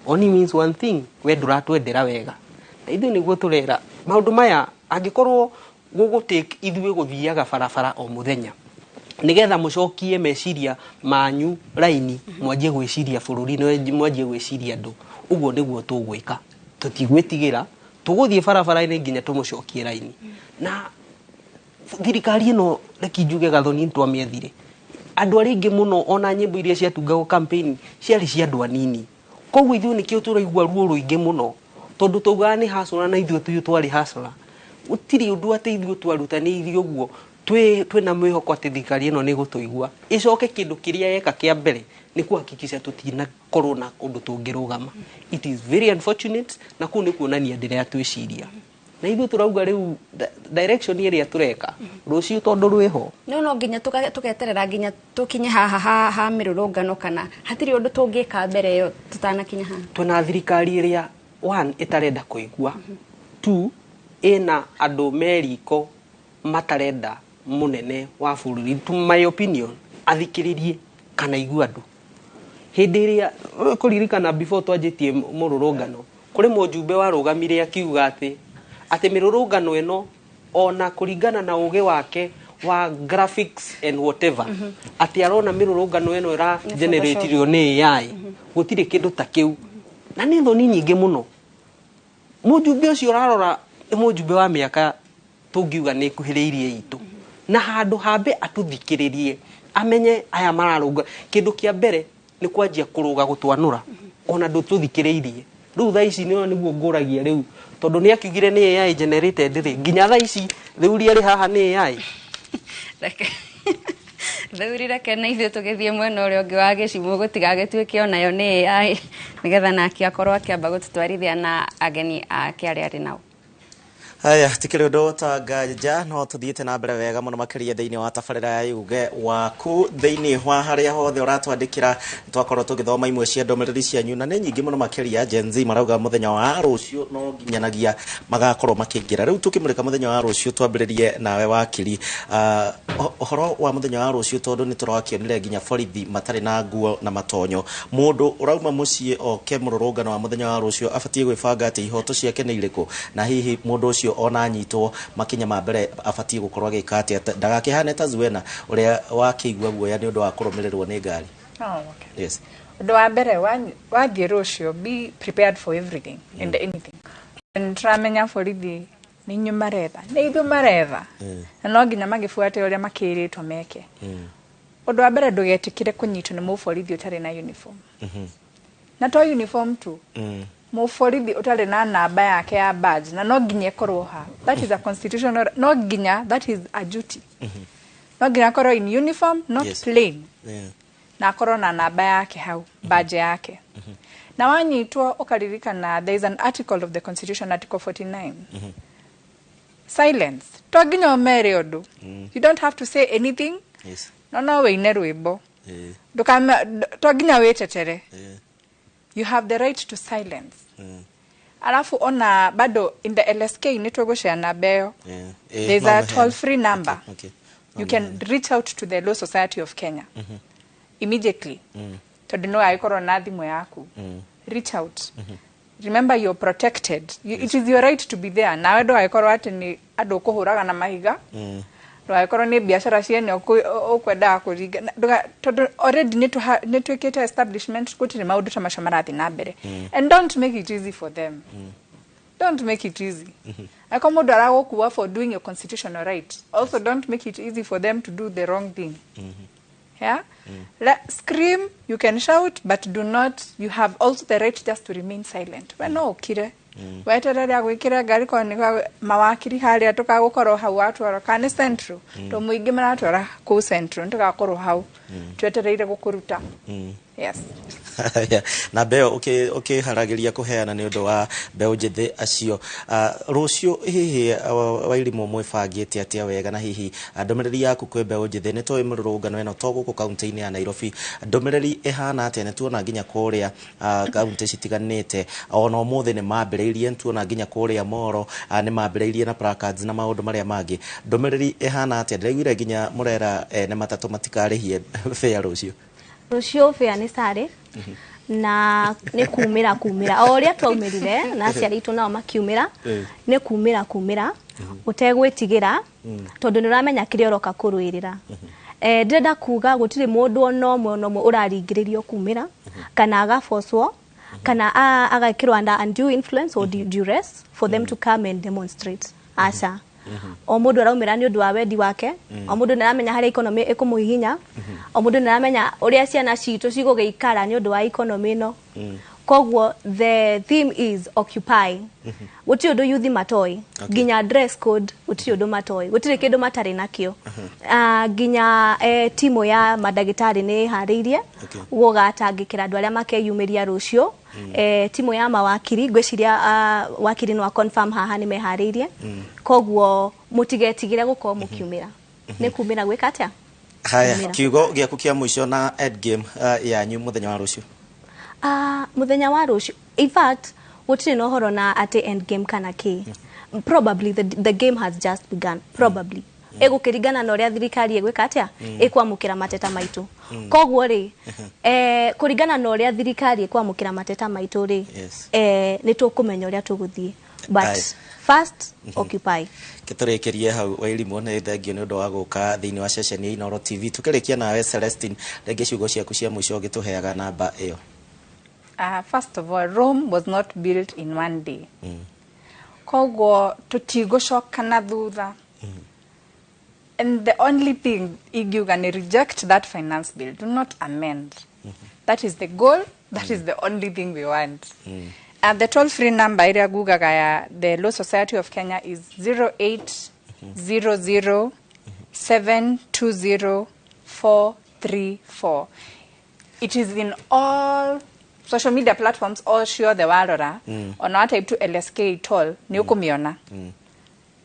Only means one thing: we ndũratwendera wega. Na ithuĩ nĩguo tũrera maũndũ maya. Angĩkorwo gũgũtake ithuĩ gũthiaga barabara o mũthenya nigetha mũcokie meciria manyu raini, mwanjie gwĩciria bũrũri, mwanjie gwĩciria andũ, ũguo nĩguo tũgwĩka. Tũtigwĩtigĩra, tũgũthiĩ barabara-inĩ nginya tũmũcokie raini. Na thirikari ĩno, reke njuge, Gathoni, nĩtwamĩethire andũ arĩa aingĩ mũno. Ona nyĩmbo iria ciatungagwo campaign ciarĩ cia andũ anini. Koguo ithuĩ nĩkĩo tũraigua ruo rũingĩ mũno, tondũ taugaga nĩ hasũra, na ithuĩ tũyũ twarĩ hasũra. Gũtirĩ ũndũ atĩ ithuĩ twarutanĩirie ũguo twĩna mwĩhoko atĩ thirikari ĩno nĩ ĩgũtũigua. Ĩcoke kĩndũ kĩrĩa yeka kĩa mbere nĩ kuhakikisha tũtinakorwo na ũndũ tũngĩrũgama. It is very unfortunate, na kũu nĩ kuonania ndĩrĩa twĩciria na ithuĩ tũrauga rĩu direction ĩrĩa tũreka rũciũ, tondũ rwĩho. No nginya tũgeterera nginya tũkinye haha ha mĩrũrũngano, kana hatirĩ ũndũ tũngĩka mbere ĩyo tũtanakinya haha? Twĩna thirikari ĩrĩa, one, ĩtarenda kũigua, two, ĩna andũ me riko matarenda mũnene wa bũrũri, to my opinion, athikĩrĩrie kana igue andũ. Hĩndĩ ĩrĩa kũririkana before twanjĩtie mũrũrũngano, kũrĩ mũjumbe warũgamire akiuga atĩ mĩrũrũngano ĩno, ona kũringana na ũgĩ wake wa graphics and whatever, atĩ arona mĩrũrũngano ĩno ĩra generate nĩ AI, gũtirĩ kĩndũ ta kĩu. Na nĩ thoni nyingĩ mũno. Mũjumbe ũcio ũrarora nĩ mũjumbe wa mĩaka tũngiuga nĩ ĩkuhĩrĩirie itũ, na handũ hambe atũthikĩrĩrie amenye aya mararũnga, kĩndũ kĩa mbere nĩ kwanjia kũrũga gũtwanũra, ona ndũtũthikĩrĩirie. Rĩu thaa ici nĩo nĩguo ngũragia rĩu, tondũ nĩ akiugire nĩ AI generated rĩ, nginya thaa ici rĩu ria rĩ haha nĩ AI. Reke Theuri, reke na ithuĩ tũgĩthiĩ mwena ũrĩa ũngĩ wa gĩcimũ, gũtigagĩtuĩke onayo nĩ AI, nĩgetha nake akorwo akĩamba gũtũtwarithia na ageni ake arĩa arĩ nao. Haya, tikĩrĩ ũndũ ta nganja no tũthiĩte na mbere wega mũno makĩria thĩinĩ wa tabarĩra ya Yuge Waku, thĩinĩ wa harĩa hothe ũratwandĩkĩra. Twakorwo tũgĩthoma imwe cia ndũmĩrĩri cianyu na nĩ nyingĩ mũno makĩria. Gen Z marauga mũthenya wa rũciũ no nginyanagia magakorwo makĩingĩra. Rĩu tũkĩmũrĩka mũthenya wa rũciũ, twambĩrĩrie nawe wakiri. Ũhoro wa mũthenya wa rũciũ, tondũ nĩ tũrakĩonire nginya borithi matarĩ na nguo na matonyo, mũndũ ũrauma mũciĩ oke mũrũrũngano wa mũthenya wa rũciũ abatiĩ gwĩbanga atĩ ihoto ciake nĩ irĩkũ, na hihi mũndũ ũcio ona anyitwo makinya ma mbere abatiĩ gũkorwo agĩka atĩa ndagakĩhane ta Zuena ũrĩa wakĩigua guoya nĩ ũndũ wa kũrũmĩrĩrwo nĩ ngari? Oh, okay. Yes. Ũndũ wa mbere, wathiĩ rũciũ, be prepared for everything and anything. Nĩtũramenya borithi nĩ inyuĩ maretha, nĩ ithuĩ maretha, na no nginya magĩbuate ũrĩa makĩrĩtwo meke. Ũndũ wa mbere, ndũgetĩkĩre kũnyitwo nĩ mũborithi ũtarĩ na uniform. Na to uniform tu, mũborithi ũtarĩ na namba yake ya badge, na no nginya ĩkorwo ha. That is a constitutional, no nginya, that is a duty. No nginya akorwo in uniform, not plain, na akorwo na namba yake hau, badge yake. Na wanyitwo, ũkaririkana there is an article of the constitution, article 49, silence. To nginya ũmere ũndũ. You don't have to say anything. No wĩine rwĩmbo. To nginya wĩtetere. You have the right to silence. Alafu ona bado in the LSK nĩ tũgũshare namba ĩyo. There's No a maheane. toll free number. You can reach out to the Law Society of Kenya immediately, tondũ no agĩkorwo na thimũ yaku. Reach out. Remember, you're protected. It is your right to be there. Nawe ndũgagĩkorwo atĩ nĩ andũ ũkũhũraga na mahiga, ndũgagĩkorwo nĩ biacara ciene ũkwendaga kũringa. Tondũ already nĩ twĩkĩte establishment gũtirĩ maũndũ ta macio marathiĩ na mbere. And don't make it easy for them. Don't make it easy. Angĩkorwo mũndũ aragũkua for doing your constitutional right, also don't make it easy for them to do the wrong thing. Yeah. Scream, you can shout, but do not, you have also the right just to remain silent. We no ũkire, weterere agwĩkĩre ngari. Korwo nĩ mawakiri harĩa tũkagũkorwo hau watwarwo, kana nĩ central, to mũingĩ maratwara kũu central, nĩ tũgakorwo hau twetereire gũkũruta. Yes. Yeah. Na mbeo ũkĩharagĩria kũheana nĩ ũndũ wa mbeũ njĩthĩ acio. Rũciũ hihi, Wairimũ, mwĩbangĩte atĩa wega, na hihi ndũmĩrĩri yaku kwĩ mbeũ njĩthĩ? Nĩ tũĩ mĩrũrũngano ĩno to gũkũ kaunti-inĩ ya Nairobi, ndũmĩrĩri ĩhana atĩa? Nĩ tuona nginya kũrĩa kaunti citiganĩte ona ũmũthĩ nĩ mambĩrĩirie, nĩ tuona nginya kũrĩa Moro nĩ mambĩrĩirie na placards na maũndũ marĩa mangĩ. Ndũmĩrĩri ĩhana atĩa? Ndĩraiguire nginya mũrera ene matatũ matikarĩhie fare rũciũ. Rũciũ bĩa nĩ sare na nĩ kumĩra kumĩra o ũrĩa twaumĩrire na aciari aitũ nao makiumĩra. Nĩ kumĩra kumĩra ũtegwĩtigĩra, tondũ nĩ ũramenya kĩrĩa ũroka kũrũĩrĩra. Ndĩrenda kuga gũtirĩ mũndũ ona ũmwe ona ũmwe ũraringĩrĩrio kumĩra kana agabocwo kana agekĩrwo under undue influence or duress for them to come and demonstrate. Aca, o mũndũ araumĩra nĩ ũndũ wa wendi wake. O mũndũ nĩ aramenya harĩa economy ĩkũmũhihinya. O mũndũ nĩ aramenya ũrĩa ciana citũ cigũgĩikara nĩ ũndũ wa economy ĩno. Koguo the theme is occupy. Gũtirĩ ũndũ yuthi matoĩ, nginya dress code gũtirĩ ũndũ matoĩ, gũtirĩ kĩndũ matarĩ nakĩo. Nginya timu ya mandagĩtarĩ nĩ ĩharĩirie gũgatangĩkĩra andũ arĩa makeyumĩria rũciũ. Timu ya mawakiri, ngwĩciria wakiri no confirm haha, nĩ meharĩirie. Koguo mũtigetigĩre gũkorwo mũkiumĩra. Nĩ kumĩra gwĩka atĩa? Haya. Kumĩra. Kiugo gĩaku kĩa mũico na endgame yanyu mũthenya wa rũciũ. Mũthenya wa rũciũ, in fact, gũtirĩ na ũhoro na atĩ endgame kana kĩ. Probably the game has just begun, probably. Ĩgũkĩringana na ũrĩa thirikari ĩgwĩka atĩa, ĩkwamũkĩra mateta maitũ. Koguo rĩ, kũringana na ũrĩa thirikari ĩkwamũkĩra mateta maitũ rĩ, nĩ tũkũmenya ũrĩa tũgũthiĩ, but first, occupy. Tũrĩkĩrie hau. Wairimũ, nĩ thengio nĩ ũndũ wa gũka thĩinĩ wa ceceni ya Inooro TV. Tũkĩrĩkia nawe Celestine, rĩngĩ ciugo ciaku cia mũico ũgĩtũheaga namba ĩyo. First of all, Rome was not built in one day. Koguo tũtigũcoka na thutha. And the only thing ingiuga nĩ reject that finance bill. Do not amend. That is the goal. That is the only thing we want. And the toll free number ĩrĩa ngugaga ya the Law Society of Kenya is 0800 720 434. It is in all social media platforms, all ciothe warora, ona watype tu LSK toll nĩ ũkũmĩona.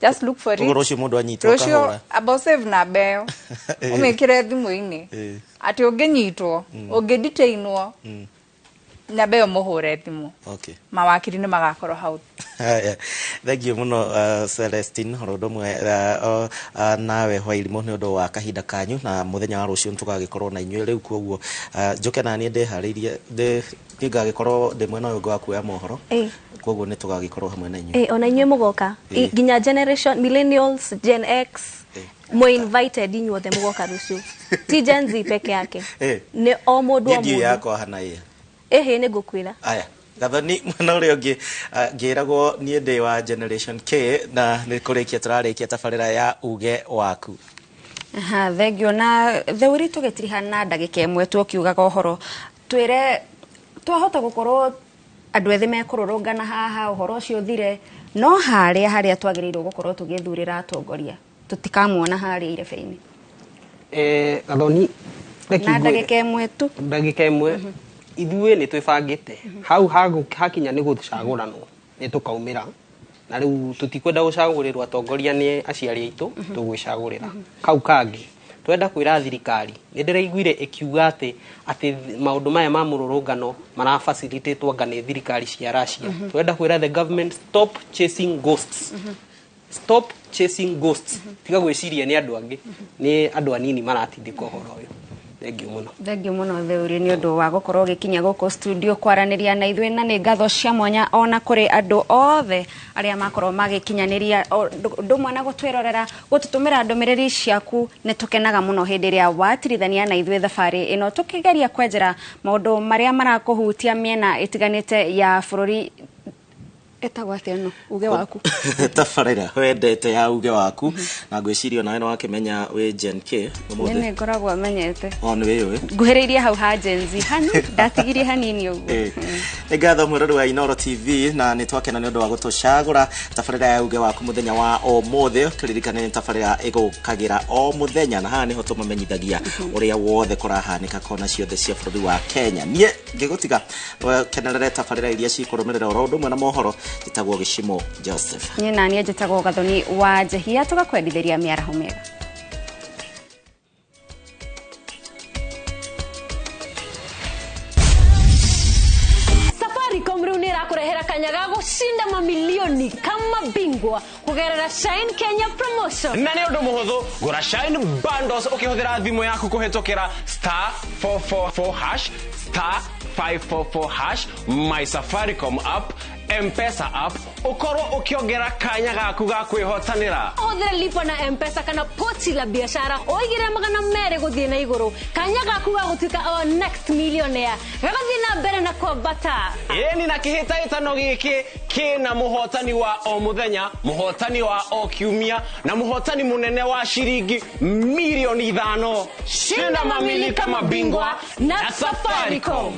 Just look for it. Koguo rũciũ mũndũ anyitwo Rũciũ akahũra. amba save namba ĩyo, ũmĩkĩre thimũ-inĩ, atĩ ũngĩnyitwo, ũngĩdetainwo, namba ĩyo mũhũre thimũ. Mawakiri nĩ magakorwo hau. Haya, thank you muno, Celestine, oro ũndũ ũmwe nawe Wairimũ, nĩ ũndũ wa kahinda kanyu, na mũthenya wa rũciũ nĩtũgagĩkorwo na inyuĩ rĩu. Koguo njoke na niĩ ndĩharĩirie, niĩ ngagĩkorwo ndĩ mwena ũyũ ũngĩ wa kuoya mohoro. Koguo nĩ tũgagĩkorwo hamwe na inyuĩ. Ona inyuĩ mũgoka. Nginya generation millennials, Gen X, mwe invited inyuothe mũgoka rũciũ, ti Gen Z peke yake. Nĩ o mũndũ o Niĩ ndiũĩ mũndũ. Yakwa hana ĩ. Ĩhĩ, nĩ ngũkwĩra. Aya, Gathoni, mwena ũrĩa ũngĩ, ngĩragwo niĩ ndĩ wa generation K, na nĩ kũrĩkia tũrarĩkia tabarĩra ya uge waku. Aha, thengio. Na theuri tũgĩtiriha na ndagĩka ĩmwe tu, ũkiugaga ũhoro, twĩre twahota gũkorwo andũ ethĩ mekũrũrũngana haha, ũhoro ũcio ũthire, no harĩa harĩa twagĩrĩirwo gũkorwo tũgĩthurĩra atongoria tũtikamuona harĩa irebe-inĩ. Gathoni, reke Na ngwĩre. Ndagĩka ĩmwe tu. Ndagĩka ĩmwe. Ithuĩ nĩ twĩbangĩte hau hakinya nĩ gũcagũranwo nĩ tũkaumĩra, na rĩu tũtikwenda gũcagũrĩrwo atongoria nĩ aciari aitũ, tũgwĩcagũrĩra. Kau kangĩ twenda kwĩra thirikari, nĩ ndĩraiguire ĩkiuga atĩ maũndũ maya ma mũrũrũngano marafacilitatwo anga nĩ thirikari cia Russia. Twenda kwĩra the government, stop chasing ghosts, stop chasing ghosts. Tiga gwĩciria nĩ andũ angĩ, nĩ andũ anini maratindĩka ũhoro ũyũ. Thengiũ mũno. Thengiũ mũno, Theuri, nĩ ũndũ wa gũkorwo ũgĩkinya gũkũ studio kwaranĩria na ithuĩ, na nĩ ngatho cia mwanya ona kũrĩ andũ othe arĩa makorwo magĩkinyanĩria ũndũ ũmwe na gũtwĩrorera, gũtũtũmĩra ndũmĩrĩri ciaku. Nĩ tũkenaga mũno hĩndĩ ĩrĩa watirithania na ithuĩ thabarĩ ĩno tũkĩgeria kwenjera maũndũ marĩa marakũhutia mĩena ĩtiganĩte ya bũrũri. Ĩtagwo atĩa ĩno, uge waku? Tabarĩra wendete ya uge waku, na ngwĩciria onawe nĩ wakĩmenya wĩ Gen K Nĩ ũmũthĩ. Nĩ ngoragwo menyete. O nĩ wĩyũĩ. Nguhĩrĩirie hau ha Gen Z hani ndatigirie hanini ũguo. Nĩ ngatho mwĩrori wa Inoro TV, na nĩ twakena nĩ ũndũ wa gũtũcagũra tabarĩra ya uge waku mũthenya wa ũmũthĩ. Tũririkane nĩ tabarĩra ĩgũkagĩra o mũthenya, na haha nĩho tũmamenyithagia ũrĩa wothe kũrahanĩka kona ciothe cia bũrũri wa Kenya. Niĩ ngĩgũtiga kenerere tabarĩra iria cikũrũmĩrĩra oro ũndũ ũmwe na mohoro. Njĩtagwo Gĩcimo Joseph. Niĩ naniĩ njĩtagwo Gathoni wa Njehia, tũgakwendithĩria mĩaraho mĩega. Safaricom rĩu nĩ ĩrakũrehera kanya ga gũcinda mamilioni kama bingwa kũgerera Shine Kenya promotion. Na nĩ ũndũ mũhũthũ, gũra Shine bundles ũkĩhũthĩra thimũ yaku kũhĩtũkĩra *444#, *544#, My Safaricom app, Mpesa app, ũkorwo ũkĩongera kanya gaku ga kwĩhotanĩra. Ũhũthĩre lipa na Mpesa kana pochi la biashara, ũigĩre 200 gũthiĩ na igũrũ, kanya gaku ga gũtuĩka our next millionaire gagathiĩ na mbere na kwambata. Ĩni na kĩhĩtahĩtano gĩkĩ kĩna mũhotani wa o mũthenya, mũhotani wa o kiumia, na mũhotani mũnene wa ciringi 5 milioni. Shinda mamili kama bingwa na Safaricom.